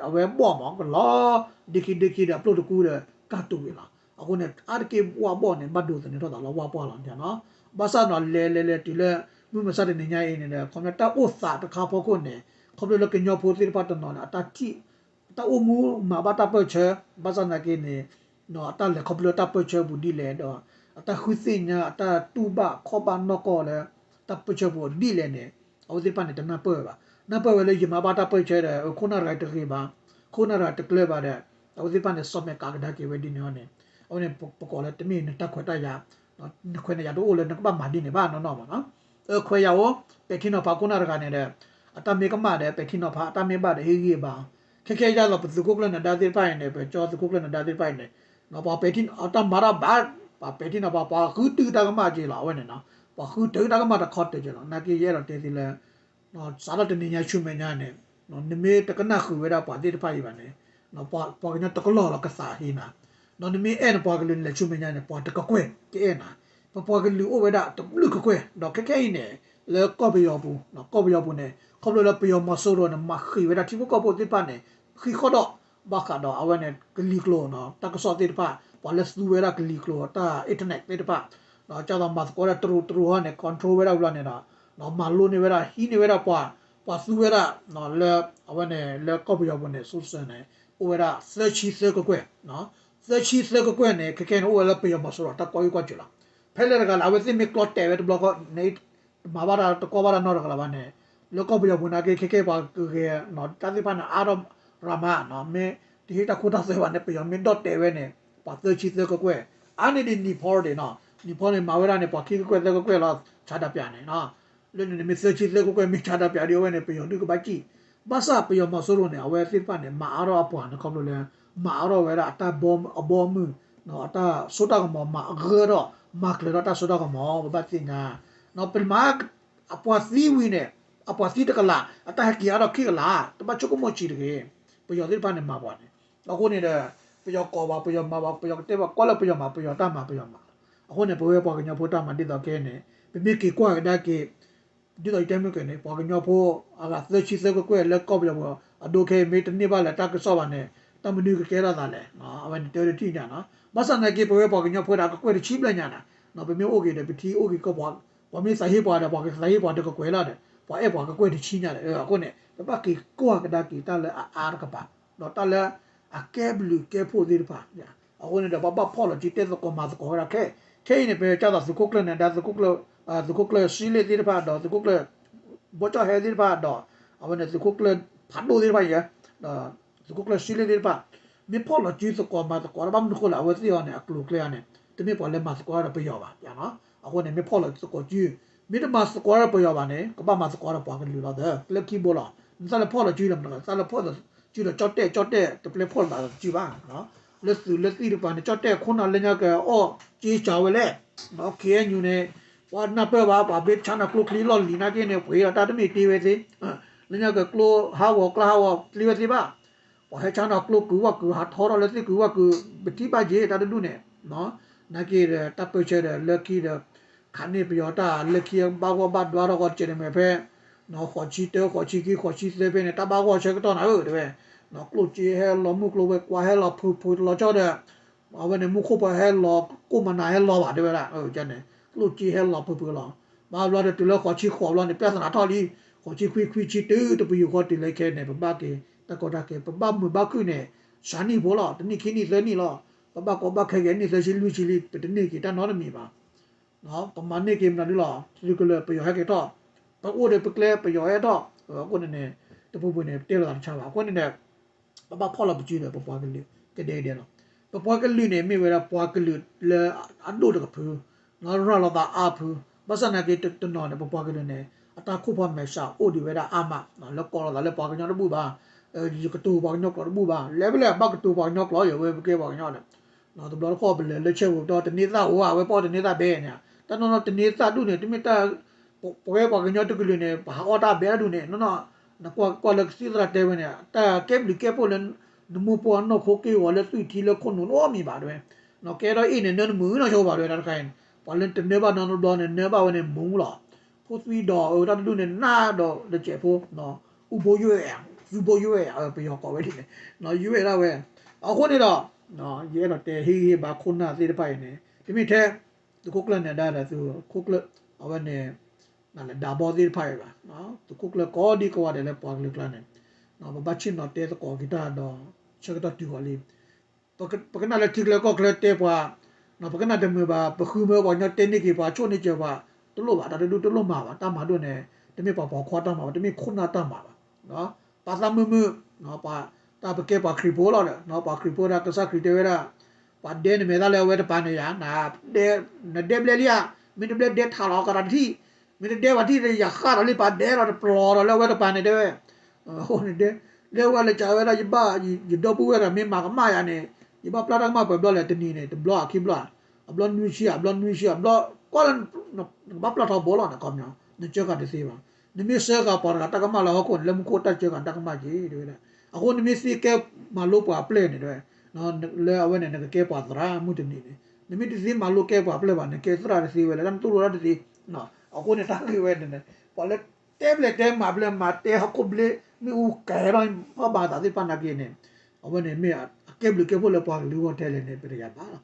အဝဲဘီၣ်မး ကလီၤ ဒ့ခံဒ့ခံဒီးအပျိၢ်တကူဒီး ကၢ်တူာ်ဝံၤလီၤ. အဃိန့ၣ် အါတက့ၢ်ဝၣ်ဘီၣ်န့ၣ် ဘၣ်ဒိးသန့ၤထီၣ်သးလီၤ ဝၣ်ပှၢ်လီၤန့ၣ်နီၤ. ဘၣ်ဆၣ်နီၤ လဲၤလဲၤလဲၤတုၤလၢ မုၢ်မဆါတနံၤညါအံၤန့ၣ်ဒီး ခီပညီတၢ်အိၣ်သးတခါဖီခိၣ်န့ၣ် ခီဖျိလၢကညီဖိသ့ၣ်တဖၣ်တနီၤန့ၣ် အတၢ်ထံၣ် အတၢ်အိၣ်မူမၤဘၣ်တၢ်ပၢၢ်ဆၢ ဘၣ်ဆၣ်သနာ်က့န့ၣ် အတၢ်လဲၤခီဖျိတၢ်ပၢၢ်ဆၢပူၤဒ်လဲၣ်ဒီး အတၢ်ဃုသ့ၣ်ညါ အတၢ်တူၢ်ဘၣ်ခီၣ်ဘၣ်နီၢ်ကီၢ်လၢ တၢ်ပၢၢ်ဆၢပူၤဒ်လဲၣ်န့ၣ် အဝဲသ့ၣ်တဖၣ်န့ၣ် တနၢ်ပၢၢ်ဝဲဘၣ်. နၢ်ပၢၢ်ဝဲလၢယမၤဘၣ်တၢ်ပၢၢ်ဆၢဒီး ခိၣ်နၢ်တဂၤတဂ့ၤဘၣ်, ခိၣ်နၢ်တဂၤတကျၢၤဘၣ်ဒီး အဝဲသ့ၣ်တဖၣ်န့ၣ် စီၣ်မဲာ်ကးကဒါက့ၤဝဲဒ်န့ၣ်အီၤန့ၣ် အဝဲန့ၣ် ပကိးလၢတမ့ၢ်နတၢ်ခွဲးတၢ်ယာ်, နခွဲးနယာ်တအိၣ်လၢနကဘၣ်မၤဒ်န့ၣ်ဘၣ်နီၢ်နီၢ်ဘၣ်နီၤ. ခွဲးယာ်အိၣ် ပဲာ်ထံနီၤဖးခိၣ်နၢ်တဂၤန့ၣ်ဒီး အတၢ်မ့ၢ်ကမၣ်ဒီး ပဲာ်ထံနီၤဖး အတၢ်မ့ၢ်ဘၣ်ဒီး ဟ့ၣ်ဂံၢ်ဘါအီၤ. ခဲခဲအံၤဒ်သိး ပသုးခိၣ်ကျၢၢ်နဒါသ့ၣ်တဖၣ်အံၤန့ၣ် ပကၠီသုးခိၣ်ကျၢၢ်နဒါသ့ၣ်တဖၣ်အံၤန့ၣ် ပှၤပဲာ်ထံနီၤ အတၢ်မၤတၢ်ဘၣ်, ပှၤပဲာ်ထံနီၤဖး ပှၤဃုတုၤတၢ်ကမၣ်က့ၤလီၤ အဝဲန့ၣ်နီၤ. ပှၤဃုတုၤတၢ်ကမၣ်တခီတၢၤက့ၤလီၤ. နာ်က့ ယအဲၣ်ဒိးတဲသုလၢ စးထီၣ်တနံၤညါဆူမဲာ်ညါန့ၣ် နမ့ၢ်တကနၣ်ဃုာ်ဝဲဒၣ်ပှၤသ့ၣ်တဖၣ်အံၤဘၣ်န့ၣ် ပှၤကညီတကလီၢ်လီၤကသးဟ့နၤ, ဒီးနမ့ၢ်အဲၣ်နပှၤကလုာ်လဲၤဆူမဲာ်ညါန့ၣ် ပှၤတကကွဲၢ်ကအဲၣ်နၤ. ပပှၤကလုာ်အိၣ်ဝဲဒၣ်တဘျုးကကွဲၢ်, ဒီးခဲခဲအံၤန့ၣ် လၢကီၢ်ပယီၤပူၤ, ကီၢ်ပယီၤပူၤန့ၣ် ခီဖျိလၢပယီၤမီၤစိရိၤန့ၣ် မၤဃံးဝဲဒၣ်ထံဖိကီၢ်ဖိသ့ၣ်တဖၣ်န့ၣ် ဃံးဃီၣ်ဒီး ဘၣ်ဃးဒီးအဝဲန့ၣ် ကလံၤကျိာ် တၢ်ကစီၣ်သ့ၣ်တဖၣ်, ပှၤလၢသူဝဲဒၣ်ကလံၤကျိာ် တၢ် internet သ့ၣ်တဖၣ်, ဒီးကၢ်သိးမၤသကိးဝဲဒၣ်တရူးတရူးဟီန့ၣ် control ဝဲဒၣ်ဝံၤလီၤန့ၣ်ဒီး မၤလိန့ၢ်ဝဲဒၣ် ဟံးန့ၢ်ဝဲဒၣ်ပှၤ, ပှၤသူဝဲဒၣ် လၢ အဝဲန့ၣ် လၢကီၢ်ပယီၤပူၤန့ၣ် social န့ၣ် အိၣ်ဝဲဒၣ်သၢဆံသၢကကွဲၢ်, သၢဆံသၢကကွဲၢ်န့ၣ် ခဲခဲန့ၣ် အိၣ်ဝဲလၢပယီၤမီၤစိရိၤတၢ်ကွၢ်ဂ့ၢ်ကွၢ်စၢၤလီၤ. ဖဲလဲၣ်တဂၤလဲၣ် အဝဲသ့ၣ်မ့ၢ်ကျီတဲာ်ဝဲတဘျီဃီန့ၣ် တမၤဘၣ်တၢ်တကီဘၣ်တၢ်နီတဂၤလၢၤဘၣ်န့ၣ် လၢကီၢ်ပယီၤပူၤနာ်က့ ခဲခဲပှၤကဂဲၤ တၢ်သ့ၣ်တဖၣ်န့ၣ် အါထီၣ်ရၤမး, မ့ၢ်တဟ့ၣ်တၢ်ခိတၢ်သွဲဘၣ်န့ၣ် ပယီၤမ့ၢ်ဒီၣ်တဲာ်ဝဲန့ၣ် ပှၤသၢဆံသၢကကွဲၢ်, အါန့ၢ်ဒံး Nepal ဒံးနီၤ, Nepal န့ၣ် မၤဝဲဒၣ်န့ၣ် ပှၤခံကကွဲၢ်သၢကကွဲၢ်လီၤ ဆါတၢ်ပၠးန့ၣ် လၢန့ၣ်န့ၣ် မ့ၢ်သၢဆံသၢကကွဲၢ် မ့ၢ်ဆါတၢ်ပၠးဒ်အဝဲန့ၣ် ပယီၤဒုးကဘၣ်စံၣ်, ဘၣ်ဆၣ်ပယီၤမီၤစိရိၤန့ၣ် အဝဲသ့ၣ်တဖၣ်န့ၣ် မၤအါထီၣ်အပှၤန့ၣ် ခီဖျိလၢ မၤအါထီၣ်ဝဲဒၣ်အတၢ်ဘီအဘီအမုၢ်, အတၢ်စိတၢ်ကမီၤ မၤအဂၢၢ်ထီၣ် မၤကျၢၤထီၣ်တၢ်စိတၢ်ကမီၤ ပဘၣ်သ့ၣ်ညါ, ပမၤ အပှၤသံဝံၤန့ၣ် အပှၤသံတကလး အတၢ်ဟဲက့ၤအါထီၣ်ခံကလး တဘၣ်ဆိကမိၣ်ဆံးတဂ့ၤ, ပယီၤသ့ၣ်တဖၣ်န့ၣ်မၤပှၤန့ၣ်, အဃိန့ၣ်ဒီး ပယီၤကိးပှၤ ပယီၤမၤပှၤ ပယီၤကတဲပှၤ ကွၢ်လၢပယီၤမၤ ပယီၤတၢ်မၤ ပယီၤမၤလီၤ. အဃိန့ၣ် ပဝဲပှၤကညီဖိတၢ်မၤဒ်သိးခဲအံၤန့ၣ် ပမ့ၢ်က့ၤကွၢ်ကဒါက့ၤ ဒ်သိးယတဲမုၢ်က့ၤန့ၣ် ပှၤကညီဖိအဂၤသၢဆံသၢကကွဲၢ်လၢကီၢ်ပယီၤပူၤ အဒိခဲအံၤ မ့ၢ်တန့ၢ်ဘၣ်လၢၤတၢ်ကစီၣ်ဘၣ်န့ၣ် တၢ်မနုၤကကဲထီၣ်သးလဲၣ်, အဝဲန့ၣ်တဲဝဲတထံၣ်ညါနီၤ, ဘၣ်ဆၣ်သနာ်က့ ပဝဲပှၤကညီဖိဒၣ်ကကွဲၢ်တဆံဘျဲၣ်ညါန့ၣ်, ပမ့ၢ်အိၣ်က့ၤဒီး ပထံၣ်အိၣ်က့ၤကီၢ်ပှၤ, ပှၤမ့ၢ်သးဟ့ပှၤဒီး ပှၤကသးဟ့ပှၤတကကွဲၢ်လီၤဒီး ပှၤအဲၣ်ပှၤကကွဲၢ်တဆံညါဒီး အဃိန့ၣ် ပဘၣ်က့ၤကွၢ်ကဒါက့ၤတၢ်လၢအအါတကပၤ ဒီးတၢ်လၢအကဲဘျုးကဲဖှိၣ်သ့ၣ်တဖၣ်, အဃိန့ၣ်ဒီး ပဘၣ်ဖီၣ်လီၤစုတဲသကိးမၤသကိးဝဲဒၣ်ခဲ, ခဲအံၤန့ၣ် ပကၢ်သိးသုးခိၣ်ကျၢၢ်နဒါ သုးခိၣ်ကျၢၢ်စံလ့ၣ်သ့ၣ်တဖၣ်ဒီး သုးခိၣ်ကျၢၢ် ဘီကၠီၣ်ဟဲသ့ၣ်တဖၣ်ဒီး အဝဲန့ၣ်သုးခိၣ်ကျၢၢ်ဖးဒိၣ်သ့ၣ်တဖၣ်ယဲ, ဒီးသုးခိၣ်ကျၢၢ်စံလ့ၣ်သ့ၣ်တဖၣ် မ့ၢ်ဖီၣ်လီၤစုသကိးမၤသကိးတၢ်ဘၣ်မနုၤဃိလဲၣ် အဝဲသ့ၣ်အီၤန့ၣ် အကျိၤအကျဲအီၤန့ၣ် တမ့ၢ်ပှၤလၢမၤသကိးတၢ်ဒီးပယီၤဘၣ်, အဃိန့ၣ် မ့ၢ်ဖီၣ်လီၤစုသကိးစု, မ့ၢ်တမၤသကိးတၢ်ဒီးပယီၤဘၣ်န့ၣ် ကဘၣ်မၤသကိးတၢ်ဒီးပှၤကလုာ်လီၤဒီး လၢခံဘိလီၤ. နသးလၢဖီၣ်လီၤစုလီၤ နသးလၢဖီၣ်လီၤစုဒီးကၠီၣ်တဲၣ် ကၠီၣ်တဲၣ်တပျဲဖီၣ်လီၤစုဘၣ် လၢသုးလၢသံၣ်တကပၤန့ၣ် ကၠီၣ်တဲၣ်ခိၣ်နၢ်လၢညါကအီၣ်က့စှၤဝဲလဲၣ်, KNU န့ၣ် ပှၤနၢ်ပၢၢ်ဘၣ် ပှၤဘ့ၣ်ဆါန့ၣ်ကျိချံလီၢ်လံၤနာ်က့န့ၣ် ပှ့ၤဒီးတၢ်တမ့ၢ်တ့ဝဲသ့, လၢညါကကျိဟးဂီၤကျါဟးဂီၤတ့ဝဲသ့ဘၣ်, ပှၤဟဲဆါန့ၣ်ကျိကုၤဝဲကုၤ ဟးထီထီၣ်လၢသ့ၣ်ကုၤဝဲကုၤ ပထံၣ်ဘၣ်က့ၤတၢ်တဒူၣ်န့ၣ်, နာ်က့ဒီးတၢ်ပၢဆှၢဒီးလၢခံဒီး ခးန့ၢ်ပယီၤတၢ်လၢခံဘၣ်ဂီၢ်ဘၣ်ဒွါထီၣ်ဂီၢ်တကဲးန့ၣ်မ့ၢ်ဖဲ ဃိးဆံတၢ ဃိးဆံခံ ဃိးဆံသၢဖဲန့ၣ် တၢ်ဘၣ်ဂီၢ်ဆၢကတီၢ်နၤဧၢ တဲဝဲ, ကျိၣ်စ့ဟဲလီၤမုၢ်ကျိၤဝဲၤကွာ်ဟဲလီၤဖုးဖုးတလီၤဆီဒီး အဝဲန့ၣ်မူခိၣ်ပှၤဟဲလီၤကိၣ်မနၤဟဲလီၤဘၣ် တဲဝဲဒၣ် ကန့ၣ် ကျိၣ်စ့ဟဲလီၤဖုးဖုးလီၤ, ဘၣ်ဘျီဒီးတုၤလၢဃိးဆံဃိးဘျီန့ၣ် ပြဿနာထီၣ်လံ, ဃိးဆံခွံ ခွံဆံတၢ တပယူာ်ဃီတုၤလၢခဲအံၤန့ၣ် ပဘၣ်က့ၤတၢ်ကီတၢ်ခဲ ပဘၣ်မုာ်ဘၣ်ခုၣ်န့ၣ် စှၤနံၣ်ဖိလီၤ, တနံၣ်ခံနံၣ်သၢနံၣ်လီၤ, ပဘၣ်ကီဘၣ်ခဲက့ၤနံၣ်သၢဆံလွံၢ်ဆံလံ ပတန့ၢ်က့ၤတၢ်နီတမံၤဘၣ် ပမၤန့ၢ်က့ၤမနုၤဒ်လီၤ သုးကလၢၤပယီၤဟဲက့ၤထီၣ်, ပအိၣ်ဒီးပကျဲပယီၤဟဲထီၣ်, အဃိန့ၣ်န့ၣ် တပူၤပူၤန့ၣ် ပတဲလိာ်သးတဆါဘၣ် အဃိန့ၣ်ဒီး ပဘၣ်ဖီၣ်လီၤပစုဒီးပပှၤကလုာ်ကဒဲကဒဲလီၤ, ပပှၤကလုာ်န့ၣ် မ့ၢ်ဝဲဒၣ်ပှၤကလုာ်လၢအဒိၣ်တကဖု, ရၤလီၤသးအါဖု, ဘၣ်ဆၣ်သနာ်က့တနီၤန့ၣ် ပပှၤကလုာ်န့ၣ် အတၢ်ခိၣ်ဖီမဲာ်ဆှးအိၣ်ဒံးဝဲဒၣ်အါမး, လၢကိးလီၤသးလၢပှၤကညီတဘူၣ်ဘၣ်, ယကတိၤပှၤကညီကျိာ်တဘူၣ်ဘၣ်, လဲၤဖဲလဲၣ် ဘၣ်ကတိၤပှၤကညီကျိာ် ယဝဲပကဲပှၤကညီန့ၣ်, တဘျီတခီၣ်ပလဲၤလၢဆဲးဝဲဒီးတန့ၢ်သၣ်အိၣ်ဧါ အဝဲပအီၣ်တန့ၢ်သၣ်ဘဲန့ၣ်, တၢ်နီၢ်နီၢ်တန့ၢ်သၣ်ဒူၣ်န့ၣ် တမ့ၢ်တၢ် ပဝဲပှၤကညီတကလုာ်န့ၣ် ပဟးအီၣ်တၢ်ဘဲဒၣ်ဒူၣ်န့ၣ် နီၢ်နီၢ်, နကွၢ်ကွၢ်လၢကသံၣ်သရၣ်တဲဝဲန့ၣ် တၢ်ကဲဘျုးကဲဖှိၣ်လၢ နမိၢ်ပှၢ်နီၢ်ခိက့ၢ်ဂီၤလၢသွံၣ်ထံလၢခိၣ်နူာ်နီတမံၤဘၣ်တဲဝဲ, ကဲထီၣ်အ့ၣ်န့ၣ် နၢနမုာ်နီၢ်ဆိဘၣ်တဲဝဲ တၢ်တခါအံၤန့ၣ် ပှၤလၢတနၢဘၣ်နီတဘျီန့ၣ် နၢဘၣ်ဝဲန့ၣ်မူလီၤ, ဖိသွံဒီးအတၢ်တဒူၣ်န့ၣ် နၢ်ဒီးတစဲးဖိ အူဘိယွဲၢ်, ယူဘိယွဲၢ် ပယီၤကိးဝဲဒ်န့ၣ်, ယွဲၢ်ဒၣ်ဝဲ, အဃိန့ၣ်ဒီး ယအဲၣ်ဒိးတဲဟ့ၣ်ဂံၢ်ဟ့ၣ်ဘါခိၣ်နၢ်သ့ၣ်တဖၣ်အံၤန့ၣ် တမ့ၢ်ထဲ သုးခိၣ်ကျၢၢ်နၢၤဒါဒီးသုးခိၣ်ကျၢၢ် အဝဲန့ၣ် နလဲၤဒါဘီသ့ၣ်တဖၣ်အံၤဘၣ်, သုးခိၣ်ကျၢၢ်ကိးဒံကဝီၤဒဲးလၢပှၤကလုာ်ကျါန့ၣ် ပဘၣ်ဆ့ၣ်နီၤတဲသကိးက့ၤတၢ်ဒီး ဆၢကတီၢ်တုၤဃီၤလံ ပကနၣ်လၢထံကျါကီၢ်ကျါတဲပှၤ, ပကနၣ်တမုာ်ဘၣ် ပဃုမၢပှၤကညီတဲန့ၢ်က့ၤပှၤ ဆိၣ်န့ၢ်စၢၤပှၤ တလိၣ်ဘၣ် တၢ်တဒူၣ်တလိၣ်မၤဘၣ် တၢ်မၤဒိၣ်န့ၣ် တမ့ၢ်ပှၤပိာ်ခွါတၢ်မၤဘၣ် တမ့ၢ်ခိၣ်နၢ်တၢ်မၤဘၣ်, ပာ်သးမုာ်မုာ်, ပှၤ တၢ်ပကဲပှၤခရံာ်ဖိလီၤဒီး ပှၤခရံာ်ဖိဒၣ်ကစၢ်ခရံာ်တဲဝဲဒၣ် ပှၤဒဲနမဲာ်သၣ်လၢအဝဲတပၤန့ၣ်ယၤ နဒဲဘျဲလံဧါ, မ့ၢ်တဘျဲဒဲထးလီၤကဒီးတထံၣ်, မ့ၢ်တဒဲပှၤထံၣ်ဒီးယဃၣ်ဒီးလံ ပှၤဒဲလီၤတပျီၤဒီးလၢအဝဲတပၤန့ၣ်တဲဝဲ အဃိန့ၣ်ဒဲ လၢဝဲလၢကဝဲဒၣ်ယဘၣ် ယဒီပုၢ်ဝဲၢ်ဒီးမ့ၢ်မၤကမၣ်ယၤန့ၣ် ယဘၣ်ပျၢ်တၢ်ကမၣ်ပှဲၤဘျီလဲၣ် တနံၤန့ၣ် တဘျီအခံဘျီ, အဘျီနွံဆံ အဘျီနွံဆံ အဘျီ ကွၢ်လၢ နကဘၣ်ပျၢ်ထီဘိလီၤန့ၣ် ခီပညီ နစၢဃာ်တသ့ဘၣ်. နမ့ၢ်စၢဃာ်ပှၤတဂၤတၢ်ကမၣ်လၢဟီၣ်ခိၣ်န့ၣ် လၢမူခိၣ်တၢ်စၢဃာ်တၢ်ကမၣ်က့ၤ တဲဝဲဒၣ်. အဃိနမ့ၢ်သ့ကဲမၤလိပှၤအပျဲၢ်န့ၣ်တဲဝဲ လၢအဝဲန့ၣ် နကကဲပှၤသရၣ်မုၢ်တနံၤန့ၣ် နမ့ၢ်တသ့မၤလိကဲပှၤအပျဲၢ်ဘၣ် နကဲသရၣ်တသ့ဝဲလၢ တၢ်နတူၢ်လိာ်တၢ်တသ့. အဃိန့ၣ်တၢ်ဂ့ၢ်ဝဲန့ၣ် ပှၤလၢတဲဘျဲးတဲမၤဘျဲးမၤတဲဟီၣ်ခိၣ်ဘျ့ မ့ၣ်အူကဲၤထီၣ် ဟီၣ်ဘၣ်သးသ့ၣ်တဖၣ်နာ်က့န့ၣ် အဝဲန့ၣ်မ့ၢ်အကဲဘျုးကဲဖှိၣ်လၢပှၤကလုာ်အဂီၢ်ထဲလဲၣ်န့ၣ် ပတယၤဘၣ်လီၤ.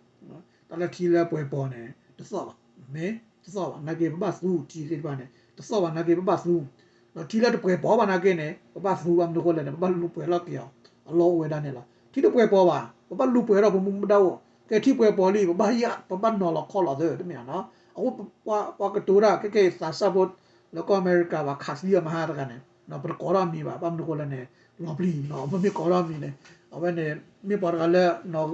တၢ်လၢထံလၢပှဲၤပီၤန့ၣ် တသီၣ်ဘၣ်, မ့ၢ်တသီၣ်ဘၣ်နာ်က့ ပဘၣ်သူထံသ့ၣ်တဖၣ်န့ၣ် တသီၣ်ဘၣ်နာ်က့ ပဘၣ်သူ, ဒီးထံလၢတပှဲၤပီၤဘၣ်နာ်က့န့ၣ် ပဘၣ်သူဘၣ်မနုၤဃိလဲၣ်န့ၣ် ပဘၣ်လူၤပှဲၤထီၣ်က့ၤအီၤ အလီၢ်အိၣ်ဝဲဒၣ်န့ၣ်လီၤ. ထံတပှဲၤပီၤဘၣ် ပဘၣ်လူၤပှဲၤထီၣ်ပမူပဒါအိၣ်, ကဲထံပှဲၤပီၤလံ ပဘၣ်ယၢ် ပဘၣ်နီၤလီၤခီလီၤသၢ တမ့ၢ်ဧါနီၤ. အဃိ ပှၤကတိၤတၢ် ခဲကဲသးစၢ်ဖိ လၢကီၢ်အမဲရကၤဘၣ် ခးသံအီၤမဟါတဂၤန့ၣ် ပတကိးထီၣ်မံၤဘၣ် ဘၣ်မနုၤဃိလဲၣ်န့ၣ် လီၤပျံၤနီၤ ပမ့ၢ်ကိးထီၣ်မံၤန့ၣ် အဝဲန့ၣ် မ့ၢ်ပှၤတဂၤလၢ ဂုာ်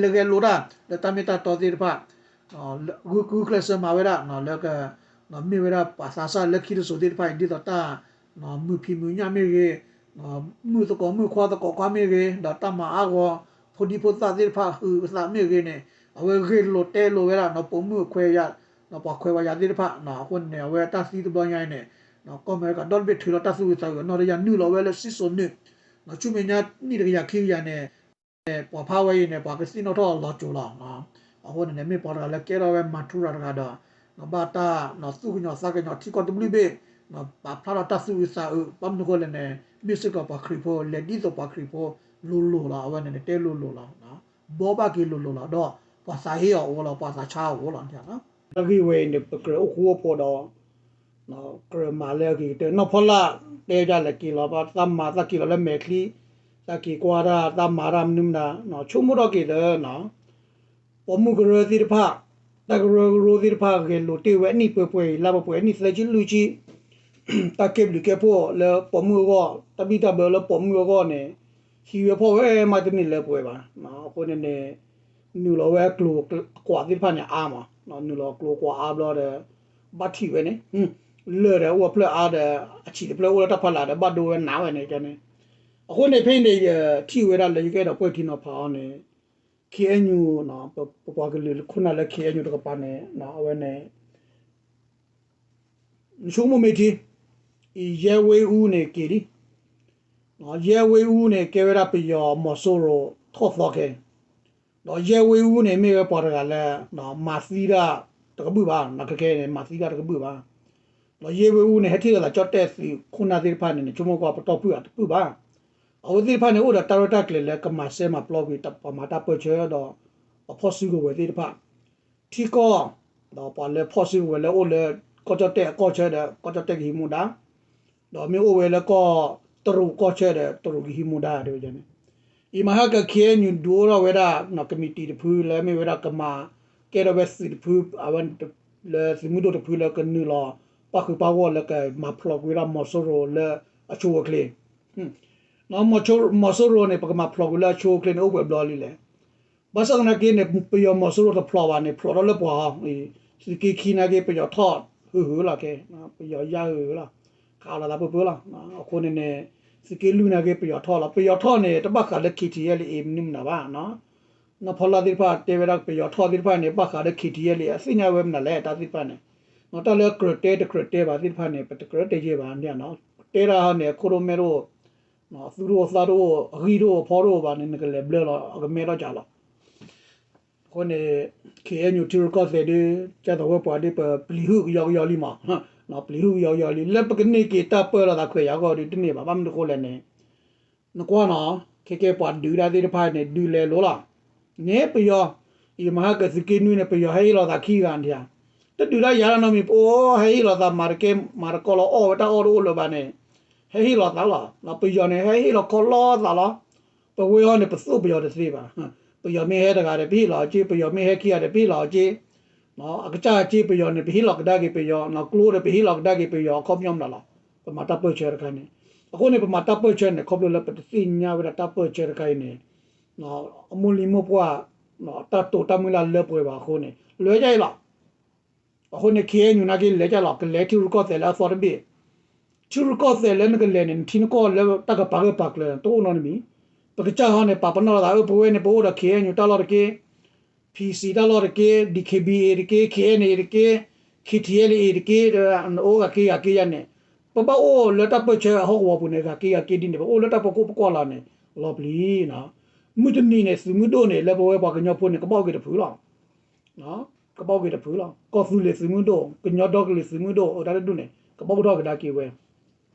လၢဂဲၤလိတၢ်လၢတၢ်မ့ၢ်တၢ်တီသ့ၣ်တဖၣ် ဂုာ်ကျဲးစၢးမၤဝဲဒၣ်လၢ မ့ၢ်ဝဲဒၣ်ပှၤသးစၢ်လၢခံတစိၤသ့ၣ်တဖၣ်အံၤ ဒ်သိးတၢ် မုာ်ဖံးမုာ်ညၣ်မ့ၢ်ဂ့ၤ, မုၣ်သကိးမုၣ်ခွါသကိးခွါမ့ၢ်ဂ့ၤ, ဒီးတၢ်မၤအါဂီၤ ဖိဒံဖိသၣ်သ့ၣ်တဖၣ်ဟုးသးမ့ၢ်ဂ့ၤန့ၣ် အဝဲဂ့ၢ်လိာ်တဲလိာ်ဝဲဒၣ် ပိာ်မုၣ်အခွဲးယာ် ပှၤခွဲးပှၤယာ်သ့ၣ်တဖၣ် အဃိန့ၣ် အဝဲတၢ်သံတဘျီညါအံၤန့ၣ် ကီၢ်အမဲရကၤဒီတဘ့ၣ်ထုးလီၤတၢ်သူၣ်အုးသးအုး အနီၢ်တယၢ်နုာ်လီၤဝဲလၢစံၣ်စိၤနုာ် ဆူမဲာ်ညါနံၣ်တကယၤခံကယၤန့ၣ် ပှၤဖးဝဲအံၤန့ၣ် ပှၤကသ့ၣ်နီၣ်ထီၣ်လီၤစိၤလီၤ. အဃိန့ၣ်န့ၣ် မ့ၢ်ပှၤတဂၤလၢကဲထီၣ်ဝဲမၤထူရၤတဂၤဒီး ဘၣ်တၢ်သူၣ်ကညီၤသးကညီၤထံကီၢ်တဘျုးဘ့ၣ် ပာ်ဖျါထီၣ်တၢ်သူၣ်အုးသးအုး ဘၣ်မနုၤဃိလဲၣ်န့ၣ် မ့ၢ်စ့ၢ်ကီးပှၤခရံာ်ဖိ လဲၤဒ်သိးပှၤခရံာ်ဖိလိၤလိၤလီၤ. အဝဲန့ၣ်န့ၣ် တဲလိၤလိၤလီၤ ဘှီဘၣ်က့ၤလိၤလိၤလီၤ ဒီးပှၤသးဟ့အီၤအိၣ်လီၤ ပှၤသးဆါအီၤအိၣ်လီၤန့ၣ်. တၢ်ဂ့ၢ်ဝဲအံၤန့ၣ် ပကြၢးအိၣ်ဃူအိၣ်ဖိးဒီး ကြၢးမၤလၢအဂ့ၤကတၢၢ် နီၢ်ဖီလာ်တဲဒ်လဲၣ်က့ၤလီၤ သးမၤသးက့ၤလီၤလၢမဲာ်ချံ သးက့ၤကွၢ်တၢ် သးမၤတၢ်မနုၤမနုၤ ဆိကမိၣ်ထီၣ်က့ၤလၢ ပိာ်မုၣ်ကရၢသ့ၣ်တဖၣ် တၢ်ကရၢကရိသ့ၣ်တဖၣ် ဂဲၤလိာ်တ့ၢ်ဝဲအနံၣ်ပှဲၤပှဲၤအံၤ လါပှဲၤပှဲၤ အနံၣ်သၢဆံလွံၢ်ဆံ တၢ်ကဲဘျုးကဲဖှိၣ်လၢပိာ်မုၣ်အဂီၢ် တၢ်ဘံၣ်တၢ်ဘၢလၢပိာ်မုၣ်အဂီၢ်န့ၣ် ဟံးဝဲဖီၣ်ဝဲမးတန့ၢ်လၢပှဲၤဘၣ်. အဃိန့ၣ်န့ၣ် နုာ်လီၤဝဲအကျိၤအကွာ်သ့ၣ်တဖၣ်န့ၣ်အါမး နုာ်လီၤအကျိၤအကွာ်အါဘျီဒီး ဘၣ်ထံၣ်ဝဲန့ၣ် လၢာ်ဒီးအိၣ်အဖျၢၣ်အါဒီး အဆံးတဖျၢၣ်အိၣ်လၢတၢ်ဖီလာ်ဒီး ဘၣ်ဒိဝဲနးဝဲန့ၣ်န့ၣ်. အဃိန့ၣ်ဖဲန့ၣ် ယထံၣ်ဝဲဒၣ်လၢယကအဲၣ်ဒိးပှဲၤထံနီၤဖးအီၤန့ၣ် ခ့ၣ်အဲၣ်ယူၣ် ပပှၤကလုာ်ခိၣ်နၢ်လၢ ခ့ၣ်အဲၣ်ယူၣ် တကပၤန့ၣ် အဝဲန့ၣ် နဆိကမိၣ်မ့ၢ်ထံ အံၤ ယဲဝ့အူန့ၣ်က့ၤလံ ယဲဝ့အူန့ၣ် ကဲဝဲဒၣ်ပယီၤမီၤစိရိၤထီၣ်သီခဲ ဒီးယဲဝ့အူန့ၣ် မ့ၢ်ဝဲပှၤတဂၤလၢ မၤသံတၢ်တကဘုၣ်ဘၣ် ခဲခဲန့ၣ် မၤသံတၢ်တကဘုၣ်ဘၣ်. ဒီးယဲဝ့အူန့ၣ် ဟဲထံၣ်လိာ်သးကၠီၣ်တဲၣ်သုးခိၣ်နၢ်သ့ၣ်တဖၣ်န့ၣ် နဆိကမိၣ်ကွၢ် ပတီၢ်ဖုၣ်အတဖုၣ်ဘၣ်. အဝဲသ့ၣ်တဖၣ်န့ၣ် အိၣ်ဒီးတၢ်ရဲၣ်တၢ်ကျဲၤလၢကမၤစဲမၤပျီကွံာ် ပှၤမၤတၢ်ပၢၢ်ဆၢဒီး ပှၤဖီၣ်စုကဝဲၤသ့ၣ်တဖၣ် ထံကီၢ် ဒီးပှၤလၢဖီၣ်စုကဝဲၤလၢအိၣ်လၢ ကီၢ်ကၠီၣ်တဲၣ်အကီၢ်ဆၢဒီး ကီၢ်ကၠီၣ်တဲၣ်ကဟံးမူဒါ, ဒီးမ့ၢ်အိၣ်ဝဲလၢကီၢ်တရူးကီၢ်ဆၢဒီး တရူးကဟံးမူဒါတဲဝဲန့ၣ်. အံၤမဟါက ခ့ၣ်အဲၣ်ယူၣ် ဒုးအိၣ်ထီၣ်ဝဲဒၣ် ကမံးတံာ်တဖုလၢမ့ၢ်ဝဲဒၣ်ကမၤ ကဲထီၣ်ဝဲသုးတဖု အဝဲ လၢသုးမုၢ်ဒိၣ်တဖုလၢကနုာ်လီၤ ပၣ်ဃုာ်ပၣ်ဂီၢ်လၢကမၤဖျိးကွံာ်ဝဲဒၣ်မီၤစိရိၤလၢအဆိအချ့ မီၤစိရိၤန့ၣ် ပကမၤဖျိးကွံာ်လၢအဆိအချ့န့ၣ် အိၣ်ပှဲၤဘျီလံလဲၣ်. ဘၣ်ဆၣ်သနာ်က့န့ၣ် ပယီၤမီၤစိရိၤတဖျိးဘၣ်န့ၣ် ဖျိးထီၣ်လၢပှၤအီၤ, သုးက့ခံနာ်က့ ပယီၤထီၣ်ဟုၣ်ဟုၣ်လီၤကဲ, ပယီၤယါဟုၣ်လီၤ, ခးလီၤသးပၢၢ်ပၢၢ်လီၤ. အဃိန့ၣ်န့ၣ် သုးက့လွံၢ်နာ်က့ ပယီၤထီၣ်လီၤ. ပယီၤထီၣ်န့ၣ် တဘၣ်ဃးလၢ ခ့ၣ်ထံၣ်အဲၣ်လ်အ့ၣ် မနုၤမနုၤဘၣ်. နီၢ်ဖီလာ်သ့ၣ်တဖၣ်တဲဝဲဒၣ် ပယီၤထီၣ်သ့ၣ်တဖၣ်န့ၣ် ဘၣ်ဃးလၢ ခ့ၣ်ထံၣ်အဲၣ်လ်အ့ၣ် အသ့ၣ်ညါဝဲမနုၤလဲၣ် တၢ်သ့ၣ်တဖၣ်န့ၣ်, တၢ်လၢကြၢးတဲတကြၢးတဲဘၣ်သ့ၣ်တဖၣ်န့ၣ် ပတကြၢးတဲယဲၢ်ဘၣ်န့ၣ်, တဲတၢ်ဟီန့ၣ် အခိၣ်တအိၣ်မဲတအိၣ် သူၣ်တအိၣ်သးတအိၣ် အဂံၢ်တအိၣ်အဖီတအိၣ်ဘၣ်န့ၣ် နကလဲၤဘျၢလီၤ အကမဲထီၣ်ကးလီၤ. အဃိန့ၣ် ခ့ၣ်အဲၣ်ယူၣ် ထံရူၢ်ကီၢ်သဲးဒုး ကၢ်သိးဝဲပှၤဒုး ပပျံၤဟုၣ်ကယီကယီလံမး, ပပျံၤဟုၣ်ကယီကယီလံ လၢပကန့ၢ်က့ၤတၢ်ပၢလီၤသးခွဲးယာ်အဂီၢ်ဒုးတန့ၢ်ဘၣ်. ဘၣ်မနုၤဃိလဲၣ်န့ၣ် နကွၢ်နီၤ ခဲကဲပှၤဒုးတၢ်သ့ၣ်တဖၣ်န့ၣ် ဒုးလဲၤလိၤလီၤ. န့ၣ်ပယီၤ အံၤမဟါကသုးက့နွံန့ၣ် ပယီၤဟဲဟ့ၣ်လီၤသးခံဂၤန့ၣ်ဧါ, တဒုးတၢ်ယၤတၢ်နီတမံၤ ပအိၣ်ဟဲဟ့ၣ်လီၤသး မၤတကဲ မၤတကီလီၤ အီၣ်ဝဲတၢ်အီၣ်တအိၣ်လၢၤဘၣ်န့ၣ် ဟဲဟ့ၣ်လီၤသးလီၤ. ပယီၤန့ၣ် ဟဲဟ့ၣ်လီၤခီလီသးလီၤ. ပဝဲဟီန့ၣ် ပသိၣ်ပယီၤတသ့ဘၣ်. ပယီၤမ့ၢ်ဟဲတဂၤဒီး ပဟ့ၣ်လီၤအီၤက့, ပယီၤမ့ၢ်ဟဲခံဂၤဒီး ပဟ့ၣ်လီၤအီၤက့ အကစၢ်က့ ပယီၤန့ၣ် ပဟ့ၣ်လီၤကဒါက့ၤပယီၤ, ကျိဒီး ပဟ့ၣ်လီၤကဒါက့ၤပယီၤ အခီပညီမနုၤလီၤ. ပမၤတၢ်ပၢၢ်ဆၢတခါန့ၣ် အဃိန့ၣ် ပမၤတၢ်ပၢၢ်ဆၢန့ၣ် ခီဖျိလၢပတသ့ၣ်ညါဝဲဒၣ်တၢ်ပၢၢ်ဆၢတခါအံၤန့ၣ် အမိၢ်လံၤမိၢ်ပှၢ် တၢ်တိာ်တၢ်မုၢ်လၢ်လၢပှဲၤဘၣ်အဃိန့ၣ် လွဲဒ်အံၤလီၤ. အဃိန့ၣ် ခ့ၣ်အဲၣ်ယူၣ် နာ်က့လဲၤကၢ်လီၤ ကလဲၤထံရူၢ်ကီၢ်သဲးလၢအသီတဘ့ၣ်, ထံရူၢ်ကီၢ်သဲးလၢနကလဲၤန့ၣ် နထံနကီၢ်လၢတၢ်ကပၤဂၢၢ်ပၤကျၢၤတအိၣ်နီတမံၤ, ပကစၢ်ဟီန့ၣ် ပာ်ပနီၣ်လိာ်သး အၢ ပဝဲန့ၣ် ပအိၣ်ဒီး ခ့ၣ်အဲၣ်ယူၣ် တၢ်လီၢ်တက့ၢ်, PC တၢ်လီၢ်တက့ၢ်, DKBA တက့ၢ်, KNA တက့ၢ်, KTLA တက့ၢ်, နအိၣ်ဂၤက့ၤဂၤက့ၤယၤန့ၣ် ပဘၣ်အိၣ်လၢတၢ်ပၢၢ်ဆၢအဟီၣ်ကဝီၤပူၤန့ၣ် ဂၤက့ၤဂၤက့ၤဒ်န့ၣ် ပအိၣ်လၢတၢ်ပၢၢ်ခိၣ်ပကွၢ်လီၤန့ၣ် လီၤပျံၤ မုၢ်တနံၤန့ၣ် သုးမုၢ်ဒိၣ်န့ၣ် လၢပဝဲပှၤကညီဖိန့ၣ် ကဘၣ်အိၣ်က့ၤတဖုလီၤ. ကဘၣ်အိၣ်က့ၤတဖုလီၤ. ကီၢ်သူလ့ၤသုးမုၢ်ဒိၣ်, ကညီဒီကလုာ်သုးမုၢ်ဒိၣ် အတၢ်တဒူၣ်န့ၣ် ကဘၣ်အိၣ်ထီၣ်ကဒါက့ၤဝဲ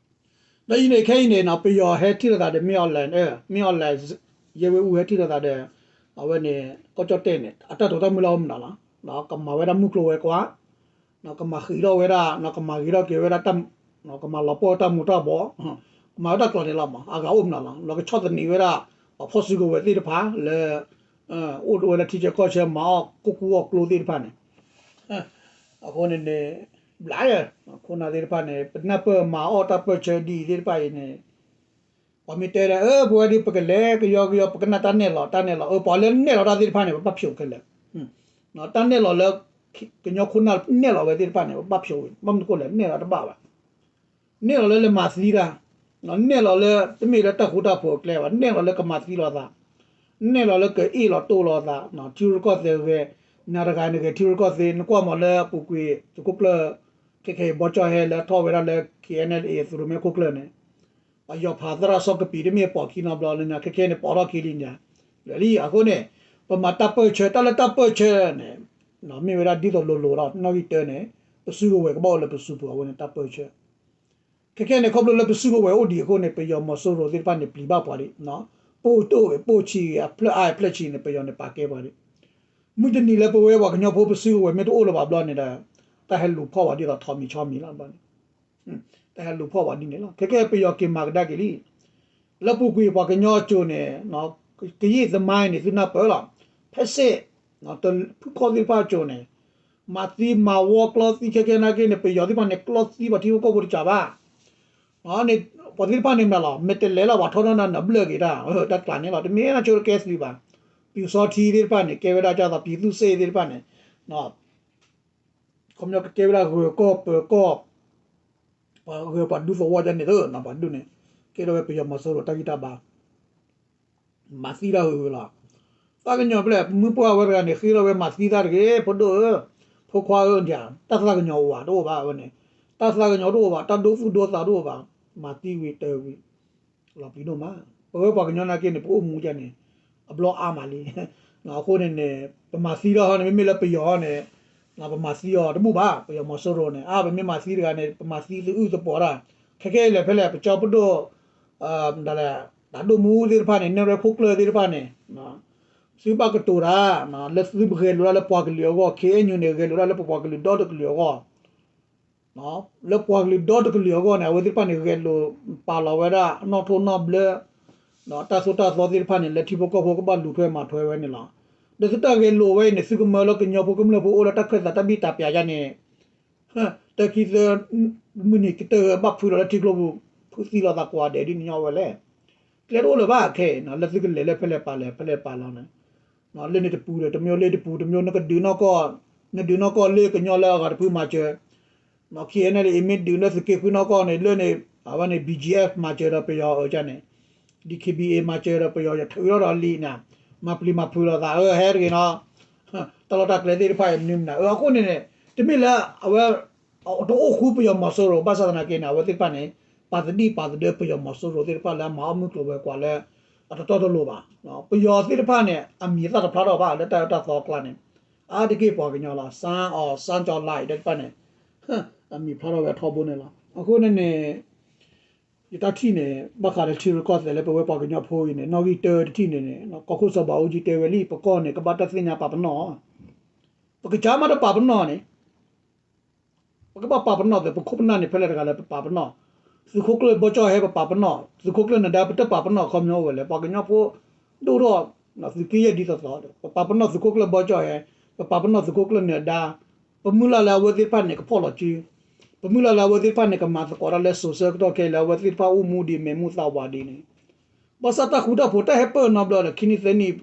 ဒီးအံၤန့ၣ် ခဲအံၤန့ၣ် ပယီၤဟဲထံၣ်လိာ်သးဒီး မင်းအောင်လှိုင်, မင်းအောင်လှိုင် ရဲဝင်းဦး ဟဲထံၣ်လိာ်သးဒီး အဝဲန့ၣ် ကီၢ်ကၠီၣ်တဲၣ်န့ၣ် အတၢ်တိာ်တၢ်မုၢ်လၢ်အိၣ်မနုၤလီၤ. ကမၤဝဲဒၣ်မုၢ်ကျိၤဝဲၤကွာ်, ကမၤဃံးထီၣ်ဝဲဒၣ်, ကမၤဂ့ၤထီၣ်က့ၤဝဲဒၣ်, ကမၤလီၤပှီၢ်တၢ်မူၤတၢ်ဘှီး, ကမၤဝဲတၢ်ကျိၤန့ၣ်လီၤမး အဂၤအိၣ်မနုၤလီၤ. ဒီးကဆီၣ်သနံးဝဲဒၣ် ပှၤဖီၣ်စုကဝဲၤသ့ၣ်တဖၣ်လၢ အိၣ်ဝဲလၢထံဆၢကီၢ်ဆၢ မၤအီၣ်ကိၣ်ကူအီၣ်ကျိသ့ၣ်တဖၣ်န့ၣ် အဃိန့ၣ်န့ၣ် ဘျါယဲ ခိၣ်နၢ်သ့ၣ်တဖၣ်န့ၣ် ပနၢ်ပၢၢ်မၤအီၣ်တၢ်ပၢၢ်ဆၢဒ်အံၤသ့ၣ်တဖၣ်အံၤန့ၣ် ပှၤမ့ၢ်တဲဒီး အၢ ပဝဲဒၣ်ပကလဲၤကယီကယီ ပကနၣ်တၢ်နဲၣ်လီၤ တၢ်နဲၣ်လီၤ အၢ ပှၤလၢနဲၣ်လီၤတၢ်သ့ၣ်တဖၣ်န့ၣ် ပဘၣ်ဖျိးခဲလၢာ်, တၢ်နဲၣ်လီၤလၢ ကညီခိၣ်နၢ်နဲၣ်လီၤဝဲသ့ၣ်တဖၣ်န့ၣ် ပဘၣ်ဖျိးဝဲ ဘၣ်မနုၤဃိလဲၣ် နဲၣ်လီၤတဘၣ်ဘၣ် နဲၣ်လီၤလၢလဲၤမၤသံတၢ်, နဲၣ်လီၤလၢတမ့ၢ်လၢတၢ်ဃူတၢ်ဖိးအကျဲဘၣ် နဲၣ်လီၤလၢကမၤသံလိာ်သး, နဲၣ်လီၤလၢကအ့ၣ်လိာ်တိၢ်လိာ်သး, ထံရူၢ်ကီၢ်သဲးဂဲၤ, နၤတဂၤနဂဲၤထံရူၢ်ကီၢ်သဲး နကွၢ်မးလၢအပူၤကွံာ် သုးခိၣ်ကျၢၢ် ခဲခဲအံၤဘီကၠီၣ်ဟဲလၢအထီၣ်ဝဲဒၣ်လၢ KNLA သုးရိၣ်မဲခိၣ်ကျၢၢ်န့ၣ် ပယီၤဖးသရၣ်စီကပံၤတမ့ၢ်ပိာ်ခံနီတဘျီလၢညါ ခဲခဲန့ၣ် ပိာ်ထီၣ်ခံလံညါ, လၢာ်လံ အဃိန့ၣ် ပမၤတၢ်ပၢၢ်ဆၢ တၢ်လၢတၢ်ပၢၢ်ဆၢန့ၣ် မ့ၢ်ဝဲဒၣ်ဒ်သိးလိၤလိၤဒီး နီၣ်ဂံၢ်တၢန့ၣ် ပစုကဝဲၤကဘၣ်အိၣ်လၢပစုပူၤအဝဲန့ၣ်တၢ်ပၢၢ်ဆၢ ခဲခဲန့ၣ် ခီဖျိလၢပစုကဝဲၤအိၣ်ဒံးအဃိန့ၣ် ပယီၤမီၤစိရိၤသ့ၣ်တဖၣ်န့ၣ် ပျံၤဘၣ်ပှၤဒံး, ပိၢ်တအိၣ် ပိၢ်ဆံး အဖျၢၣ်အါအဖျၢၣ်ဆံးန့ၣ် ပယီၤန့ၣ်ပာ်ကဲပှၤဒံး, မုၢ်တနံၤလၢပဝဲပှၤကညီဖိပစုကဝဲၤမ့ၢ်တအိၣ်လၢၤဘၣ်ဘျီန့ၣ်ဒီး တၢ်ဟဲလူၤဖီၣ်ဝဲဒ်သိးထိးမံၤဆီမံၤလီၤဘျီန့ၣ် တၢ်ဟဲလူၤဖီၣ်ဝဲဒ်န့ၣ်လီၤ. ခဲခဲပယီၤက့ၤမၤကဒါက့ၤလံ လၢပူၤကွံာ်ပှၤကညီအစိၤန့ၣ် ကယံာ်သမိုင်းန့ၣ် သုနၢ်ပၢၢ်လီၤ. ဖဲစ့ၣ် ဖုခီၣ်သ့ၣ်တဖၣ်အစိၤန့ၣ် မၤသံမၤဝီကျီသံခဲခဲနာ်က့န့ၣ် ပယီၤသ့ၣ်တဖၣ်န့ၣ် ကျီသံပှၤထံဖိကီၢ်ဖိတကးဘၣ်. ပှၤသ့ၣ်တဖၣ်န့ၣ်မနုၤလီၤ မ့ၢ်တလဲၤလီၤ ပှၤထီၣ်နီၢ်နၤနဘျၢၣ်က့ၤတၢ် တၢ်ကျးန့ၣ်လီၤ တမ့ၢ်နဆိတကဲသုးဘၣ်. ပျူစောထီးသ့ၣ်တဖၣ်န့ၣ် ကဲဝဲဒၣ်ကၢ်သိး ပြည်သူ့စစ် သ့ၣ်တဖၣ်န့ၣ် ခီပညီကကဲဝဲဒၣ်ဂၢၤကီၢ်ပၢၤကီၢ် ပှၤဂၢၤပှၤဒူသဝီဒ်န့ၣ်သ့ ပှၤဒူန့ၣ် ကဲထီၣ်ဝဲပယီၤမီၤစိရိၤတၢ်ဂံၢ်တၢ်ဘါ မၤသံတၢ်ဂ့ၤဂ့ၤလီၤ. သးကညီၤဖဲလဲၣ် ပမုၢ်ပှၢ်ဝဲတဂၤန့ၣ် ဃ့ထီၣ်ဝဲမၤသံတၢ်တဂ့ၤ ဖိဒိၣ်ဧၢ, ဖိခွါဧၢ, တၢ်သးကညီၤအိၣ်ဘၣ်တအိၣ်ဘၣ်ဝဲန့ၣ်, တၢ်သးကညီၤတအိၣ်ဘၣ် တၢ်ဒိသူၣ်ဒိသးတအိၣ်ဘၣ်, မၤသံဝံၤတၢၤဝံၤ လီၤပျံၤဒိၣ်မး. ပဝဲပှၤကညီနာ်က့န့ၣ် ပအိၣ်မူဒ်န့ၣ် အဘျီအါမးလံ. အဃိန့ၣ်န့ၣ် ပမၤသံထီၣ်ဟီန့ၣ် မ့မ့ၢ်လၢပယီၤဟီန့ၣ် ပမၤသံအီၤတဘူၣ်ဘၣ်. ပယီၤမီၤစိရိၤန့ၣ် အါ ပမ့ၢ်မၤသံတဂၤန့ၣ် ပမၤသံသုအုၣ်သပှီၤတၢ် ခဲခဲအံၤလဲၣ်ဖဲလဲၣ် ပကၠီပဒိၣ် ဒ်လဲၣ် တၢ်ဒိၣ်မူသ့ၣ်တဖၣ်န့ၣ် နဲၣ်ရွဲၣ်ခိၣ်ကျၢၢ်သ့ၣ်တဖၣ်န့ၣ် သုဘၣ်ကတိၤတၢ် လၢသုပဂဲၤလိာ်ဒၣ်လၢပှၤကလုာ်အဂီၢ် ခ့ၣ်အဲၣ်ယူၣ်န့ၣ် ဂဲၤလိာ်ဒၣ်လၢပပှၤကလုာ်ဒီတကလုာ်အဂီၢ် လၢပှၤကလုာ်ဒီတကလုာ်အဂီၢ်န့ၣ် အဝဲသ့ၣ်တဖၣ်န့ၣ် ဂဲၤလိာ်ပာ်လီၤဝဲဒၣ် အနီၣ်ထိၣ်နီၣ်ဘျၢ တၢ်သိၣ်တၢ်သီသ့ၣ်တဖၣ်န့ၣ် လၢထံဖိကီၢ်ဖိကဘၣ်လူၤထွဲမၤထွဲဝဲန့ၣ်လီၤ. ဒီးသုတၢ်ဂဲၤလိာ်ဝဲအံၤန့ၣ် သုကမၢလၢကညီဖိကမျၢၢ်ဖိအိၣ်လၢတၢ်ခၢၣ်သးတၢ်ဘံၣ်တၢ်ပျးယါန့ၣ် တၢ်ခံသၢ မုၢ်နံၤကတၢၢ်ဘၣ်ဖုးလီၤလၢထံကျိပူၤ ဖုးသံလီၤသးကွၢ်ဒဲးဒ်န့ၣ်ညီဝဲလဲၣ်. ကျဲတအိၣ်လၢၤဘၣ်ခဲအံၤ လၢသုကလဲၤလၢဖဲလဲၣ်ပာ်လဲၣ် ဖဲလဲၣ်ပာ်လီၤန့ၣ် လၢန့ၣ်တပူၤဒီး တမံၤလၢတပူၤ တမံၤနကဒုးနီၢ်ကီၢ် နဒုးနီၢ်ကီၢ်လၢကညီလၢအဂၤတဖုမၤစၢၤ KNLA မ့ၢ်ဒုးလၢသုးက့ဃုနီၢ်ကီၢ်န့ၣ် လၢန့ၣ် အဝဲန့ၣ် BGF မၤစၢၤဒီးပယီၤအၢကန့ၣ် DKBA မၤစၢၤဒီးပယီၤ ယထုးထီၣ်ဒီးလံန့ၣ် မၤပျံၤမၤဖုးလိာ်သး အၢ ဟဲတဂ့ၤနီၤ တၢ်လီၢ်တၢ်ကျဲသ့ၣ်တဖၣ်အံၤမနုၤမနုၤ အဃိန့ၣ်န့ၣ် တမ့ၢ်လၢအဝဲ တအိၣ်ဃူပယီၤမီၤစိရိၤ ဘၣ်ဆၣ်သနာ်က့န့ၣ် အဝဲသ့ၣ်တဖၣ်န့ၣ် ပာ်သဒံၣ်ပာ်သဒၢပယီၤမီၤစိရိၤသ့ၣ်တဖၣ်လၢအမၤအီၣ်မုၢ်ကျိၤဝဲၤကွာ်လၢ အတတီတလိၤဘၣ်. ပယီၤသ့ၣ်တဖၣ်န့ၣ် အမံၤသၣ်တဖျါထီၣ်ဘၣ် လၢတၢ်အၢတၢ်သီအကျါန့ၣ် အါတက့ၢ်ပှၤကညီလီၤ စၢအီၤ စၢကၠီၤလါအံၤသ့ၣ်တဖၣ်န့ၣ် အမံၤဖျါထီၣ်ဝဲထီဘိန့ၣ်လီၤ. အဃိန့ၣ်န့ၣ် ယတၢ်ထံၣ်န့ၣ် ဘၣ်ဃးဒီးထံရူၢ်ကီၢ်သဲးလၢပဝဲပှၤကညီဖိအံၤန့ၣ် နီၣ်ဂံၢ်တၢတထံၣ်န့ၣ်န့ၣ် ကီၢ်ခိၣ်စီၤဘးအူကၠံတဲဝဲလံ ပကီၢ်န့ၣ် ကဘၣ်တၢ်သ့ၣ်ညါပာ်ပနီၣ် ပကစၢ်မးတပာ်ပနီၣ်န့ၣ် ပကဘၣ်ပာ်ပနီၣ်သ့ ပခိၣ်ပနၢ်န့ၣ် ဖဲလဲၣ်တဂၤလဲၣ် ပပာ်ပနီၣ်, သုးခိၣ်ကျၢၢ်ဘီကၠီၣ်ဟဲ ပပာ်ပနီၣ်, သုးခိၣ်ကျၢၢ်နၢၤဒါ ပတပာ်ပနီၣ် ခီပညီအိၣ်ဝဲလဲၣ် ပှၤကညီဖိ ဒိၣ်ထီၣ် သုးက့ယဲၢ်ဒ်သိးသိးဒီး ပပာ်ပနီၣ်သုးခိၣ်ကျၢၢ်ဘီကၠီၣ်ဟဲ, ပပာ်ပနီၣ်သုးခိၣ်ကျၢၢ်နၢၤဒါ, ပမုၢ်လၢ်လၢအဝဲသ့ၣ်တဖၣ်န့ၣ် ကဖီၣ်လီၤစု ပမုၢ်လၢ်လၢအဝဲသ့ၣ်တဖၣ်န့ၣ် ကမၤသကိးတၢ်လၢစိၤဆၢကတီၢ်ခဲအံၤလၢအဝဲသ့ၣ်တဖၣ်အိၣ်မူဒ်မဲာ်မူသးဝးဒ်န့ၣ်, ဘၣ်ဆၣ်တၢ်ဃူတၢ်ဖိးတၢ်ဟဲပၢၢ်နီတဘျီဒီး ခံနံၣ်သၢနံၣ်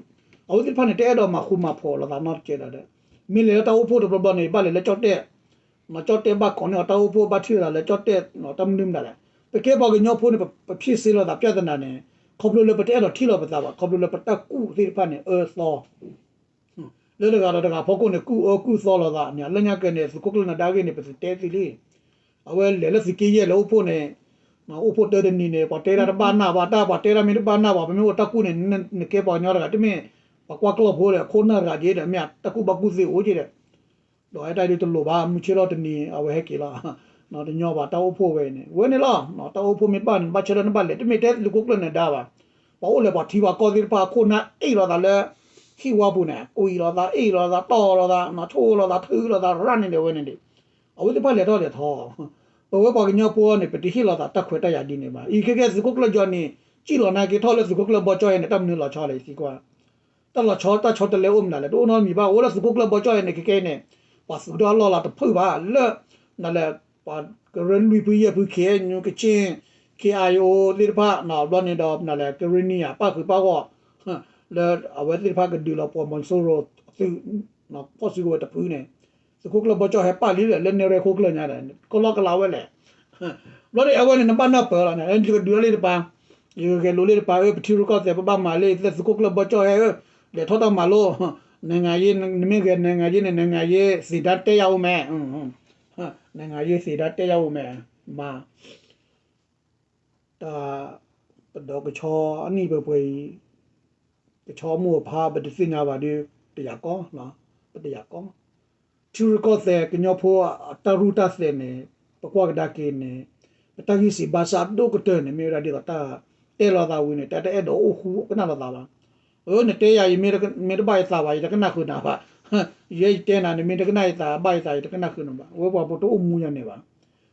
အဝဲသ့ၣ်တဖၣ်န့ၣ် တအဲၣ်ဒိးမၤဃူမၤဖိးလိာ်သးနီတစဲးဒီး, မ့ၢ်လဲၤလၢတၢ်အိၣ်ဖှိၣ်တဘျီဘျီန့ၣ် ဘၣ်လဲၤလၢကၠီၣ်တဲၣ်, ကၠီၣ်တဲၣ်ဘၣ်ကိးန့ၢ်အီၤတၢ်အိၣ်ဖှိၣ် ဘၣ်ထံၣ်လိာ်သးလၢကၠီၣ်တဲၣ် တၢ်မနုၤမတၤလဲၣ်. ပကဲပှၤကညီဖိန့ၣ် ပ ပဖံးစ့လိာ်သးပြဿနာန့ၣ် ခီဖျိလၢပတအဲၣ်ဒိးထံၣ်လိာ်ပသးဘၣ် ခီဖျိလၢပတၢ်ကူၣ်သ့ၣ်တဖၣ်န့ၣ် အၢသီ လၢတဂၤဒီးတဂၤဖီခိၣ်န့ၣ် ကူၣ်အၢကူၣ်သီလိာ်သးန့ၣ် လၢညါက့န့ၣ် သုးခိၣ်ကျၢၢ်နဒါဂ့ၢ်န့ၣ် ပတတဲသ့လံ. အဝဲလဲၤလၢသုးက့ယဲၢ်လၢအိၣ်ဖှိၣ်န့ၣ်, အိၣ်ဖှိၣ်တၢတနံၤန့ၣ် ပှၤတဲဒၣ်တဘၣ်နၢ်ဘၣ်တၢ် ပှၤတဲဒၣ်မ့ၢ်တဘၣ်နၢ်ဘၣ် ပမ့ၢ်အိၣ်တၢ်ကူၣ်န့ၣ် နကဲပှၤကညီတဂၤ တမ့ၢ်ပှၤကွၢ်ကျီၢ်ဖိဒီး ခိၣ်နၢ်တဂၤက့ဒီး မ့ၢ်တၢ်ကူၣ်ဘၣ်ကူၣ်သ့အိၣ်က့ဒီး ဒီးဟဲတၢ်ဒုးတလိၣ်ဘၣ် မုၢ်ဆ့ၣ်ထီၣ်တနံၤ အဝဲဟဲက့ၤလီၤ. တညီဘၣ်တၢ်အိၣ်ဖှိၣ်ဝဲအံၤန့ၣ် ဝဲန့ၣ်လီၤ. တၢ်အိၣ်ဖှိၣ်မ့ၢ်ဘၣ်န့ၣ် နဘၣ်ဆၢထၢၣ်နဘၣ်လဲၤ တမ့ၢ်တဲသုးခိၣ်ကျၢၢ်နဒါဘၣ်. ပှၤအိၣ်လဲၤပှၤထံပှၤကီၢ်သ့ၣ်တဖၣ်အခိၣ်နၢ်အ့ၣ်လိာ်သးလၢ ဟံၣ်ဝါပူၤန့ၣ် ကွံာ်လိာ်သး အ့ၣ်လိာ်သး တီၢ်လိာ်သး ဆိၣ်လိာ်သး ထုလိာ်သး ရၣ်န့ၣ်ဒီးဝဲန့ၣ်ဒီး အဝဲသ့ၣ်တဖၣ်လဲၤထီၣ်လဲၤထီ ပဝဲပှၤကညီဖိန့ၣ် ပတဟ့ၣ်လိာ်သးတၢ်ခွဲးတၢ်ယာ်ဒ်န့ၣ်ဘၣ်. အံၤခဲကဲသုးခိၣ်ကျၢၢ်ကၠီန့ၣ် စံၣ်လီၤနာ်က့ထီၣ်လၢသုးခိၣ်ကျၢၢ်ဘီကၠီဟဲန့ၣ် တၢ်မနုၤလီၤဆီလဲၣ် ယသံကွၢ် တၢ်လီၤဆီတၢ်ဆီတလဲအိၣ်မနုၤလဲၣ် တအိၣ်နီတမံၤဘၣ် အိၣ်လၢသုးခိၣ်ကျၢၢ်ဘီကၠီဟဲန့ၣ် ခဲကဲအံၤန့ၣ် ပှၤသုးထီၣ်အလီၢ်လီၤတဖုဘၣ် လၢ နလဲၤ ပှၤကရၢလွံၢ်ဖုယဲၢ်ဖု ခ့ၣ်အဲၣ်ယူၣ် ကခ့ၣ် ခ့ၣ်အဲၣ်ယူၣ်သ့ၣ်တဖၣ် ဘျီန့ၣ်ဒီး နလဲၤကရၢနံၣ်ယါ ပၣ်ဃုာ်ပၣ်ဂီၢ် လၢအဝဲသ့ၣ်တဖၣ်ကဒုးလီၤပှီၢ်မီၤစိရိၤသုး ဖီၣ်စုကဝဲၤတဖုန့ၣ် သုးခိၣ်ကျၢၢ်ဘီကၠီဟဲပၣ်လံဒီး လၢနဲၣ်ရွဲၣ်ခိၣ်ကျၢၢ်ညါဒီး ကလီကလီဝဲလဲၣ် ဘျီန့ၣ် အဝဲန့ၣ် နဘၣ်နၢ်ပၢၢ်လီၤန့ၣ် ယကဒုးလီၤလံတပၤ ယကဂဲၤလိာ်လံတပၤ အၢ ပထံရူၢ်ကီၢ်သဲး ပဘၣ်မၤလံ သုးခိၣ်ကျၢၢ်ဘီကၠီဟဲ အၢ လဲၤထီၣ်တၢ်မၤလိ နမ့ၢ်ဂဲၤ နိုင်ငံရေးန့ၣ် နိုင်ငံရေးသင်တန်း တက်ရအုံးမယ် နိုင်ငံရေးသင်တန်း တက်ရအုံးမယ် မၤ တၢ် ပဒီကဆီအနံၣ်ပှဲၤပှဲၤအံၤ ကဆီအမိၢ်အဖါ ပတသ့ၣ်ညါဘၣ်ဒီး တယာ်ကီ ပတယာ်ကီ ထံရူၢ်ကီၢ်သဲးကညီဖိ တၢ်ရူၢ်တၢ်သဲးန့ၣ် ပကွၢ်ကဒါက့ၤန့ၣ် ပတၢ်ဂံၢ်စၢ်ဘါစၢ်ဒိၣ်ကတၢၢ်န့ၣ် မ့ၢ်ဝဲဒၣ်ဒ်သိးတၢ်တဲလိာ်သးဝံၤန့ၣ် တၢ်တအဲၣ်ဒိးအိၣ်ဃူကနၣ်လိာ်သးဘၣ်. အၢ နတဲယၤအံၤ မ့ၢ်တဘၣ်ယသးဘၣ် ယတကနၣ်ဃုာ်နၤဘၣ်. ယဲယတဲနၤန့ၣ် မ့ၢ်တကနၣ်ယသး ဘၣ်ယသး ယတကနၣ်ဃုာ်နၤဘၣ်. အဝဲပှၤဖိတအိၣ်မူယၤန့ၣ်ဘၣ်.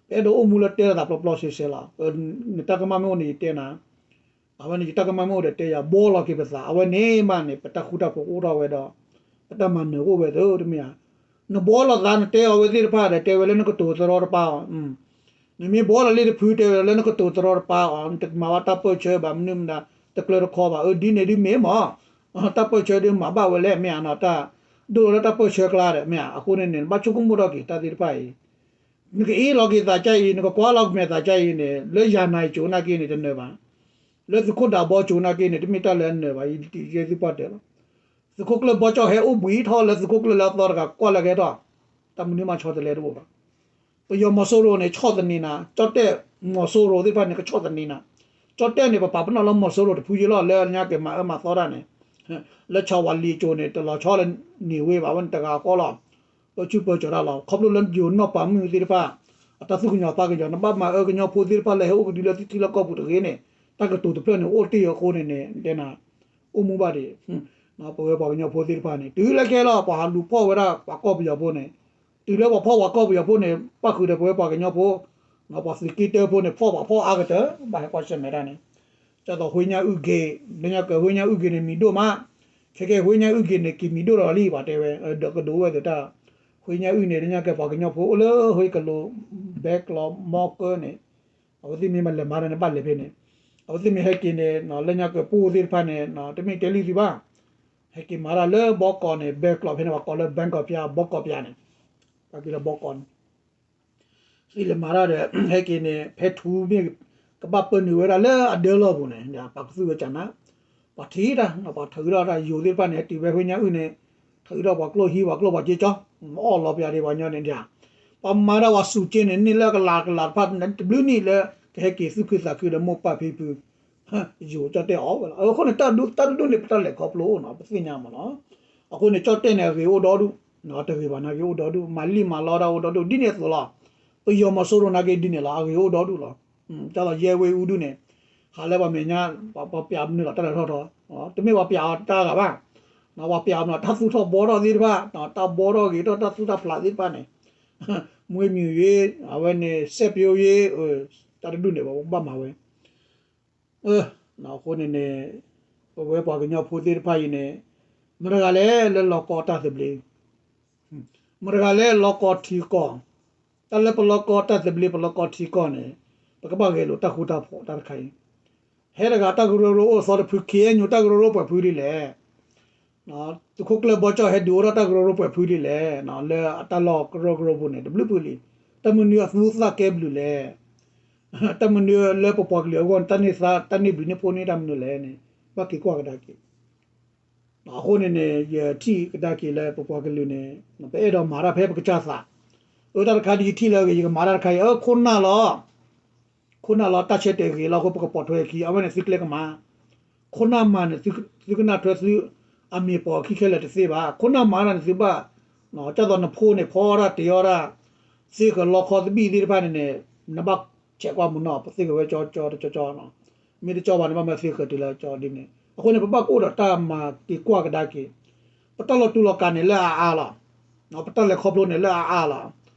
ပအဲၣ်ဒိးအိၣ်မူလၢတဲလိာ်သးပျီပျီဆှဲဆှဲလီၤ. နတၢ်ကမၣ်မ့ၢ်အိၣ်န့ၣ် ယတဲနၤ အဝဲန့ၣ် ယတၢ်ကမၣ်မ့ၢ်အိၣ်ဒီးတဲယၤ ဘှီလီၤက့ၤပသး အဝဲန့ၣ်မးန့ၣ် ပတၢ်ဃူတၢ်ဖိးကအိၣ်ထီၣ်ဝဲဒီး ပတၢ်မၤနၢၤကအိၣ်ဝဲသ့ တမ့ၢ်ဧါ. နဘှီလီၤသး နတဲအီၤဝဲသ့ၣ်တဖၣ်ဒီး တဲဝဲလၢနကတိၤသရီတပါအီၤ နမ့ၢ်ဘှီလီၤလံတဖု တဲဝဲလၢနကတိၤသရီတပါအီၤ နတမၤဘၣ်တၢ်ပၢၢ်ဆၢဘၣ် မနုၤမတၤ တကျၢၤတခီဘၣ် အၢ ဒ်န့ၣ်ဒ်မ့ၢ်မး တၢ်ပၢၢ်ဆၢဒ်မၤဘၣ်ဝဲလဲၣ် မ့ၢ်ဧါနီၤ တၢ်ဒိၣ်လီၤလၢတၢ်ပၢၢ်ဆၢကျါဒီး မ့ၢ်ဧါ အဃိန့ၣ်န့ၣ် နဘၣ်ဆိကမိၣ်ထီၣ်က့ၤတၢ်သ့ၣ်တဖၣ်အံၤ နကအ့ၣ်လီၤက့ၤသးကါအံၤ နကကွၢ်လီၤကမဲာ်သးကါအံၤန့ၣ် လၢယၤနၤအံၤကိၤနာ်က့န့ၣ် တနၢၤဘၣ်. လၢသုးခိၣ်ဒးဘီကိၤနာ်က့န့ၣ် တမ့ၢ်တၢ်လၢအနၢၤဘၣ် ယဲသုပှၢ်တဲလီၤ. သုးခိၣ်ကျၢၢ်ဘီကၠီဟဲအိၣ်ဘှံးထီၣ်လၢသုးခိၣ်ကျၢၢ်လၢအသီတဂၤကွၢ်လၢကဟဲထီၣ် တၢ်မနုၤမၤဆီတလဲတအိၣ်ဘၣ်. ပယီၤမီၤစိရိၤန့ၣ် ဆီၣ်သနံးနၤ ကၠီၣ်တဲၣ်မီၤစိရိၤသ့ၣ်တဖၣ်န့ၣ် ကဆီၣ်သနံးနၤ ကၠီၣ်တဲၣ်န့ၣ် ပပာ်ပနီၣ်လၢမီၤစိရိၤတဖုယဲလီၤ လၢညါက့ၤမၤအၢမၤသီတၢ်န့ၣ် လၢဆၣ်ဝၤလံၤကိၤန့ၣ် တလီၤဆီလၢနံၤဝ့ဘၣ် ဝဲန့ၣ်တဂၤဃီလီၤ. ပဆူၣ်ပၢၢ်ကၠီၤတၢ်လီၤ ခီဖျိလၢယိၤနီၢ်ပၤမုၣ်သ့ၣ်တဖၣ် အတၢ်သူၣ်ကညီၤသးကညီၤ နဘၣ်မၤအၢကညီဖိသ့ၣ်တဖၣ်လၢဟဲအိၣ်ကဒုလၢထံလီၢ်ကီၢ်ပူၤတဂ့ၤန့ၣ် တၢ်ကတိၤတဖျၢၣ်န့ၣ် အိၣ်တ့ၢ်အဃိန့ၣ်န့ၣ် တဲနၤ အိၣ်မူဘၣ်ဒံး ပဝဲပှၤကညီဖိသ့ၣ်တဖၣ်န့ၣ် တုၤလၢခဲလီၤ ပှၤဟးလူၤဖီၣ်ဝဲဒၣ်ပှၤကီၢ်ပယီၤဖိန့ၣ် တုၤလၢပှၤဖီၣ်ပှၤကီၢ်ပယီၤဖိန့ၣ် ပၣ်ဃုာ်ဒီးပဝဲပှၤကညီဖိ ပှၤသုးက့တၢဖိန့ၣ် ဖီၣ်ပှၤဖီၣ်အါကတၢၢ် ဘၣ်ဟဲကွၢ်ဆၢၣ်မဲာ်တၢ်န့ၣ် ဒ်သိး ဟွ့ညါအုၣ်က့ၤ လၢညါက့ၤ ဟွ့ညါအုၣ်က့ၤန့ၣ် မံၤဒိၣ်မး ခဲကဲ ဟွ့ညါအုၣ်က့ၤန့ၣ် က့ၤမံၤဒိၣ်လီၤလံ ပှၤတဲဝဲ ဒီးကဒိးဝဲသတး ဟွ့ညါအုၣ်န့ၣ် လၢညါက့ၤပှၤကညီဖိအိၣ်လၢဟွ့ကလိၤ ဘဲကျိး မီကၢန့ၣ် အဝဲသ့ၣ်မ့ၢ်မၤလဲၤမၤတၢ်န့ၣ် ဘၣ်လဲၤဖဲန့ၣ် အဝဲသ့ၣ်မ့ၢ်ဟဲက့ၤန့ၣ် လၢညါက့ၤပှိၢ်သ့ၣ်တဖၣ်န့ၣ် တမ့ၢ်တဲလံသုဘၣ် ဟဲက့ၤမၤတၢ်လၢဘီကီးန့ၣ် ဘဲကျိးဖဲန့ၣ် ပှၤကိးလၢ ဘဲကီးပျၢ် ဘီကီးပျၢ်န့ၣ် ပှၤက့ၤလၢဘီကီးန့ၣ် သ့ၣ်လဲၤမၤတၢ်ဒီး ဟဲက့ၤန့ၣ် ဖဲထူမ့ၢ် ကဘၣ်ပၢနုာ်ဝဲဒၣ်လၢအဒၢလီၢ်ပူၤန့ၣ် ပှၤကသူၣ်ဝဲကနၣ် ပှၤထံၣ်တၢ် ပှၤထုးထီၣ်တၢ်ယိၤသ့ၣ်တဖၣ်န့ၣ် ဟဲတုၤဖဲဟွ့ညါအုၣ်န့ၣ် ထုးထီၣ်ပှၤကျိၣ်ဟံးပှၤကျိၣ်ပှၤစ့ကၠီ အီၣ်လီၤပယီၤဒံးပှၤကညီန့ၣ် ပှၤမၤတၢ်ပှၤစူးက့န့ၣ် န့ၢ်လၢကလးကလးတဖၣ် တဘျုးနံၣ်လၢ ကဟဲက့ၤသူၣ်ခုသးခုဒီးမိၢ်ပၢ်ဖံဖု ယိၤကၠီၣ်တဲၣ်အီၣ်ဝဲလီၤ. အဃိန့ၣ် တၢ်ဒုး တၢ်ဒုးန့ၣ် ပတၢ်လဲၤခီဖျိအိၣ်နီၤ ပသ့ၣ်ညါမးနီၤ. အဃိန့ၣ် ကၠီၣ်တဲၣ်န့ၣ် အဂ့ၤအိၣ်ဒီဒူၣ်, တဂ့ၤဘၣ်န့ၣ် အဂ့ၤအိၣ်ဒီဒူၣ်, မၤလံၣ်မၤလီတၢ်အိၣ်ဒီဒူၣ် ဒ်န့ၣ်အသိးလီၤ. ပယီၤမီၤစိရိၤနာ်က့ဒ်န့ၣ်လီၤ, အဂ့ၤအိၣ်ဒီဒူၣ်လီၤ. တၢ်လီၤယဲဝ့ၢ်အူဒူၣ်န့ၣ် ဟးလၢပှၤမဲာ်ညါ ပှၤပျးမနုၤလီၤ တၢ်လဲၤထီၣ်ထီ, တမ့ၢ်ပှၤပျးအီၤတၢ်ဂၤဘၣ်, ပှၤပျးအီၤမနုၤ တၢ်သူၣ်ထီၣ်ဘှီထီၣ်သ့ၣ်တဖၣ်, တၢ်ဘှီထီၣ်ဂ့ၤထီၣ် တၢ်သူၣ်တၢ်ဖျးသ့ၣ်တဖၣ်န့ၣ် မွေးမြူရေး အဝဲန့ၣ် စိုက်ပျိုးရေး တၢ်တဒူၣ်န့ၣ် ပဘၣ်မၤဝဲ အဃိန့ၣ်န့ၣ် ပဝဲပှၤကညီဖိသ့ၣ်တဖၣ်အံၤန့ၣ် မတၤတဂၤလဲၣ်လၢလီၤကီတၢ်သဘျ့, မတၤတဂၤလဲၣ်လီၤကီထံကီၢ်, တၢ်လၢပလီၢ်ကီၢ် တၢ်သဘျ့ပလီၢ်ကီၢ်ထံကီၢ်န့ၣ် ပကဘၣ်ဂဲၤလိာ်တၢ်ဃူတၢ်ဖိးတၢ်တခါအံၤ, ဟဲတဂၤတၢ်ကရၢကရိအိၣ်သီတဖု ခ့ၣ်အဲၣ်ယူၣ် တၢ်ကရၢကရိပှဲၤဖုဒ်လဲၣ်, သုးခိၣ်ကျၢၢ်ဘီကၠီၣ်ဟဲဒုးအိၣ်ထီၣ်တၢ်ကရၢကရိပှဲၤဖုဒ်လဲၣ်, လၢအတၢ်လီၢ်ကရၢကရိပူၤန့ၣ် တဘျုးဖုလံ, တၢ်မနုၤအသူသၣ်ကဲဘျုးလဲၣ်, တၢ်မနုၤလၢပပှၤကလုာ်အဂီၢ်န့ၣ် တၢ်န့ၢ်သါ တၢ်န့ၢ်ဘျုးန့ၢ်ဖှိၣ်န့ၢ်တၢ်မနုၤလဲၣ်န့ၣ် ဘၣ်က့ၤကွၢ်ကဒါက့ၤ အဃိန့ၣ်န့ၣ် ယထံၣ်ကဒါက့ၤလၢပပှၤကလုာ်န့ၣ် ပအဲၣ်ဒိးမၤတၢ်ဖဲပကစၢ်သး, အတၢ်တခါဒ်ယထံၣ်လၢအဂ့ၤ ယကမၤတၢ်တခါအံၤ အခိၣ်နၢ်လီၤ, ခိၣ်နၢ်လီၤ တၢ်ဆၢတဲာ်ဂ့ၤလီၤအဃိ ပကပိာ်ထွဲအခံ အဝဲန့ၣ်သုကျဲကမၤ, ခိၣ်နၢ်မၤန့ၣ် သုကနၣ်ထွဲသု အမ့ၢ်ပိာ်အခံခဲလၢာ်တသ့ဘၣ်, ခိၣ်နၢ်မၤတၢ်န့ၣ်သုဘၣ်, ကၢ်သိးနဖိန့ၣ် ဖီအီၣ်တၢ်တ့အီၣ်တၢ်, သ့ဃၢၤလီခီသဘံၣ်သ့ၣ်တဖၣ်န့ၣ်န့ၣ် နဘၣ်ဆဲးကွၢ်မူနီၢ် ပသ့ဃၢၤဝဲကၠီကၠီတကၠီကၠီနီၤ, မ့ၢ်တကၠီဘၣ်န့ၣ် ဘၣ်မၤသ့ဃၢၤတုၤလၢကၠီဒ်န့ၣ် အဃိန့ၣ် ပဘၣ်ကအိၣ်ဒီးတၢ်မၤက့ၤကွၢ်ကဒါက့ၤ, ပတၢ်လီၤတူာ်လီၤကာ်န့ၣ်လၢအအါလီၤ, ပတၢ်လဲၤခီဖျိန့ၣ်လၢအအါလီၤ,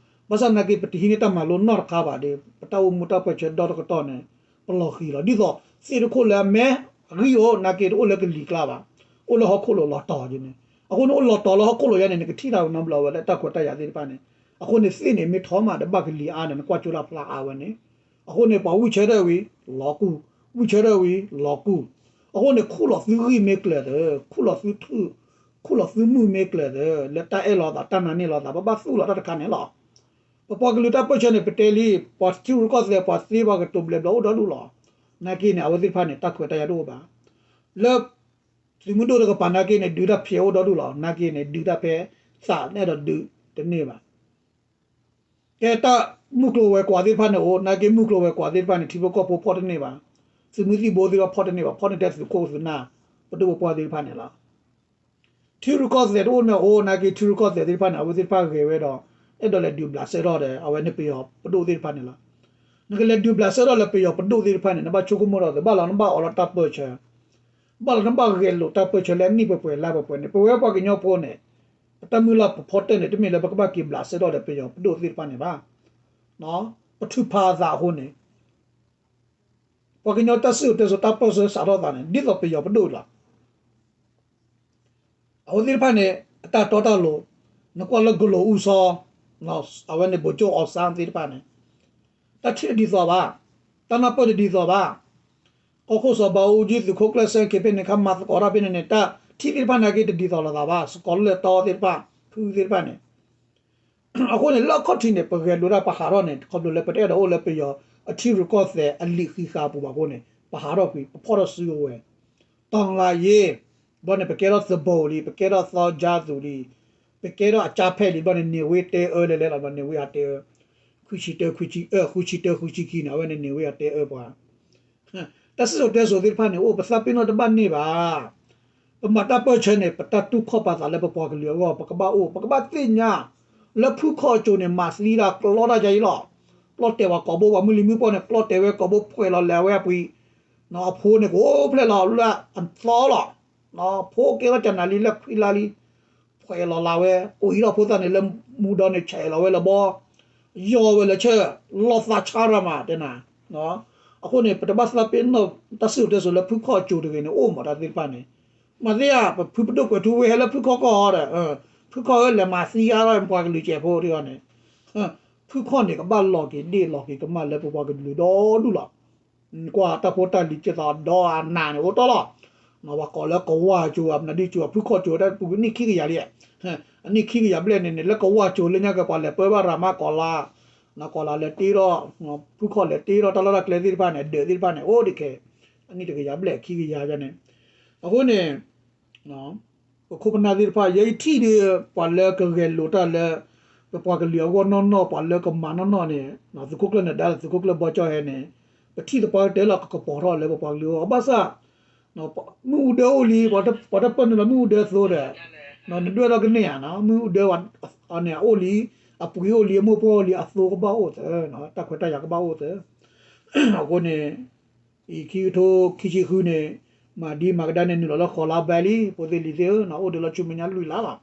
ဘၣ်ဆၣ်နာ်က့ ပတဟံးန့ၢ်တၢ်မၤလိနီတခါဘၣ်ဒီး ပတၢ်အိၣ်မူတၢ်ပၢၢ်ဆၢဒီတကတီၢ်န့ၣ် ပလီၤဃံၤလီၤ, ဒ်သိးသ့ၣ်တခိၣ်လၢအမဲအဂံၢ်အိၣ် နာ်က့တအိၣ်လၢကလံၤကျါဘၣ်, အိၣ်လၢဟီၣ်ခိၣ်လိၤလီၤတီၤဒ်န့ၣ်, အဃိန့ၣ် အိၣ်လီၤတီၤလၢဟီၣ်ခိၣ်လိၤယါန့ၣ် နကထံၣ်တၢ်နီတဘျီဝဲလၢတၢ်ခွဲးတၢ်ယာ်သ့ၣ်တဖၣ်န့ၣ်, အဃိန့ၣ်သ့ၣ်န့ၣ် မ့ၢ်ထီၣ်မးဒီးဘၣ်ကလံၤအါန့ၣ် နကွၢ်ကၠိတၢ်ဖျါအါဝဲန့ၣ်, အဃိန့ၣ် ပှၤဝံၣ်ဆၢထၢၣ်ဝံၤ လီၤကူၢ်, ဝံၣ်ဆၢထၢၣ်ဝံၤ လီၤကူၢ်, အဃိန့ၣ် ခူၣ်လီၤသုဂံၢ်မ့ၢ်ကျၢၤသၢ, ခူၣ်လီၤသုထူၣ်, ခူၣ်လီၤသုမုၢ်မ့ၢ်ကျၢၤသၢ, လၢတၢ်အဲၣ်လိာ်သး တၢ်နာ်န့ၢ်လိာ်သး ပဘၣ်သူၣ်လီၤတၢ်တခါန့ၣ်လီၤ. ပပှၤကလုာ်တၢ်ပၢၢ်ဆၢန့ၣ် ပတဲလံ, ပှၤထံရူၢ်ကီၢ်သဲး ပှၤသ့ပှၤကတိၤဘျဲးဘျီအိၣ်ဒီဒူၣ်လီၤ. နာ်က့န့ၣ် အဝဲသ့ၣ်တဖၣ်န့ၣ် တၢ်ခွဲးတၢ်ယာ်တအိၣ်ဘၣ်. လၢ သုးမုၢ်ဒိၣ်တကပၤနာ်က့န့ၣ် ဒုးတၢ်ဖျဲးအိၣ်ဒီဒူၣ်လီၤ. နာ်က့န့ၣ် ဒုးတၢ်ဖဲသးန့ၣ်ဒီးဒုးတန့ၢ်ဘၣ်. ကဲတၢ်မုၢ်ကျိၤဝဲၤကွာ်သ့ၣ်တဖၣ်န့ၣ်အိၣ်, နာ်က့မုၢ်ကျိၤဝဲၤကွာ်သ့ၣ်တဖၣ်န့ၣ် ထံဖိကီၢ်ဖိဖီၣ်တန့ၢ်ဘၣ်. သုးမုၢ်သံၣ်ဘိသ့ၣ်တဖၣ်ဖီၣ်တန့ၢ်ဘၣ်, ဖီၣ်န့ၢ်ထဲသုးခိၣ်သုးနၢ် ပဒိၣ်ပပှၢ်သ့ၣ်တဖၣ်န့ၣ်လီၤ. ထံရူၢ်ကီၢ်သဲးတအိၣ်မ့ၢ်အိၣ် နာ်က့ထံရူၢ်ကီၢ်သဲးသ့ၣ်တဖၣ်န့ၣ် အဝဲသ့ၣ်တဖၣ်ဂဲၤဝဲဒီး အဲၣ်ဒိးလဲၤဒုးဘျးစဲထီၣ်ဒီး အဝဲန့ၣ်ပယီၤပဒိၣ်သ့ၣ်တဖၣ်န့ၣ်လီၤ. နကလဲၤဒုးဘျးစဲထီၣ်လၢပယီၤပဒိၣ်သ့ၣ်တဖၣ်န့ၣ် နဘၣ်ဆိကမိၣ်ထီၣ်သ့ ဘၣ်လီၤနဘၣ်အိးထီၣ်တၢ်ပၢၢ်ဆၢ, ဘၣ်လီၤနဘၣ်ဂဲၤလိာ်တၢ်ပၢၢ်ဆၢလၢအနံၣ်ပှဲၤပှဲၤလါပှဲၤပှဲၤန့ၣ် ပဝဲပှၤကညီဖိန့ၣ် ပတၢ်မုၢ်လၢ်ပဖီတၢၢ်န့ၣ် တမ့ၢ်လၢပကဘၣ်က့ၤဘျးစဲထီၣ်ဒီးပယီၤပဒိၣ်သ့ၣ်တဖၣ်န့ၣ်ဘၣ်. ပထုးဖးအသးအဃိန့ၣ် ပှၤကညီတၢ်စံၣ်စိၤတဲစိၤတၢ်ပၢၢ်ဆၢစးထီၣ်သးန့ၣ် ဒ်သိးပယီၤပဒိၣ်လီၤ. အဝဲသ့ၣ်တဖၣ်န့ၣ် အတၢ်တီတၢ်လိၤ, နကွၢ်လၢကလိၤအူစီ, အဝဲန့ၣ် ဗိုလ်ချုပ်အောင်ဆန်း သ့ၣ်တဖၣ်န့ၣ် တၢ်ထံၣ်တဒ်သိးဘၣ်, တၢ်နၢ်ပၢၢ်တဒ်သိးဘၣ်. ကီၢ်ခိၣ်စီၤဘးအူကၠံ သုးခိၣ်ကျၢၢ်စဲၣ် ခ့ဖ့န့ၣ် ခါမၤသကိးတၢ်ဖဲန့ၣ်န့ၣ် တၢ်ထံၣ်သ့ၣ်တဖၣ်နာ်က့တဒ်သိးလိာ်သးဘၣ်, စကီၤလၢၢ်တီသ့ၣ်တဖၣ်, ဖုသ့ၣ်တဖၣ်န့ၣ် အဃိန့ၣ် လၢအခီၣ်ထံးန့ၣ် ပဂဲၤလိာ်တၢ်ပဟးထီၣ်န့ၣ် ခီဖျိလၢပတအဲၣ်ဒိးအိၣ်လၢပယီၤအထံရူၢ်ကီၢ်သဲးအလံာ်ဃံးဃာ်အပူၤဘၣ်အဃိန့ၣ် ပဟးထီၣ်ကွံာ် ပဖီၣ်ထီၣ်စုကဝဲၤ, တော်လှန်ရေး, ဘျီန့ၣ် ပကဲထီၣ်သဘိလံ, ပကဲထီၣ်သီကၠါသူလံ, ပကဲထီၣ်အကၠါဖဲးလံ, ဘျီန့ၣ် နေဝင်းတဲအၢ လဲၤလဲၤလီၤ နေဝင်းတဲအၢ, ခွံဆံတၢ ခွံဆံ, ခွံဆံတၢ ခွံဆံခံန့ၣ် အဝဲန့ၣ် နေဝင်းတဲအၢပှၤ တၢ်စံၣ်စိၤတဲစိၤသ့ၣ်တဖၣ်န့ၣ် အိၣ်ပသးပ့ၤနီၣ်တဘၣ်န့ၢ်ဘၣ်. ပမၤတၢ်ပၢၢ်ဆၢန့ၣ် ပတၢ်တူၢ်ခီၣ်ပာ်သးလၢပပှၤကလုာ်အဂီၢ် ပကဘၣ်အိၣ် ပကဘၣ်သ့ၣ်ညါ လၢဖုခီၣ်အစိၤန့ၣ် မၤသံတၢ်ကျီတၢ်ယါအံၤလီၤ. ပျီတဲာ်ဝဲကိာ်ဘိ ပှၤမုၢ်လံၤမုၢ်ပှီၢ်န့ၣ် ပျီတဲာ်ဝဲကိာ်ဘိ ဖှဲးလီၤလဲၤဝဲအပှ့ၤ အဖိန့ၣ် ကအိၣ်ဖျဲၣ်လီၤလၢအသီလီၤ. ဖိကဲထီၣ်ကနၤလံလၢခွံလါလံ ဖှဲးလီၤလၢဝဲ ကိးအံၤထီၣ်ဖိသၣ်န့ၣ် လၢမူဒီန့ၣ် ဆဲးလီၤဝဲလၢဘီ ယီၤဝဲလၢဆၢ လီၤသးဆါရၤမး တဲနၤ. အဃိန့ၣ် ပတဘၣ်သးပ့ၤနီၣ် တၢ်စံၣ်စိၤတဲစိၤလၢဖုခီၣ်အစိၤတဂ့ၤန့ၣ် အိၣ်မးတၢ်သ့ၣ်တဖၣ်န့ၣ် မၤသ့ဧါ ပဖုပဒိၣ်ကွဲးထူဝ့ဟဲလၢဖုခီၣ်ကီၢ်ဒီး ဖုခီၣ်ဧၢ လဲၤမၤသံအါထီၣ်ပှၤကလုာ်စဲးဖိတဂၤန့ၣ် ဖုခီၣ်န့ၣ် ကဘၣ်လီၤက့ၤဒ့ၣ်လီၤက့ၤကမၣ်လၢပပှၤကလုာ်ဒီဒူၣ်လီၤ. ကွၢ်တၢ်ဖိတၢ်လံၤကဲသိးဒီအနးန့ၣ် အိၣ်တီၢ်လီၤ. ပှၤကိးလၢကဝၢ်စိၤ အမနုၤဒုစိၤ ဖုခီၣ်စိၤ တၢ်ပူၤကနံၣ်ခံကယၤလံ. အနံၣ်ခံကယၤဘျဲၣ်န့ၣ်န့ၣ် လၢကဝၢ်စိၤလၢညါကပှၤလဲၤပၢဘၣ်ရၤမးကိးလါ, ကိးလါလဲၤတ့ထီၣ်, ဖုခီၣ်လဲၤတ့ထီၣ် တၢ်လီၢ်တၢ်ကျဲသ့ၣ်တဖၣ်န့ၣ် အဒၢးသ့ၣ်တဖၣ်န့ၣ် အိၣ်ဒံးခဲ အနံၣ်တကယၤဘျဲၣ်ခံကယၤန့ၣ်. အဃိန့ၣ် ပခိၣ်ပနၢ်သ့ၣ်တဖၣ် ယဲယထံၣ်ဒီး ပှၤလၢကဂဲၤလိာ်တၢ်လၢ ပပှၤကလုာ်အဂီၢ်နီၢ်နီၢ် ပှၤလၢကမၤနီၢ်နီၢ်န့ၣ် သုးခိၣ်ကျၢၢ်နၢၤဒါလၢသုးခိၣ်ကျၢၢ်ဘီကၠီၣ်ဟဲန့ၣ် ပထံၣ်သပှၢ်ကတၢၢ်လီၤ ကကပီၤထီၣ်လၢပပှၤကလုာ်အဂီၢ် ဘၣ်ဆၣ် မ့ၣ်အူဒၢအိၣ်လံ ပှၤတပၢၢ်နုာ်လီၤမ့ၣ်အူဒၢအသိဒီး နဒွဲၣ်ထီၣ်ကန့ၢ်ဧါနီၤ မ့ၣ်အူဒၢန့ၣ် အအိၣ်လံ အပှ့ၤအိၣ်လံ အမိၢ်ပှၢ်အိၣ်လံ အသိကဘၣ်အိၣ်သၢ တၢ်ခွဲးတၢ်ယာ်ကဘၣ်အိၣ်သၢ အဃိန့ၣ် အံၤခံကထိခံဆံဃုန့ၣ် မၤဒံမၤကဒါန့ၣ် နုာ်လီၤလၢဃိးလါဘဲလံ ဖိသ့ၣ်လံၤသ့ၣ်ဧၢ အိၣ်ဒံးလီၤဆူမဲာ်ညါလွံၢ်လါလီၤ.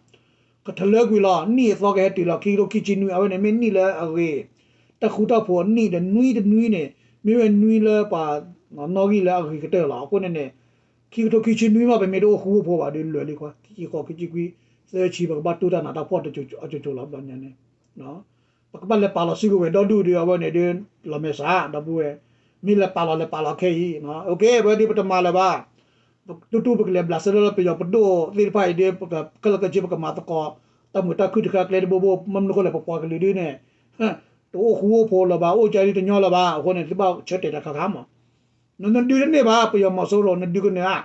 ကထလၢကွံာ်လီၤ နံၣ်အသီကဟဲတုၤလီၤ ခံကထိခံဆံနွံ အဝဲန့ၣ်မ့ၢ်နံၣ်လၢအဂ့ၤ တၢ်ဃူတၢ်ဖိးအနံၣ်ဒီးနွံတနွံန့ၣ် မ့ၢ်ဝဲနွံလၢပှၤ နီၣ်ဂံၢ်လၢအဂ့ၤကတၢၢ်လီၤ. အဃိန့ၣ်န့ၣ် ခံကထိခံဆံနွံမး ပမ့ၢ်တအိၣ်ဃူအိၣ်ဖိးဘၣ်ဒီး လွဲၢ်လံ ခံဆံဃိး ခံဆံခွံ သၢဆံ ပကဘၣ်တူၢ်တၢ်နးတၢ်ဖှီၣ်အစိၤစိၤလီၤ ဘျီညါန့ၣ် ပကဘၣ်လဲၤပာ်လီၤစုကဝဲၤဒီဒူၣ်ဒီး အဝဲန့ၣ်ဒီး လီၤမဲာ်ဆှး ဒီပုၢ်ဝဲၢ်, မ့ၢ်လဲၤပာ်လီၤလဲၤပာ်လီၤခဲအံၤ, အဝဲဒ်ပတမၤလၢၤဘၣ်, တူတူပကလဲၤဘျးစဲလၢပယီၤပဒိၣ် သ့ၣ်တဖၣ်အံၤဒီး ခဲလၢာ်ခဲဆ့ပကမၤသကိး တၢ်မုာ်တၢ်ခုၣ်တခါကျဲတဘိဘိ မ့ၢ်မနုၤဃိလဲၣ် ပပှၤကလုာ်ဒ်န့ၣ် တအိၣ်ဃူအိၣ်ဖိးလၢၤဘၣ်, အိၣ်ကၢဒ်တညီလၢၤဘၣ်, အဃိန့ၣ် သုဘၣ်ဆၢတဲာ်တၢ်ခါခါမး နဒုးတန့ၢ်ဘၣ် ပယီၤမီၤစိရိၤ နဒုးကနၢၤဧါ,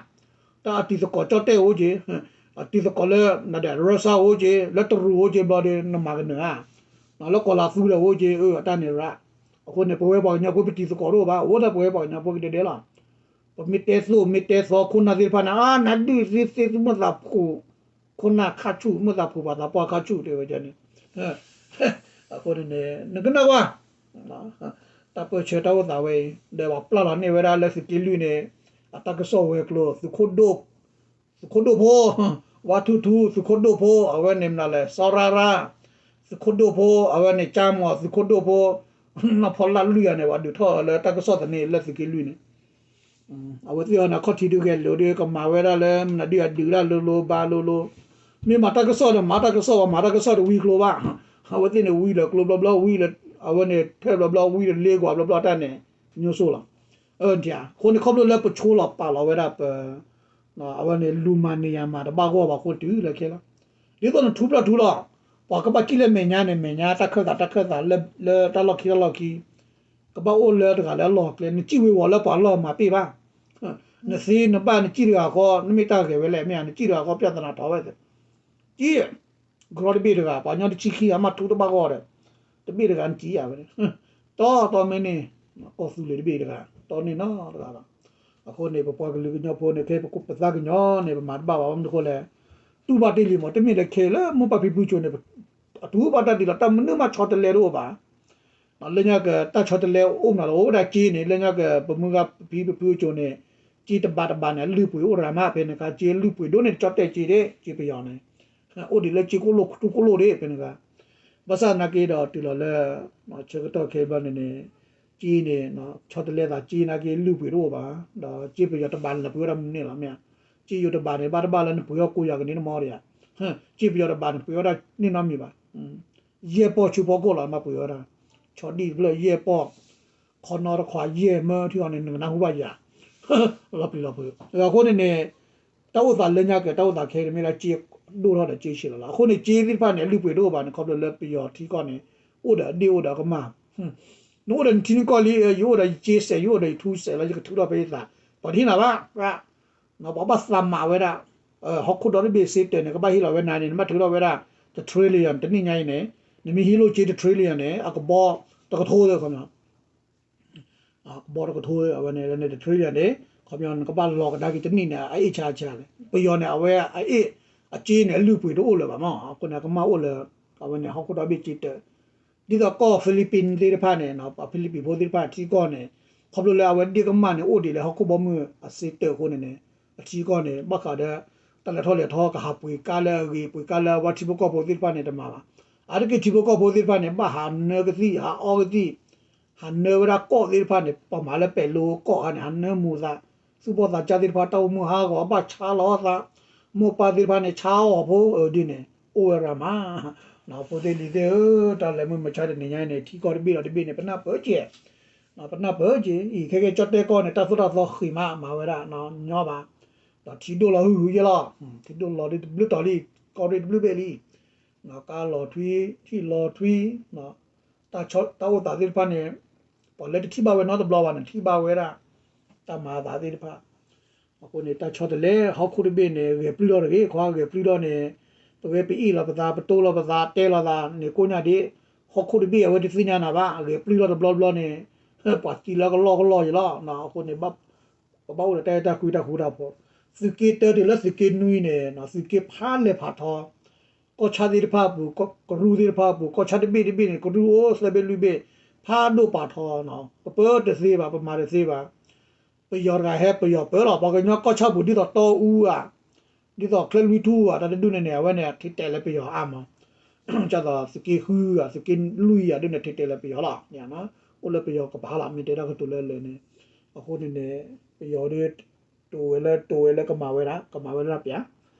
တၢ်အတံၤသကိးကၠီၣ်တဲၣ်အိၣ်က့ၤ, အတံၤသကိးလၢ ရၢစၢ်အိၣ်က့ၤ လၢတရူးအိၣ်က့ၤဘျီဒီး နမၤကနၢၤဧါ, လၢကီၢ်လၤသူဒီးအိၣ်က့ၤ အတၢ်န့ၣ်ရၣ်, အဃိန့ၣ် ပဝဲပှၤကညီဖိပတံၤသကိးတအိၣ်ဘၣ် အိၣ်ဒၣ်ပဝဲပှၤကညီဖိကဒဲဒဲလီၤ, ပမ့ၢ်တဲသိၣ်မ့ၢ်တဲသီခိၣ်နၢ်သ့ၣ်တဖၣ်န့ၣ် အါ နဒုးသ့သ့မ့ၢ်သးဖှူ ခိၣ်နၢ်ခါဆူၣ် မ့ၢ်သးဖှူပှၤသးပှၢ်ခါဆူၣ်တဲဝဲန့ၣ်, အဃိန့ၣ် နကနၣ်ကွၢ် တၢ်ပၢၢ်ဆၢတၢ်အိၣ်သးဝဲအံၤ ဒီးပှၤပျၢ်လီၤန့ၢ်ဝဲဒၣ်လၢသုးက့လွံၢ်န့ၣ် အတၢ်ကစီၣ်ဝဲၤကျိၤ သုးခိၣ်ဒိၣ် သုးခိၣ်ဒိၣ်ဖိ ဝါထူၣ်ထူ သုးခိၣ်ဒိၣ်ဖိ အဝဲန့ၣ်မနုၤလဲၣ် စီၤရၣ်ရၣ် သုးခိၣ်ဒိၣ်ဖိ အဝဲန့ၣ် ကၠါမီၤ သုးခိၣ်ဒိၣ်ဖိ နီၢ်ဖီလၢ်လွံၢ်ဂၤန့ၣ် ပှၤဒုးထီၣ်အီၤလၢတၢ်ကစီၣ်သန့လၢသုးက့လွံၢ်န့ၣ် အဝဲသ့ၣ်အီၤန့ၣ် အခီၣ်ထံးဒုးဂဲၤလိာ်ဒီး ကမၤဝဲဒၣ်လၢမနုၤဒုးအဒုးဒၣ်လိၤလိၤဘါလိၤလိၤ, မ့ၢ်မၤတၢ်ကစီၣ်ဒီး မၤတၢ်ကစီၣ် ပှၤမၤတၢ်ကစီၣ်ဒီးဝံကျိဘၣ်, အဝဲသ့ၣ်န့ၣ် ဝံလၢကျိဘျီဘျီ ဝံလၢ အဝဲန့ၣ် ထဲဘျီဘျီ ဝံလၢလ့ကွၢ်ဘျီဘျီတၢ်န့ၣ် ညိၣ်စိလီၤ, အဃိန့ၣ် ခီဖျိလၢပဆိလီၤပာ်လီၤဝဲဒၣ်ပ အဝဲန့ၣ် လူၤမၤန့ၢ်ယၤမၤတဘၣ်ဂီၢ်ဘၣ်အဃိတုၤလၢခဲလၢာ်, ဒ်သိးနထူးဖျၢၣ်ထူလီၤ, ပှၤကဘၣ်ကံၣ်လၢမဲာ်ညါန့ၣ် မဲာ်ညါ တၢ်ခၢၣ်သး တၢ်ခၢၣ်သး လၢတၢ်လီၢ်ခံတၢ်လီၢ်ခံ ကဘၣ်အိၣ်လၢတဂၤလၢအလီၢ်အကျဲ နစံၣ်ဝ့ၤဝီၤလၢပှၤလီၢ်မၤပ့ၢ်ဘၣ်, နသ့နဘၣ်နစံၣ်တဂၤဃီ နမ့ၢ်တၢ်ဂဲၤဝဲလဲၣ် မ့ၢ်ဧါ နစံၣ်တဂၤဃီ ပြဿနာထီၣ်ဝဲသ့ၣ်, ကံၣ် ကရီတဘ့ၣ်တဂၤ ပှၤကညီတဆံခံဂၤမ့ၢ်ထူတဘၣ်ဂီၢ်ဒီး တဘ့ၣ်တဂၤနစံၣ်ယၤဝဲန့ၣ်, တီတီမ့ၢ်န့ၣ် ကီၢ်သူလ့ၤတဘ့ၣ်တဂၤ တီန့ၢ်နီတဂၤဘၣ်, အဃိန့ၣ် ပပှၤကလုာ်ကညီဖိန့ၣ် ခဲပသးကညီၤန့ၣ် ပမၤတဘၣ်ဘၣ် ဘၣ်မနုၤဃိလဲၣ်, တူၢ်ဘၣ်တ့ၢ်လံမး တမ့ၢ်လၢခဲလၢာ် မိၢ်ပၢ်ဖံဖုကၠိန့ၣ် အတူၢ်ဘၣ်တၢ်ဒ်လီၤ တၢ်မနုၤမးဆီတလဲတအိၣ်ဘၣ် လၢညါကတၢ်ဆီတလဲအိၣ်မးလီၤ အိၣ်ဝဲဒၣ်က့န့ၣ် လၢညါကပမုၢ်ဂၤဖံပဖုကၠိန့ၣ် က့တဘးတဘးန့ၣ် အလုၢ်ပှ့ၤအိၣ်ရၤမး ဖဲန့ၣ်ခါ က့လုၢ်ပှ့ၤဒိၣ်န့ၣ် ကၠီၣ်တဲၣ်က့ဒၣ် က့ပယီၤန့ၣ် အိၣ်ဒံးလၢက့ကိၣ်လိၣ်ထူကိၣ်လိၣ်ဒၣ် ဖဲန့ၣ်ခါ ဘၣ်ဆၣ်နာ်က့ဒီးတုၤလီၤလၢ ဆၢကတီၢ်ခဲဘျီန့ၣ်န့ၣ် က့န့ၣ် ဆီတလဲသးက့နာ်က့လုၢ်ပှ့ၤတအိၣ်ဘၣ် ဒီးက့ပယီၤတဘးန့ၣ် နပှ့ၤဝဲဒၣ်မနုၤန့ၣ်လီၤ မ့ၢ်ဧါ က့ယိၤတဘးန့ၣ် ဘၣ်တဘၣ်လၢနပှ့ၤအီၣ်ကိးယၤကန့ၣ်တမီၤဒံးဧါ က့ပယီၤတဘးန့ၣ် ပှ့ၤဝဲဒၣ်န့ၢ်နီတမံၤဘၣ် ယဲၢ်ပီၢ်ဆူဖီခိၣ်လီၤ မ့ၢ်ပှ့ၤဝဲဒၣ် ဆီဒံၣ်တဖျၢၣ်ယဲၢ်ပီၢ် ခီနီတခွးယဲၢ်မၢထံအီၤန့ၣ် နကနၢ်ဟူဘၣ်ယၤ လီၤပျံၤလီၤဖုး အဃိန့ၣ်န့ၣ် တၢ်အိၣ်သးလၢညါက့ၤ တၢ်အိၣ်သးခဲအံၤန့ၣ် မ့ၢ်ဒၣ်က့ဒိၣ်ထီၣ်ဒီးက့ဆံးလီၤလီၤ အဃိန့ၣ် က့သ့ၣ်တဖၣ်န့ၣ် အလုၢ်ပှ့ၤတအိၣ်ဘၣ်န့ၣ် ခီဖျိလၢပယီၤထံကီၢ်န့ၣ် အိၣ်ဒီးအဒ့ၣ်အိၣ်ဒီးအကမၢ် နအိၣ်ဒီးနထံနကီၢ်လံ ယအိၣ်ဒီးယက့စဲး ယအိၣ်ဒီးယထူစဲးလၢယကထုးထီၣ်ဖဲယသး ပှၤတဟ့ၣ်နၤဘၣ် ပှၤဘၣ်သးမးဝဲဒၣ် ဟီၣ်ခိၣ်ဒီတဘ့ၣ်စ့တၢးန့ၣ် ကဘၣ်ဟ့ၣ်လီၤဝဲနၤန့ၣ် နဘၣ်ထုးထီၣ်ဝဲဒၣ် တ trillion တနံၣ်ညါအံၤန့ၣ် နမ့ၢ်ဟ့ၣ်လိၣ်က့ တ trillion န့ၣ် အကဘီတကထိသၢခီ ကဘီတကထိအဝဲန့ၣ် တ trillion န့ၣ် ခီပညီနကဘၣ်လီၤကဒါက့ၤတနံၣ်န့ၣ် အအ့ၣ်ဆါဆါလဲၣ် ပယီၤန့ၣ် အဝဲအအ့ၣ် အက့န့ၣ် အလုၢ်ပှ့ၤတအိၣ်လၢၤဘၣ်မး အဃိန့ၣ် အကမၢ်အိၣ်လၢ အဝဲန့ၣ် ဟီၣ်ခိၣ်ဒီဘ့ၣ်က့တၢး ဒ်သိးကီၢ် Philippines သ့ၣ်တဖၣ်န့ၣ် ပှၤ Philippines ဖိသ့ၣ်တဖၣ်ထံကီၢ်န့ၣ် ခီဖျိလၢအဝဲဒ့ၣ်ကမၢ်န့ၣ် အိၣ်ဒံးလၢဟီၣ်ခိၣ်ဘီမုၢ်အစ့တၢးအဃိန့ၣ်န့ၣ် အထံကီၢ်န့ၣ် ဘၣ်ဃးဒီး တၢ်လဲၤထီၣ်လဲၤထီ ကဟးပှ့ၤကါလၢအဂ့ၤ ပှ့ၤကါလၢအဝဲထံဖိကီၢ်ဖိသ့ၣ်တဖၣ်န့ၣ် တမၤဘၣ် အါတက့ၢ်ထံဖိကီၢ်ဖိသ့ၣ်တဖၣ်န့ၣ် ဘၣ်ဟးနၢကသံၣ် ဟးအီကသံၣ် ဟးနၢဝဲဒၣ်ကီၢ်သ့ၣ်တဖၣ်န့ၣ် ပှၤမၤလၢပဲာ်လိကီၢ်ခါန့ၣ် ဟးနၢမူၤသး သူၣ်ဘီၣ်သးကါသ့ၣ်တဖၣ် တၢ်အိၣ်မူဟးဂီၤ ဘၣ်ဆါလီၤသး မိၢ်ပၢ်သ့ၣ်တဖၣ်န့ၣ် ဆါအီၤဖိဒ်န့ၣ် အိၣ်ဝဲရၤမး ဖိသ့ၣ်လံၤသ့ၣ်ဧၢ တၢ်လဲၤမုၢ်မဆါတနံၤညါအံၤန့ၣ် ထံကီၢ်တဘ့ၣ်ဒီးတဘ့ၣ်န့ၣ် ပနၢ်ပၢၢ်ကဲ ပနၢ်ပၢၢ်ကဲ အံၤခဲကဲကၠီၣ်တဲၣ်ကီၢ်န့ၣ် တၢ်သိၣ်တၢ်သီဃံးမး မၤဝဲဒၣ်ညီဘၣ် ဒီးထံဒိၣ်လီၤဟုၣ်ဟုၣ်ယဲလီၤ ထံဒိၣ်လီၤဒ်တဘျုးတီၤလံ ကီၢ်ရ့ၣ်တဘျုးဘ့ၣ်လံ ကါလီၤထွံ ထံၣ်လီၤထွံ တၢ်အိၣ်သးသ့ၣ်တဖၣ်န့ၣ် ပှၤလၢတထံၣ်ဘၣ်ဝဲနီတဘျီဘၣ်န့ၣ် ထံၣ်ဘၣ်ဝဲဒၣ် တၢ်မၤအသးသ့ၣ်တဖၣ် အဃိန့ၣ် တၢ်ဆီတလဲဟီၣ်ခိၣ်တဘ့ၣ်န့ၣ် ဂဲၤပျုၢ်ထီၣ်တဂ့ၤ ခီဂဲၤပျုၢ်ထီၣ်န့ၣ် ပဝဲပအ့ၣ်လီၤပသး ပတိၢ်လီၤပသး တဲလီၤသးန့ၣ် ကိးညါဒ် ဟီၣ်ခိၣ်တဘ့ၣ်အဝဲတသ့ၣ်ညါနၤဘၣ် ဂဲၤပျုၢ်ထီၣ်တဘျီတဘျီန့ၣ် ပှၤသံလၢကလီၢ်ကလီၢ်ယလီၤ အဃိန့ၣ် ပဘၣ်အိၣ်ဒီးတၢ်အဲၣ်တၢ်ကွံတၢ်ဃူတၢ်ဖိး သုးက့တၢတုၤလၢသုးက့နွံန့ၣ် သုးက့ဖးလဲၢ်ဖးထီ ကီၢ်ဆၣ်သ့ၣ်တဖၣ်အပူၤ ကရူၢ်သ့ၣ်တဖၣ်အပူၤ ကီၢ်ဆၣ်တဘ့ၣ်တဘ့ၣ်န့ၣ် ကရူၢ်အိၣ်သၢဘ့ၣ်လွံၢ်ဘ့ၣ် ဖးဒိၣ်ပာ်ထီ ပပၢတသ့ဘၣ် ပမၤတသ့ဘၣ် ပယီၤတဂၤဟဲပယီၤပၢလီၤ ပှၤကညီကီၢ်ဆၣ်ပူၤ ဒ်သိးတီအူဧါ ဒ်သိးချၢလွံၢ်ထူၣ်ဧါ တၢ်တဒူၣ်န့ၣ်န့ၣ် အဝဲန့ၣ် ထံးတဲာ်လၢပယီၤအါမး ဒ်သိးသုးက့ဃုဧါ သုးက့လွံၢ်ဧါ ဒ်န့ၣ် ထံးတဲာ်လၢပယီၤလီၤ အိၣ်လၢပယီၤကပၤလီၤ မ့ၢ်တဲတၢ်ကတိၤလၢလၢာ်န့ၣ် အဃိန့ၣ်န့ၣ် ပယီၤဒ် တိာ်ဝဲလၢတိာ်ဝဲလၢကမၤဝဲဒၣ် ကမၤဝဲဒၣ်ပျၢ်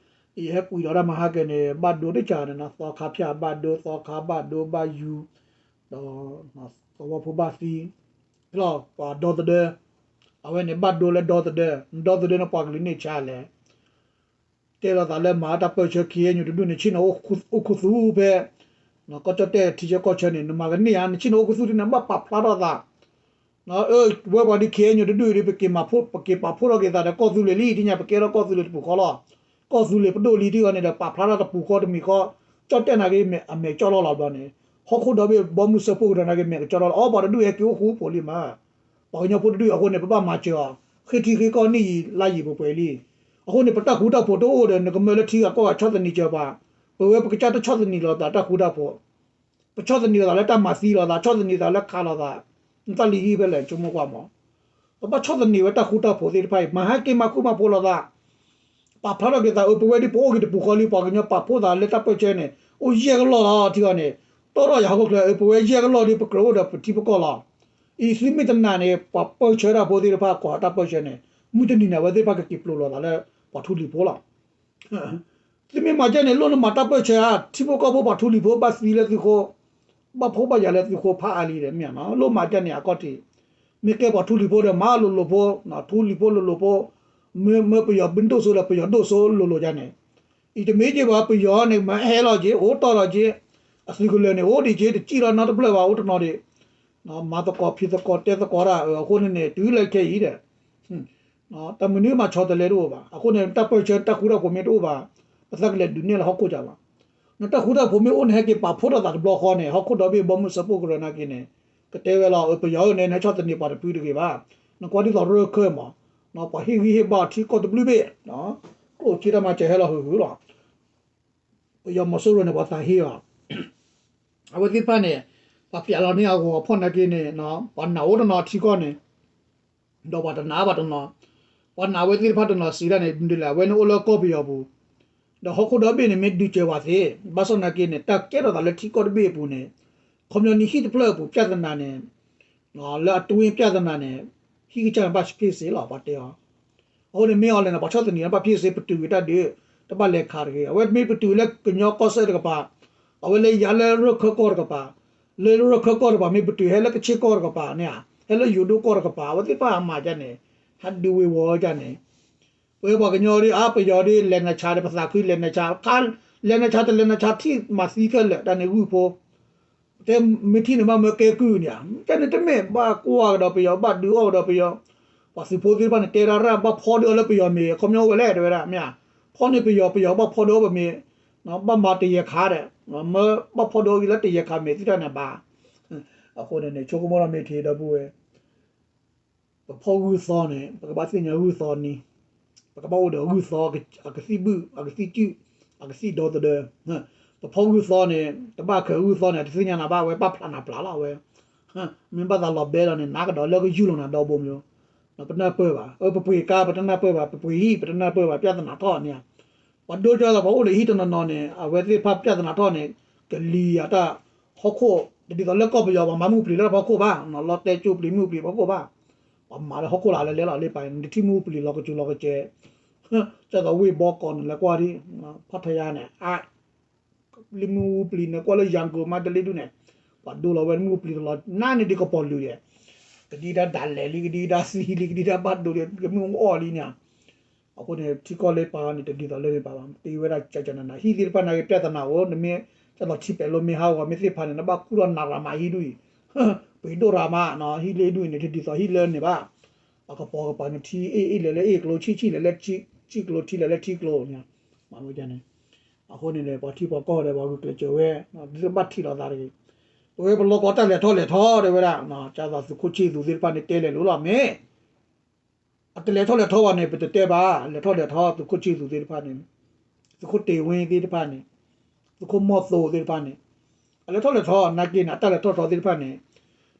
အံၤဟဲကွံာ်လီၤတၢ်မဟါကဲန့ၣ် ဘၣ်ဒိတကးန့ၣ်နီၤ သီခါဖၠၣ်ဘၣ်ဒိ သီခါဘၣ်ဒိဘၣ်ယူၤ ဒီးသဝီဖိဘၣ်သံ, ဖဲလီၤပှၤဒီသဒၢ, အဝဲန့ၣ်ဘၣ်ဒိလၢဒီသဒၢ, ဒီသဒၢန့ၣ်ပှၤကလုာ်န့ၢ်ဆါလဲၣ်, တဲလိာ်သးလၢမၤတၢ်ပၢၢ်ဆၢ ခ့ၣ်အဲၣ်ယူၣ် တဒူၣ်န့ၣ် ဆ့ၣ်နီၤအိၣ်ခူသူၣ်ဖဲ ကီၢ်ကၠီၣ်တဲၣ်ထံဆၢကီၢ်ဆၢန့ၣ် နမၤကန့ၢ်ဧါ, နဆ့ၣ်နီၤအိၣ်ခူသူၣ်ဒ်န့ၣ် ဘၣ်ပာ်ဖျါထီၣ်သး အၢ ဝဲပှၤဒ် ခ့ၣ်အဲၣ်ယူၣ် တဒူၣ်အံၤဒီး ပက့ၤမၤဖိ ပက့ၤပာ်ဖှိၣ်ထီၣ်က့ၤသးဒီးကီၢ်သူလ့ၤလံ ထံၣ်ညါ ပကဲထီၣ်ကီၢ်သူလ့ၤတပူၤဃီလီၤ. ကီၢ်သူလ့ၤပဒိၣ်လံထံၣ်အီၤန့ၣ်ဒီး ပာ်ဖျါထီၣ်တပူၤဃီတမံၤဃီ, ကၠီၣ်တဲၣ်နာ်က့ အမဲာ်ကၠီၣ်လီၤလီၤဘျီန့ၣ်, ဟီၣ်ခိၣ်ဒီဘ့ၣ်ဘီမုၢ်စၢဖှိၣ်ကရၢနာ်က့ မဲာ်ကၠီၣ်လီၤလီၤ, အီ ပှၤတဒူၣ်ဟဲက့ၤအိၣ်ဃူဖိးလံမး, ပှၤကညီဖိတဒူၣ်အဃိန့ၣ် ပဘၣ်မၤစၢၤအီၤ, ဃ့ထံဃ့ကီၢ်နံၣ်ယံာ်လါယံာ်ပှဲၤပှဲၤလံ. အဃိန့ၣ် ပတၢ်ဃူတၢ်ဖိးတအိၣ်ဒီး နကမၢလၢထံဂၤကီၢ်ဂၤဆီၣ်သနံးစၢၤပှၤ, ပဝဲပကစၢ်တဆီၣ်သနံးလိာ်သးတၢ်ဃူတၢ်ဖိး ပဆီၣ်သနံးလိာ်သးလၢတၢ်မၤသံလိာ်သး, ဆီၣ်သနံးသးလၢခးလိာ်သး, နတၢ်လံၤဟံၣ်ဖဲလဲၣ် ဆိကမိၣ်ကွၢ်မး, ပဘၣ်ဆီၣ်သနံးဝဲတၢ်ဃူတၢ်ဖိးသ့ၣ်တဖၣ်အံၤ, မၤဟဲက့ၤမၤဃူမၤဖိးလိာ်သး, ပာ်ဖျါထီၣ်က့ၤသး အၢ ပဝဲဒ်ပအိၣ်က့ၤတပူၤဃီလံ ပှၤကညီပာ်ဖှိၣ်သးလၢတၢ်ပၢၢ်ဆၢန့ၣ် အိၣ်ယဲၢ်ကလီၢ်လီၤ ထံအီၤန့ၣ်, တီထီၣ်ယၤဟီၣ်ခိၣ်ချၢ အၢ ပဝဲယဲၢ်ကလီၢ်ဒ်ပကြၢးအိၣ်ဒီးပထံပကီၢ်လီၤ. အံၤသုမ့ၢ်တနာ်န့ၣ် ပှၤပၢၢ်ဆၢတၢ်ဖိသ့ၣ်တဖၣ် ကွၢ်တၢ်ပၢၢ်ဆၢန့ၣ် မုၢ်တနံၤန့ၣ် အဝဲသ့ၣ်တဖၣ်ကက့ၤပျိးလိာ်သးလၢ ပှၤထူလံၤဖိလီၤ. သုမ့ၢ်မၤကဲန့ၣ် လိၣ်နမၤတၢ်ပၢၢ်ဆၢဧါ, ထံဖိကီၢ်ဖိပှၤထူလံၤဖိဘၣ်သံလၢသုဃိ, ဘၣ်ဖှီၣ်ဘၣ်ယာ်လၢသုဃိဖးအါလံဒီး မ့ၢ်ဧါနီၤ, လိၣ်မၤကဲန့ၣ် အခီၣ်ထံး, မ့ၢ်ကဲပှၤထူလံၤဖိဒီးမၤလိၤလိၤဖိ, ထူလံၤဖိလိၤလိၤဖိ, မ့ၢ်ပယီၤဘုဒိၣ်စိဒီးပယီၤဒိၣ်စိလိၤလိၤယါန့ၣ်, အံၤတမ့ၢ်က့ၤဘၣ် ပယီၤန့ၣ် မၤဟဲလီၤက့ၤ အိၣ်တီၢ်လီၤက့ၤ, အသုးကလၢၤန့ၣ် အိၣ်ဒံးက့ၤ တစံၣ်လီၤနီတဖျၢၣ်ဘၣ် အိၣ်တနီၤဒံး, မၤသကိးဖံးသကိးတဲသကိးတၢ် အဃိန့ၣ်န့ၣ် တုၤလၢခဲအံၤဒီး တၢ်မနုၤမၤဆီတလဲတအိၣ်ဘၣ်. အဃိန့ၣ် တၢ်ပၢၢ်ဆၢတၢ်ဃူတၢ်ဖိးမ့ၢ်တအိၣ်ဘၣ်, ပသးကလဲၤဒုးနဲၣ်လၢဟီၣ်ခိၣ်ကၢ်ဘၣ်. နတၢ်ဃူတၢ်ဖိးမ့ၢ်အိၣ်န့ၣ် ဟဲက့ၤပာ်ဖှိၣ်ထီၣ်သးတဘျီဃီန့ၣ် ဟီၣ်ခိၣ်ဒီဘ့ၣ်ဘီမုၢ်စၢဖှိၣ်ကရၢနာ်က့န့ၣ် ကတဲဝဲလီၤ အၢ ပယီၤဧၢ နဟဲဆီၣ်သနံးပှၤတဖုတဂ့ၤဘၣ်. နကွၢ်ဒ်သိးရၢၢ်ခၢၣ်မး, ပှၤဟ့ၣ်ဂံၢ်ဟ့ၣ်ဘါအီၤထံကီၢ်တဘျုးဘ့ၣ်, ကျိၣ်စ့တၢ်မၤစၢၤဟဲလီၤဟုၣ်ဟုၣ်လီၤ. ပယီၤမီၤစိရိၤန့ၣ် ပှၤသးဟ့အီၤ အဝဲသ့ၣ်တဖၣ်န့ၣ် ပှၤပျးလီၤန့ၢ်အဂီၤဖီၣ်နာ်က့န့ၣ် ပှၤနာ်အိၣ်တနီၤထံကီၢ်န့ၣ်, ဒီးပှၤတနာ်ဘၣ်တနီၤ, ပှၤနာ်အဝဲသ့ၣ်တဖၣ်တနီၤစံးဒၣ်န့ၣ် မနုၤလဲၣ် အဝဲန့ၣ်အိၣ်လၢကီၢ်ပယီၤပူၤ, ဒီးဟီၣ်ခိၣ်ဒီဘ့ၣ်န့ၣ် မ့ၢ်ဒုးစၢၤဝဲသ့, ဘၣ်ဆၣ်နာ်က့န့ၣ် တၢ်ကဲထီၣ်သးလၢထံကီၢ်တဘ့ၣ်အပူၤန့ၣ်, ခီပညီန့ၣ်ဟံၣ်တဖျၢၣ်အပူၤ ပြဿနာန့ၣ် လၢအတွင်းပြဿနာန့ၣ် ဟံၣ်ကစၢ်န့ၣ်ဘၣ်စ့ၢ်ကီးစ့လီၤ ပှၤတဲအီၤ. အဃိန့ၣ်မ့ၢ်အီၤလဲၣ်န့ၣ် ပှၤဆီၣ်သနံးန့ၣ် ဘၣ်ဖ့စ့ ပတုာ်ဝဲတၢ်ဒုး, တဘၣ်လဲၤခးတဂ့ၤ. အဝဲမ့ၢ်ပတုာ်လၢကညီကီၢ်စဲၣ်တကပၤ, အဝဲလၢယၤလၢရၢၢ်ခၢၣ်ကီၢ်တကပၤ, လၢရၢၢ်ခၢၣ်ကီၢ်တကပၤ မ့ၢ်ပတုာ်ဟဲလၢကဆ့ကီၢ်တကပၤန့ၣ်ဧါ, ဟဲလၢယိၤဒိၣ်ကီၢ်တကပၤ အဝဲသ့ၣ်တဖၣ်အမၤဒ်န့ၣ်, ဟဲဒုးဝ့ၤဝီၤဒ်န့ၣ် ပဝဲပှၤကညီဒ်အါ ပယီၤဒ်လဲၤနၤဆါဒီး ပသးခုလဲၤနၤဆါ, ခါလဲၤနၤဆါတလဲၤနၤဆါ ထံၣ်မၤသံခဲလၢာ် တၢ်န့ၣ်ဂုၢ်ဖိ တဲမ့ၢ်ထံၣ်န့ၣ် ဘၣ်မၢကဲကုၢ်န့ၣ်ဧါ, ကဲန့ၣ်တမ့ၢ်ဘၣ်ကွၢ်ကဒီးပယီၤ ဘၣ်ဒုးအီၣ်ကဒီးပယီၤ, ပှၤသုးဖိသ့ၣ်တဖၣ်န့ၣ် တဲဒၣ်ရၣ် ဘၣ်ဖီဒုးအီၣ်လၢပယီၤမ့ၤ ခီပညီအိၣ်ဝဲလဲၣ် တဲဝဲဒၣ် မ့ၢ်ဧါ, ဖီန့ၢ်ပယီၤ ပယီၤဘၣ်ဖီဒုးအီၣ်ပမ့ၤ, ဘၣ်မၤတယဲၢ်ခါဒီး, မၢဘၣ်ဖီဒုးအီၣ်ဂံၤလၢတယဲၢ်ခါမ့ၤသ့ၣ်တဖၣ်န့ၣ်ဘၣ်. အဃိန့ၣ်န့ၣ် ဆိကမိၣ်ထီၣ်မ့ၢ်ထံဒီပုၢ်ဝဲၢ် ပဖီၣ်ဂုၢ်သီန့ၣ် ပကဘၣ်သ့ၣ်ညါဂုၢ်သီန့ၣ်, ပကဘၣ်အိၣ်ဒီးဂုၢ်သီ အကသံၣ်ဘုၣ် အကသံၣ်စုၣ် အကသံၣ်ဒီသဒၢ, ပဖီၣ်ဂုၢ်သီန့ၣ် တဘၣ်ခဲဂုၢ်သီန့ၣ် တသ့ၣ်ညါနၤဘၣ် အဝဲဘၣ်ဖျးနၤဖျးလီၤ အဝဲ, မ့ၢ်ဘၣ်သးလီၤဘဲလီၤန့ၣ် နးကဒီးလၢကယူၢ်လီၤနၤဒီဘိမ့ၢ်, ပနၢ်ပၢၢ်ဘၣ်, အၢ ပပှ့ၤကါ ပတနၢ်ပၢၢ်ဘၣ် ပပှ့ၤဟံၣ် ပတနၢ်ပၢၢ်ဘၣ် ပြဿနာထီၣ်န့ၣ် ပှၤဒိကၢ်သးပှၤအိၣ်လၢဟံၣ်တနီၤနီၤန့ၣ် အဝဲသ့ၣ်တဖၣ်ပြဿနာထီၣ်န့ၣ် ကလံၤအတၢ်ဟီၣ်ခိၣ် တဒ်သိးလၢကီၢ်ပယီၤ ပှၤမၤမုၢ်ပျံၤလၢတၢ်ဖီခိၣ်ဘၣ်, လီၤတဲာ်ကၠိပျံၤမုၢ်ပျံၤဖီခိၣ်ဘၣ်, ပှၤမၤလၢဟီၣ်ခိၣ်လာ်လၢလဲလီၤလံပာ် နတထံၣ်မုၢ်ပျံၤလီၤကစူၤလီၤကစဲး, ကၢ်သိးဝ့ၢ်ဘီကီးန့ၣ် လဲၤကွၢ်ဒ် ဖီၣ်ထယါန့ၣ် အါ လၢမုၢ်ပျံၤန့ၣ် ကွၢ်လၢယၤကိာ်မးတလ့ဒူၣ်န့ၣ်, ပှၤဒိလီၤဝဲမုၢ်ပျံၤတလီၤ နါန့ၣ်ဒ်ကပီၤလုာ်ဒဲး, ကဒံတၢ်ဒၣ်လဲာ်လံ ကဒံတၢ်သံလံ ကဒံတၢ်ဘၣ်ဒိလံ ကမုၢ်အီၣ်လံန့ၣ်, အဃိန့ၣ် ထံကီၢ်လၢပာ်န့ၣ် တဒ်သိးလၢန့ၣ်ပာ်ဘၣ် တ့ဝဲဒၣ်ကကနန ဟံၣ်သ့ၣ်တဖၣ်နာ်က့ ပြဿနာအိၣ် နမ့ၢ် ကၢ်သိးထံပဲာ်လိမ့ၢ်ဟးဂီၤမ့ၢ်သ့ၣ်ဖးန့ၣ် နဘၣ်ကူၣ်ထီၣ်နးရၤမးဟံၣ်ဒူၣ်အံၤ, ပှ့ၤဒိၣ်ရၤမး ဟံၣ်လ့ဒူၣ်အံၤန့ၣ် တဒ်သိးဟံၣ်လၢန့ၣ်ဘၣ်, အကပီၤကပၤန့ၣ် ထံအ့ၣ်အ့ၣ်လဲၤလၢအ့ၣ်ကျိ ဆံၣ်ဆံၣ်လဲၤလၢဆံၣ်ကျိ ထံလဲၤလၢထံကျိန့ၣ်, မ့ၢ်န့ၣ်, အဃိန့ၣ်ဒီး ပှၤထံပှၤကီၢ်ဒီး ပှၤဂုာ်ကျဲးစၢးဝဲ ဒ်သိးဘၣ်ထံၣ်လိာ်သးတဂ့ၤ, ပဝဲပလီၢ်ကီၢ်တၢ်လဲၤထီၣ်လဲၤထီတဲဝဲဒၣ်, ကၢ်သိးသုးခိၣ်ဆံၣ်သူးသ့ၣ်တဖၣ်န့ၣ် တဲလဲၤလိၤလီၤမ့ၢ် အတလဲၤထီၣ်လဲၤထီဘၣ်န့ၣ် ပတတဲဘၣ်, လဲၤထီၣ်လဲၤထီ သုးခိၣ်ဆံၣ်သူးသ့ၣ်တဖၣ်န့ၣ်, သုးခိၣ်တ့ၢ်ဝ့သ့ၣ်တဖၣ်န့ၣ်, သုးခိၣ်မီၢ်သိသ့ၣ်တဖၣ်န့ၣ်, အလဲၤထီၣ်လဲၤထီ နာ်က့န့ၣ် အတၢ်လဲၤထီၣ်ထီသ့ၣ်တဖၣ်န့ၣ်,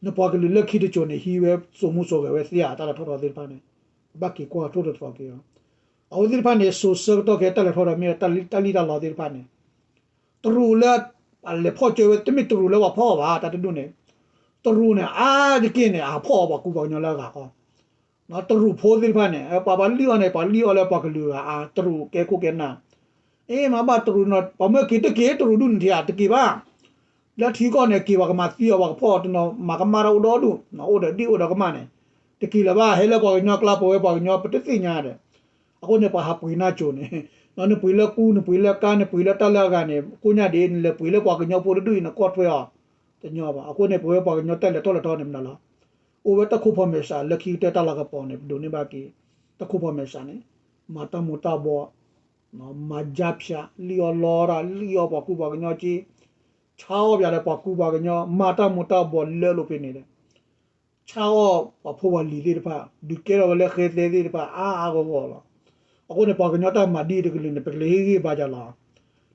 နပှၤကလုာ်လၢခံတစိၤန့ၣ် ဟံးဝဲစိာ်မူစိာ်ဂဲၤဝဲသ့ဧါ တၢ်လဲၤထီၣ်ထီသ့ၣ်တဖၣ်န့ၣ်, ဘၣ်က့ၤကွၢ်ထိၣ်တထီက့ၤအီၤ, အဝဲသ့ၣ်တဖၣ်န့ၣ် စိၤဆၢကတီၢ်ခဲ တၢ်လဲၤထီၣ်ထီမ့ၢ် တၢ်လံၣ်တၢ်လီသ့ၣ်တဖၣ်န့ၣ်, တရူးလၢ အလဲၤဖီၣ်ကၢဝဲ တမ့ၢ်တရူးလၢပှၤဖီၣ်အီၤဘၣ် တၢ်တဒူၣ်န့ၣ်, တရူးန့ၣ် အါတက့ၢ်န့ၣ် အဖီၣ်အီၤပှၤကူပှၤကညီလၢအဂၤဃီ, တရူးဖိသ့ၣ်တဖၣ်န့ၣ် ပှၤပှၤလံၣ်အီၤန့ၣ် ပှၤလံၣ်အီၤလၢပှၤကလုာ်ဂၤအါ တရူးကဲခိၣ်ကဲနၢ်, အ့ မ့ၢ်ဘၣ်တရူးနီၤ ပှၤမၢက့ၤတက့ၢ် တရူးဒူၣ်န့ၣ်ထံၣ်ဧါ တက့ၢ်ဘၣ်, လၢထံကီၢ်န့ၣ် က့ၤပှၤကမၤသံအီၤ ပှၤကဖီၣ်အီၤတနီၤ မၤကမၣ်တၢ်အိၣ်ဒီဒူၣ်, အိၣ်ဒီးဒံၣ်အိၣ်ဒီးကမၣ်န့ၣ်, တက့ၤလၢၤဘၣ် ဟဲလၢပှၤကညီကျါ ပဝဲပှၤကညီပတသ့ၣ်ညါဒီး, အဃိန့ၣ် ပှၤဟးပှ့ၤနၢ်ကၠိန့ၣ်, နပှ့ၤလၢကူ နပှ့ၤလၢကါ နပှ့ၤလၢတၢ်လၢအဂၤန့ၣ် ကိးညါဒ် နလဲၤပှ့ၤလၢပှၤကညီဖိတဒူၣ်အံၤ နကွၢ်ထွဲအီၤ, တညီဘၣ်. အဃိန့ၣ် ပဝဲပှၤကညီတၢ်လဲၤထီၣ်လဲၤထီန့ၣ်မနုၤလီၤ. အိၣ်ဝဲတၢ်ခိၣ်ဖီမဲာ်ဆှး လၢခံကတၢၢ်တၢ်လၤကပီၤန့ၣ် ပဒိးန့ၢ်ဘၣ်က့ၤ တၢ်ခိၣ်ဖီမဲာ်ဆှးန့ၣ်, မၤတၢ်မူၤတၢ်ဘှီး မၤယါဖၠး လံၣ်အီၣ်လီတၢ် လံၣ်အီၣ်ပှၤကူပှၤကညီက့, ဆါအီၣ်ပှၤဒီးပှၤကူပှၤကညီ မၤတၢ်မူၤတၢ်ဘှီးလၢလိာ်ဖဲန့ၣ်ဒီး, ဆါအီၣ်ပှၤဖိပှၤလံၤသ့ၣ်တဖၣ် ဒုးကဲထီၣ်ဝဲလၢဃဲသဲသ့ၣ်တဖၣ် အါအါဂီၢ်ဂီၢ်လီၤ. အဃိန့ၣ် ပှၤကညီတၢ်မၤဒ်တကလုာ်န့ၣ် ပကလဲၤဟ့ၣ်ဂံၢ်ဘါယၤလီၤ.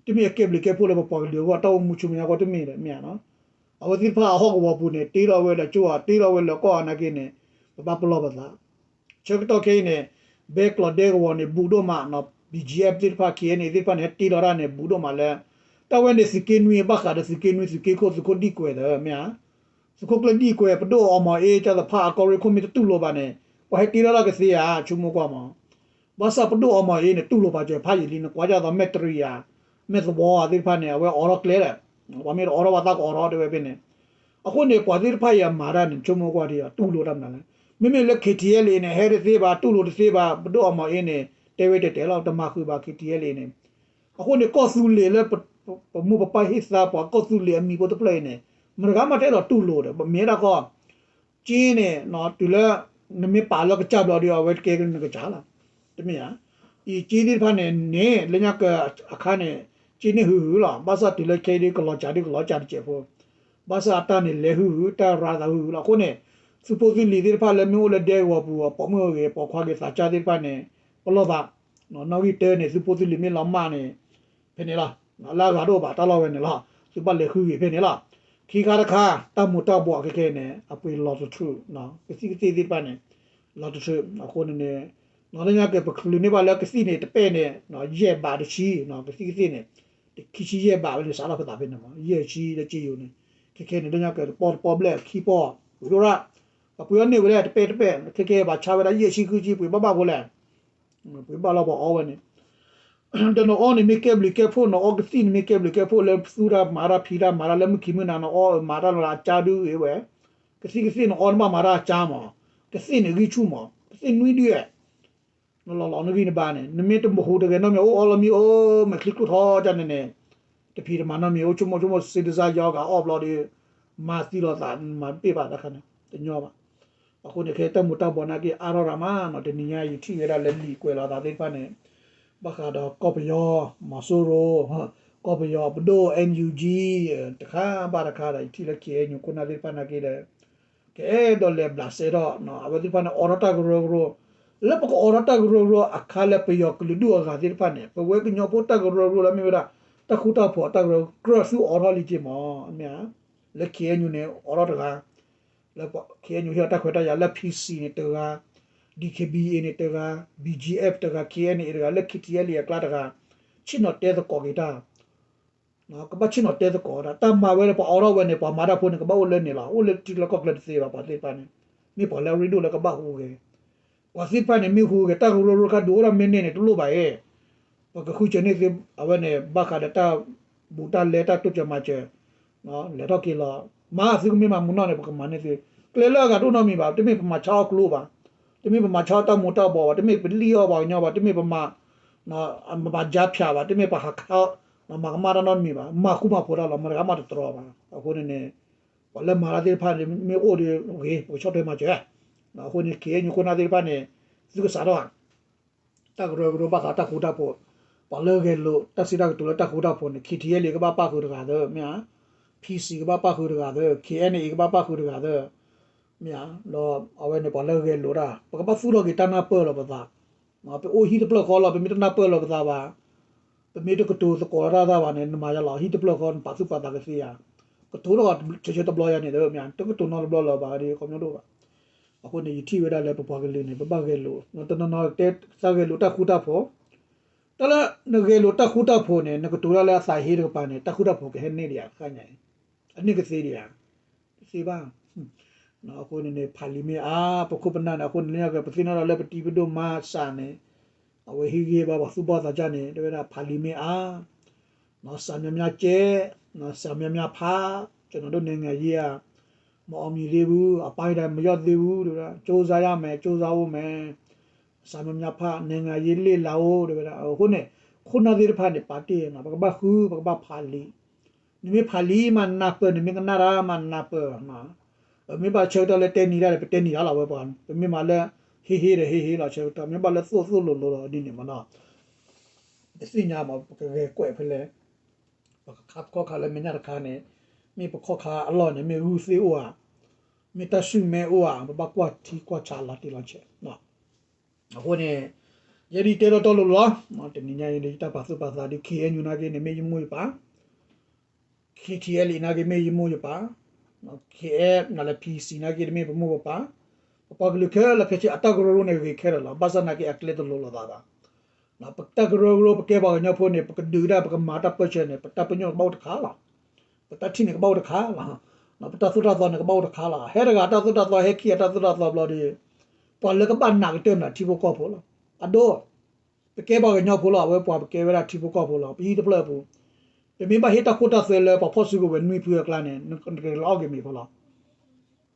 တမ့ၢ်အကဲဘျုးကဲဖှိၣ်လၢပပှၤကလုာ်အဂီၢ် တၢ်အိၣ်မူဆူမဲာ်ညါအဂီၢ်တမ့ၢ်ဒီးမ့ၢ်ဧါနီၤ. အဝဲသ့ၣ်တဖၣ်အဟီၣ်ကဝီၤပူၤန့ၣ် တ့ထီၣ်ဝဲလၢကၠိဧါ တ့ထီၣ်ဝဲလၢကီၢ်အါနာ်က့န့ၣ် ပဘၣ်ပလီၢ်ပသး ဆၢကတီၢ်ခဲအံၤန့ၣ် ဘဲကျိးဒဲကဝီၤန့ၣ် ဘူးဒိၣ်မးနီၤ BGF သ့ၣ်တဖၣ် KNA သ့ၣ်တဖၣ်န့ၣ် ဟဲတ့လီၤတၢ်န့ၣ် ဘူးဒိၣ်မးလၢ တၢ်ဝဲန့ၣ် သုးက့နွံ ဘၣ်ဃးဒီးသုးက့နွံ သုးက့ခိၣ် သုးခိၣ်ဒံၣ်ကွဲးဒီး မ့ၢ်ဧါ. သုးခိၣ်ကျၢၢ်ဒံၣ်ကွဲး ပဒိၣ်အီမီၤအ့ တၢ်သဖၣ်အကီၢ်ရ့ၣ်ခိၣ်မ့ၢ်တတူၢ်လိာ်ဘၣ်န့ၣ် ပှၤဟဲတ့လီၤတၢ်ကသ့ဧါ ဆိကမိၣ်ကွၢ်မး. ဘၣ်ဆၣ်ပဒိၣ်အီမီၤအ့န့ၣ် တူၢ်လိာ်ပာ်စၢၤဖးယံာ်လံ နကွၢ်ဒ်သိး မဲၢ်တရံးဧါ မဲၢ်သဝီဧါသ့ၣ်တဖၣ်န့ၣ် အဝဲအိးထီၣ်ကျဲဒီး ပှၤမ့ၢ်တအိးထီၣ်ဘၣ်သးကအိးထီၣ်တဲဝဲဖဲန့ၣ်. အဃိန့ၣ် ပှၤသ့ၣ်တဖၣ်အံၤအမၤတၢ်န့ၣ် ဆိကမိၣ်ကွၢ်ဒ်အံၤ တူၢ်လိာ်တၢ်မနုၤလဲၣ်. မ့မ့ၢ်လၢ KTLA န့ၣ် ဟဲတသ့ဘၣ် တူၢ်လိာ်တသ့ဘၣ် ပဒိၣ်အီမီၤအ့န့ၣ် တဲဝဲတဲတဲလီၤ တမၤဃုာ်ဘၣ် KTLA န့ၣ်. အဃိန့ၣ် ကီၢ်သူလ့ၤလၢ ပမိၢ်ပပၢ်ဟ့ၣ်သါပှၤ ကီၢ်သူလ့ၤအမံၤဖိတဖျၢၣ်အံၤန့ၣ် မတဂၤမးတအဲၣ်ဒိးတူၢ်လိာ်ဒီး ပမ့ၢ်ဒၣ်ကီၢ် က့န့ၣ် တုၤလၢ နမ့ၢ်ပာ်လၢကစၢ်ဘျီဒီး အဝဲတကဲကနကစၢ်လီၤ. တမ့ၢ်ဧါ. အံၤက့သ့ၣ်တဖၣ်န့ၣ်န့ၣ် လၢညါကအခါန့ၣ် က့န့ၣ်ဟုၣ်ဟုၣ်လီၤ. ဘၣ်ဆၣ်တုၤလၢခဲအံၤဒ်ကလီၤစှၤဒ်ကလီၤစှၤတစဲးဖိ ဘၣ်ဆၣ်အတၢ်န့ၣ်လဲၤဟုၣ်ဟုၣ် တၢ်ရၤသးဟုၣ်ဟုၣ်လီၤ. အဃိန့ၣ် သုးဖိသုးလံၤသ့ၣ်တဖၣ်လၢမ့ၢ်အိၣ်လၢဒဲကဝီၤပူၤ ပိာ်မုၣ်ဂ့ၤ ပိာ်ခွါဂ့ၤ သးစၢ်သ့ၣ်တဖၣ်န့ၣ် ပလီၢ်သး နီၣ်ဂံၢ်တၢန့ၣ် သုးဖိသုးလံၤမ့ၢ်လီၤမၢ်န့ၣ် ဖဲန့ၣ်လီၤ. လၢအဂၤတအိၣ်ဘၣ်တၢ်လီၢ်ဝဲန့ၣ်လီၤ. သုးဘၣ်လဲၤဃုဂ့ၤဖဲန့ၣ်လီၤ. ခံခါတခါ တၢ်မူၤတၢ်ဘှီးခဲခဲအံၤန့ၣ် အပှ့ၤလီၤတထြူး ကသံၣ်ကသ့ၣ်သ့ၣ်တဖၣ်န့ၣ် လီၤတထြူး အဃိန့ၣ်န့ၣ် လၢညါက့ၤ ပချုးန့ၢ်ဘၣ်လၢကသံၣ်န့ၣ် တပဲၣ်န့ၣ် ယဲၢ်ဘးတဆံ ကသံၣ်ကသ့ၣ်န့ၣ် တခံဆံယဲၢ်ဘးဝဲန့ၣ် စးထီၣ်ပသးဖဲန့ၣ်မး ယဲၢ်ဆံလၢက့ယိၤန့ၣ် ခဲခဲန့ၣ် လၢညါက့ၤ တပီၢ်တပီၢ်ဘျဲၣ်ခံပီၢ် ဝံၤဒိၣ်ရၣ် ပှၤပှ့ၤအီၣ်န့ၢ်ဝဲဒၣ် တပဲၣ်တပဲၣ် ခဲခဲဘၣ်ဆါဝဲဒၣ် ယဲၢ်ဆံဃုဆံ ပှ့ၤဘၣ်ဘၣ်ဖိလဲၣ် ပှ့ၤဘၣ်လီၤပှၤအီၣ်ဝဲန့ၣ် ဒီးနအီၣ်န့ၣ်မ့ၢ်ကဲဘျုးကဲဖှိၣ် နအီၣ်ကသံၣ်န့ၣ်မ့ၢ်ကဲဘျုးကဲဖှိၣ် လၢသူတၢ်မၤတၢ်ဖံးတၢ်မၤတၢ်လၢမုၢ်ခံမုၢ်နၤ နအီၣ်မၤတၢ်လီၤအကၠါဒုဂ့ၤဝဲ ကသံၣ်ကသ့ၣ်နအီၣ်နဘၣ်မၤတၢ်အကၠါမး ကသံၣ်န့ၣ်ဂံၢ်ဆူၣ်မး ကသံၣ်နွံဒုအဲ နလီၤလီၤနဂံၢ်နဘါန့ၣ် နမ့ၢ်တမဟူးတဂဲၤနီတမံၤ အိၣ်အီၣ်လီၤမံၤအိၣ် မဲာ်ချံကျိၣ်ထီကၠါန့ၣ်န့ၣ် တဖံးတမၤနီတမံၤ အိၣ်ဆိကမိၣ်ဆိကမိၣ် စ့တစါယီၤဂၤအီၣ်ဘျီဒီး မၤသံလီၤသး မၤတပ့ၢ်ဘၣ်တခါန့ၣ် တညီဘၣ်. အဃိန့ၣ် ခဲတၢ်မူၤတၢ်ဘှီးနာ်က့ အါထီၣ်ရၤမးနီၤ တနံၤညါအံၤ ယထံၣ်ဝဲဒၣ်လၢလံာ်ကွဲးလီၤသးသ့ၣ်တဖၣ်န့ၣ် ဘၣ်ဃးဒီးကီၢ်ပယီၤ မီၤစိရိၤ ကီၢ်ပယီၤပဒိၣ် NUG တခါဘၣ်တခါဒီး ယထံၣ်လၢ KNU ခိၣ်နၢ်သ့ၣ်တဖၣ်နာ်က့ဒီး ကအဲၣ်ဒိးလဲၤဘျးစဲထီၣ် အဝဲသ့ၣ်တဖၣ်န့ၣ် အိးထီၣ်တၢ်ကရၢကရိ လၢပကအိးထီၣ်တၢ်ကရၢကရိအခါလၢပယီၤကလုာ်ဒူၣ်အဂၤသ့ၣ်တဖၣ်န့ၣ် ပဝဲကညီဖိတၢ်ကရၢကရိလၢမ့ၢ်ဝဲဒၣ် တၢ်ဃူတၢ်ဖိးတၢ်ကရၢကရိ ကြၢးသူအိးထီၣ်လံက့မး မ့ၢ်ဧါ. လၢ KNU န့ၣ် အိးထီၣ်တဂၤ လၢ KNU ဟ့ၣ်အီၤတၢ်ခွဲးတၢ်ယာ်လၢ PC န့ၣ်တဂၤ DKBA န့ၣ်တဂၤ BGF တဂၤ KNA တဂၤ လၢ KTLA အကျါတဂၤ ဆ့ၣ်နီၤတဲသကိးက့ၤတၢ် ကဘၣ်ဆ့ၣ်နီၤတဲသကိးတၢ် တၢ်မၤဝဲလၢပှၤအိးထီၣ်ဝဲန့ၣ် ပှၤမၤတၢ်ဖိန့ၣ် ကဘၣ်အိၣ်လၢန့ၣ်လီၤ. အိၣ်လၢထံလီၢ်ကီၢ်ချၢတသ့ဘၣ် ပှၤသ့ၣ်တဖၣ်န့ၣ် မ့ၢ်ပှၤလၢအရ့ဒိၣ်လၢကဘၣ်ဟူးဂဲၤ ပှၤသ့ၣ်တဖၣ်န့ၣ် မ့ၢ်ဟူးဂဲၤ တၢ်ကရၢကရိခါဒုးအိၣ်ထီၣ်မ့ၢ်န့ၢ်န့ၣ် တလိၣ်ဘၣ်အံၤ ပကဃုစၢၤန့ၢ်သု အဝဲန့ၣ် ဘၣ်ဃးဒီးတၢ်ဘူးတၢ်လဲတၢ်တိစၢၤမၤစၢၤ လဲၤထီၣ်က့ၤလီၤ. မၤသုကမ့ၢ်မၤမူနီၢ်န့ၣ် ပကမၤန့ၢ်သု ကျဲလၢအဂၤတအိၣ်နီတမံၤဘၣ် တမ့ၢ်ပမၤဆါအီၣ်ကျိဘၣ် တမ့ၢ်ပမၤဆါအီၣ်တၢ်မူၤတၢ်ဘှီးဘၣ် တမ့ၢ်ပလံၣ်အီၣ်ပှၤကညီဘၣ် တမ့ၢ်ပမၤ မၤယါဖၠးဘၣ် တမ့ၢ်ပဟးခး မၤကမၣ်တၢ်နီတမံၤဘၣ် မၤဃူမၤဖိးတၢ်လီၤ မတဂၤမးတတြီဘၣ်. အဃိန့ၣ်န့ၣ် ပှၤလၢမၤတၢ်သ့ၣ်တဖၣ်န့ၣ် မ့ၢ်အိၣ်ဒီးဂ့ၤ ပကဆီၣ်ထွဲမၤစၢၤ အဃိန့ၣ် KNU ခိၣ်နၢ်သ့ၣ်တဖၣ်န့ၣ် သုကစးထီၣ် တၢ်ကရၢကရိဘၣ်ဃးတၢ်ဃူတၢ်ဖိး ပှၤလၢဂဲၤလိာ်တၢ်စံးတၢ်ကတိၤလၢတၢ်ဃူတၢ်ဖိးန့ၣ် KTLA ကဘၣ်ပၣ်ဃုာ်တဂၤသၢ မ့ၢ်ဧါ PC ကဘၣ်ပၣ်ဃုာ်တဂၤသၢ KNA ကဘၣ်ပၣ်ဃုာ်တဂၤသၢ မ့ၢ်ဧါ ဒီးအဝဲန့ၣ်ပှၤလၢဂဲၤလိာ်တၢ် ပကဘၣ်သူၣ်ထီၣ်က့ၤတၢ်နၢ်ပၢၢ်လီၤပသး ပအိၣ်ဟံၣ်တဖျၢၣ်ဃီလီၤ ပမ့ၢ်တနၢ်ပၢၢ်လီၤပသးဘၣ် ပမ့ၢ်တကတိၤသကိးတၢ်သးဘၣ်န့ၣ် နမၤယါလီၤ ဟံၣ်တဖျၢၣ်ဃီ နပာ်သူၣ်ပာ်သးကသ့ဧါ ကတိၤထီၣ်ဆၢဆၢတဘျီယါန့ၣ် မ့ၢ်တကတိၤနီတဘျီလၢၤဘၣ်ဒီး ခီပညီတအိၣ်ဘၣ် အဃိန့ၣ် ယထံၣ်ဝဲဒၣ်လၢပပှၤကလုာ်န့ၣ် ပဘၣ်ဂဲၤလိာ် တနီၤနီၤတဲတၢ်ဂဲၤလိာ်တၢ်ဃူတၢ်ဖိး တၢ်လၢနဂဲၤလိာ်တၢ်ဃူတၢ်ဖိးန့ၣ် နကတိၤတၢ်လၢအသးဟ့တကပၤန့ၣ် တၢ်ဃူတၢ်ဖိးကဟဲန့ၢ်ဒံးဧါ တခါညါအံၤ အန့ၢ်ကသ့ဒံးဧါ တသ့ဘၣ် အဃိန့ၣ်န့ၣ် ဖးလံာ်မ့ၢ်အါ ပခိၣ်ပနၢ်န့ၣ် အဃိန့ၣ်လၢညါက့ၤ ပသ့ၣ်နီၣ်ဒီးလၢပတံၤပဒိၣ်မါစးန့ၣ် အဝဲဟ့ၣ်ဂံၢ်ဘါပှၤသူၣ်ဘီၣ်သးစၢ်န့ၣ် တဲဝဲဒၣ်ဖးလံာ်မ့ၢ်အါ စးမံၤမံၤကဲ စးမၠၣ်မၠၣ်ဖး ကျွန်တော်တို့နိုင်ငံရေးက မအောင်မြင်သေးဘူး အပိုင်းတိုင်းမရောက်သေးဘူး တဲဝဲဒၣ် ကြိုးစားရမယ် ကြိုးစားဦးမယ် စးမၠၣ်မၠၣ်ဖး နိုင်ငံရေးလေ့လာဦး တဲဝဲဒၣ် အဃိန့ၣ် ခိၣ်နၢ်သ့ၣ်တဖၣ်န့ၣ် ပာ်တ့ၢ်နီၤ ပကဘၣ်ဃု ပကဘၣ်ဖးလံာ် နမ့ၢ်ဖးလံာ်မးနၢ်ပၢၢ် နမ့ၢ်ကနၣ်တၢ်မးနၢ်ပၢၢ် မ့ၢ်ဘၣ်ဆၢကတီၢ်လၢတဲနံၤတၢ်ဒီး ပတဲနံၤတၢ်လီၤဝဲပှၤ ပမ့ၢ်မၤလၢ ဟ့ဟ့ဒီးဟ့ဟ့လီၤ ဆၢကတီၢ် မ့ၢ်ဘၣ်လၢသိၣ်သိၣ်လိၤလိၤလီၤ ဒ်န့ၣ်မးနီၤ ပသ့ၣ်ညါမး ပကဂဲၤကွဲးဖဲလဲၣ် ပကခါပခီၣ်ခါလၢမဲာ်ညါတခါန့ၣ် မ့ၢ်ပခီၣ်ခါအလီၢ်န့ၣ် မ့ၢ်ဂုၢ်သ့ၣ်အိၣ်ဧါ မ့ၢ်တၢ်ဆူၣ်မဲအိၣ်ဧါ ပဘၣ်ကွၢ်ထံကွၢ်ဆးလီၤတံၢ်လီၤဆဲး အဃိန့ၣ် ယဲဒ်တဲတီတီလိၤလိၤလီၤ တနံၤညါအံၤန့ၣ် ယတၢ်ပာ်သူၣ်ပာ်သးဒ် ခ့ၣ်အဲၣ်ယူၣ် နာ်က့န့ၣ် မ့ၢ်ယမိၢ်ယပၢ် ခ့ၣ်ထံၣ်အဲၣ်လံ နာ်က့မ့ၢ်ယမိၢ်ယပၢ် ခ့ၣ်အဲၣ် နလဲၤ ဖံၣ်စံၣ် နာ်က့န့ၣ် မ့ၢ်ပမိၢ်ပပၢ် ပပှၤကလုာ်ခဲလၢာ်ခဲဆ့ အတၢ်ကရၢကရိန့ၣ်ဂ့ၤခဲလၢာ်လီၤ ဘၣ်ဆၣ်နာ်က့အကျဲတလိၤလိာ်သးဘၣ် ပတၢ်ကရၢကရိ ပကဲပှၤကညီဖိန့ၣ် ပကဒုးဒၣ် ပကမၤတၢ်ပၢၢ်ဆၢန့ၣ် ပတၢ်ပညိၣ်ကဘၣ်အိၣ်တခါလီၤ ပတၢ်ထံၣ်န့ၣ်ကဘၣ်အိၣ်တခါလီၤ ပတၢ်သိၣ်တၢ်သီန့ၣ် ကဘၣ်အိၣ်တခါလီၤ ဟဲတဂၤတၢ်သိၣ်တၢ်သီ ဟဲခံဂၤတၢ်သိၣ်တၢ်သီဘျီဒီး ပှၤလၢကဘၣ်နာ်ကတၢၢ်မး ထံဖိကီၢ်ဖိလီၤ အဒိ ပကဲပှၤကညီဖိလီၤ အဝဲပှၤပကဲဝဲဒၣ်ထံဖိကီၢ်ဖိလီၤ ပဟံၣ်တဖျၢၣ်အပူၤ ပမ့ၢ်ဘၣ်ဟ့ၣ်တၢ်ခိတၢ်သွဲလၢပှၤဖီၣ်စုကဝဲၤနွံဖုအကျါန့ၣ် နကလဲၤအီၣ်က့ၤမ့ၤဖိလီၤ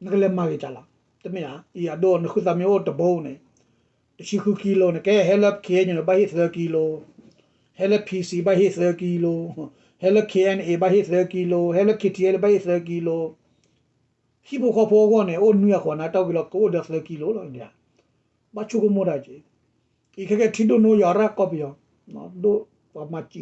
နကလဲၤမၤဂ့ၤကလး တမ့ၢ်ဧါ အံၤအဒိ နဃုသးမ့ၢ်အိၣ်တဘိန့ၣ် တဆံဃုကံလိန့ၣ် ကဲဟဲလၢ ခ့ၣ်အဲၣ်ယူၣ် န့ၣ် ဘၣ်ဟ့ၣ်သၢကံလိ ဟဲလၢ ဖံၣ်စံၣ် ဘၣ်ဟ့ၣ်သၢကံလိ ဟဲလၢ ခ့ၣ်အဲၣ်ယူၣ် ဘၣ်ဟ့ၣ်သၢကံလိ ဟဲလၢ ခ့ၣ်ထံၣ်အဲၣ်လံ ဘၣ်ဟ့ၣ်သၢကံလိ ဟံၣ်ဖိဃီဖိအဂီၢ်န့ၣ် အိၣ်နွံအဃိ နတၢ်ဝံၤလီၤ ကအိၣ်ဒီးသၢကံလိလီၤ ဘၣ်ဆိကမိၣ်တၢ်က့ၤ အံၤခဲကဲထံဒိၣ်နိယွၤရၣ်ကီၢ်ပယီၤ ဒိၣ်ပှၤမၤစံာ်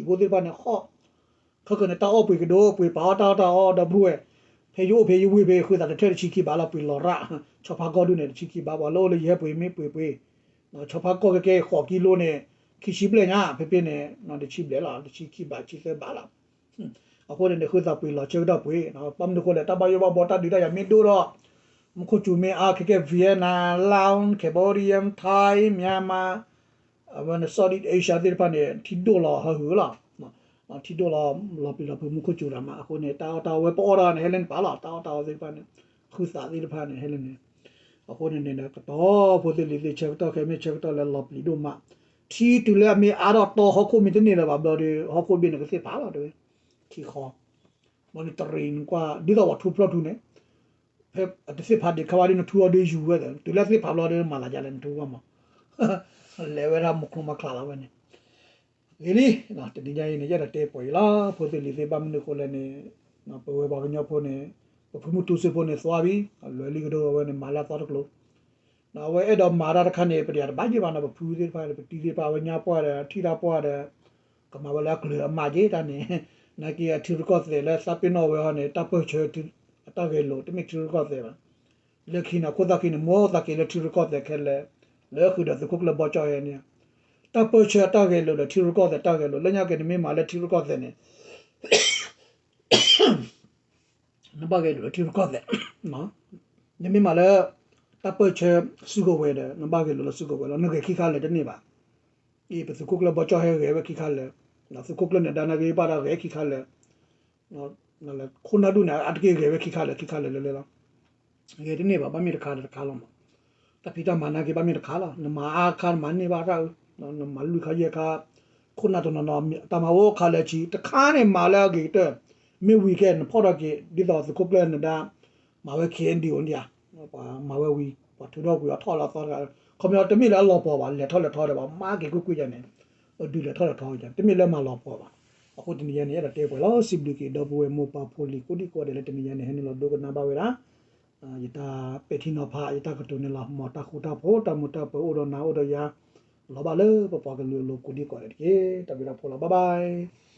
ဖိသ့ၣ်တဖၣ်န့ၣ် ဟီၣ် ခဲကနံၣ်န့ၣ် တၢ်အီၣ်ပှ့ၤကဒိၣ် ပှ့ၤပာ်အီၣ်တၢ်အီၣ်တၢ်အီဒီပုၢ်ဝဲၢ် ဖဲယအိၣ်ဖဲယဝ့ၢ်ဖဲ ဃုသးတထၢၣ်တဆံခံဘးလီၤ ပှ့ၤလီၤရၣ် ဆီဖါကီၢ်ဒူၣ်န့ၣ် တဆံခံဘး ပှၤလၢအိၣ်လၢယဟဲပှ့ၤမ့ၢ်ပှ့ၤပှ့ၤ ဆီဖါကီၢ်ကဲကဲဃိးကံလိန့ၣ် ခံဆံဘျဲၣ်ညါ ဖဲဖဲန့ၣ် တဆံဘျဲၣ်လီၤ တဆံခံဘး တဆံသၢဘးလီၤ အဃိန့ၣ် နဃုသးပှ့ၤလီၤဆၢကတီၢ်ပှ့ၤ ဘၣ်မနုၤဃိလဲၣ် တၢ်ဘၣ်ယိၣ်ဘၣ်ဘှီတၢ်ဒုးတၢ်ယၤမ့ၢ်ဒိၣ်ဒီး မူခိၣ်စူၤမ့ၢ်အါ ခဲကဲ Vietnam, Laos, Cambodia, Thai, Myanmar, အဝဲန့ၣ် Southeast Asia သ့ၣ်တဖၣ်န့ၣ် ထံဒိၣ်လီၤဟးဂူာ်လီၤ ထံဒိၣ်လီၤ လီၤပျံၤလီၤဖုး မူခိၣ်စူၤတၢ်မး အဃိန့ၣ် တၢ်အီၣ်တၢ်အီဝဲပအီၣ်တၢ်န့ၣ် ဟဲလၢန့ၣ်ပာ်လီၤ တၢ်အီၣ်တၢ်အီသ့ၣ်တဖၣ်န့ၣ် ဃုသးသ့ၣ်တဖၣ်န့ၣ် ဟဲလၢန့ၣ် အဃိန့ၣ်န့ၣ် ကတီၤဖိသ့ၣ်လံၤသ့ၣ် ဆၢကတီၢ်ခဲမ့ၢ်ဆၢကတီၢ်လၢလီၤပျံၤဒိၣ်မး ထံတုၤလၢအမ့ၢ်အါထီၣ်တီ ဟီၣ်ခိၣ်မ့ၢ်တန့ၢ်လၢၤဘၣ်ဘျီဒီး ဟီၣ်ခိၣ်ဘ့ၣ်န့ၣ်ကသ့ၣ်ဖးလီၤတဝဲ ထံဃီ ဘျီန့ၣ်တရံးနကွၢ် ဒ်သိးပှၤထူဖျီၣ်ထူန့ၣ် ဖဲအတသ့ၣ်ဖးဒံးခါဝဲဒီး နထူအီၤဒီးယူၤဝဲဒီး တုၤလၢသ့ၣ်ဖးဘျီဒီး မၤသးဒ်လဲၣ် နထူဝဲမး လဲၤဝဲဒၣ်မူခိၣ်မၤချးလီၤဝဲန့ၣ် ဂ့ၤလံ တနံၤညါအံၤန့ၣ် ယအဲၣ်ဒိးတဲပှဲၤအံၤလီၤ ဖိသ့ၣ်လံၤသ့ၣ် ဘၣ်မနုၤဃိလဲၣ်န့ၣ် ပဝဲပှၤကညီဖိန့ၣ် ပဖုမုၢ်တူစ့ဖိန့ၣ် သွါဘံ အလွဲၤလံကဒိဝဲန့ၣ် မၤလၢအသီတကျိၤ အဝဲအဲၣ်ဒိးမၤတၢ်တခါန့ၣ် ပတယၤတဘၣ်ယ့ၢ်ဘၣ်နီၤ ပဖုသ့ၣ်တဖၣ် ပတံၤသ့ၣ်တဖၣ် အဝဲညါပှၢ်ဒီး ထံၣ်တၢ်ပှၢ်ဒီး ကမၤဝဲလၢအကျၢၤအမးက့တၢ်န့ၣ် နာ်က့အထံရူၢ်ကီၢ်သဲးလၢသးပ့ၤနီၣ်ဝဲဟီန့ၣ် တၢ်ပၢၢ်ဆၢအတၢ်ဂဲၤလိာ် တမ့ၢ်ထံရူၢ်ကီၢ်သဲးဘၣ် လၢခံန့ၣ် ခိၣ်သၣ်ခံန့ၣ် မိၢ်သးက့ၤလၢထံရူၢ်ကီၢ်သဲးခဲလၢာ် လၢဃုာ်ဒီးသုးခိၣ်ကျၢၢ်ဘီကၠီၣ်ဟဲန့ၣ် တၢ်ပၢၢ်ဆၢအတၢ်ဂဲၤလိာ်ဒီးထံရူၢ်ကီၢ်သဲးတၢ်ဂဲၤလိာ် လၢညါက့ၤနမ့ၢ်မၤလၢထံရူၢ်ကီၢ်သဲးန့ၣ် နဘၣ်ဂဲၤလိာ်လၢထံရူၢ်ကီၢ်သဲး နမ့ၢ်မၤလၢ တၢ်ပၢၢ်ဆၢစုကဝဲၤဒီး နဘၣ်ဂဲၤလိာ်လၢစုကဝဲၤလီၤ နဂဲၤခံခါလၢာ်တန့ၢ်ဘၣ် အံၤ ပသုးခိၣ်ကျၢၢ်ဘီကၠီၣ်ဟဲဂဲၤဝဲခံခါလၢာ် သုးခိၣ်ကျၢၢ်နဒါနာ်က့ဘၣ်ဒီးဂဲၤခံခါလၢာ် ခိၣ်နၢ်ဒူၣ်န့ၣ် အါတက့ၢ်ဂဲၤဝဲခံခါလၢာ် ခံခါလၢာ်လၢလၢလီၤ ဂဲၤတန့ၢ်ဘၣ် ဘၣ်မ့ၢ်တခါဒီးတခါလီၤမး တၢ်ဖံးတၢ်မၤနာ်က့ဘၣ်မ့ၢ်တခါလီၤ နမၤအါခါနမၤန့ၢ်ဘၣ်တၢ်အု နမၤလွံၢ်ခါယဲၢ်ခါ ခိၣ်နၢ်တနီၤနီၤ တၢ်မၤအိၣ်ခါလၢအဆံ တခါန့ၣ်မၤလၢအဂ့ၤကတၢၢ် မ့ၢ်ဝံၤကဲ နဖီၣ်ထီၣ်က့ၤ ဒ်သိးသုးခိၣ်ကျၢၢ်နဒါ မၤဝဲ ခ့ၣ်အဲၣ်ယူၣ် န့ၣ် ပှၤမၤဝဲဝံၤ ပှၤထုးထီၣ်ကွံာ်အီၤထီၣ်လီၤသီတဂၤ ခီပညီတမ့ၢ်လၢအလီၤပှီၤဘၣ် လဲၤထီၣ်လဲၤထီဒီး ပှၤမၤက့ၤကွ့ၢ်ကွ့ၢ်ယၤန့ၣ် ဒုးလဲၤထီၣ်လဲၤထီယၤ တမ့ၢ်လၢမၤလီၤပှီၤဘၣ် အဃိတနံၤညါန့ၣ် အဲၣ်ဒိးတဲပှဲၤလီၤ စံးဘျုးက့ၤဒီပုၢ်ဝဲၢ်မိၢ်ပၢ်ဖိလံၤကိးဒံကိးဂၤဒဲးလၢတနံၤညါန့ၣ် ဟဲနုာ်လီၤဒိကနၣ်ဘၣ်ဝဲဒၣ် ယတၢ်ပဲာ်ထံနီၤဖး ယတၢ်ကတိၤန့ၣ်လီၤ မ်တၢ်ဃူတၢ်ဖိး တၢ်မုာ်တၢ်ပၢၤအိၣ်ဒီးနၤအိၣ်ဒီးယၤ လီၤဘၣ်လၢပပှၤကလုာ်အလိၤကိးဒံကိးဂၤဒဲးတက့ၢ် တၢ်ဘျုးတၢ်ဖှိၣ်လီၤ bye bye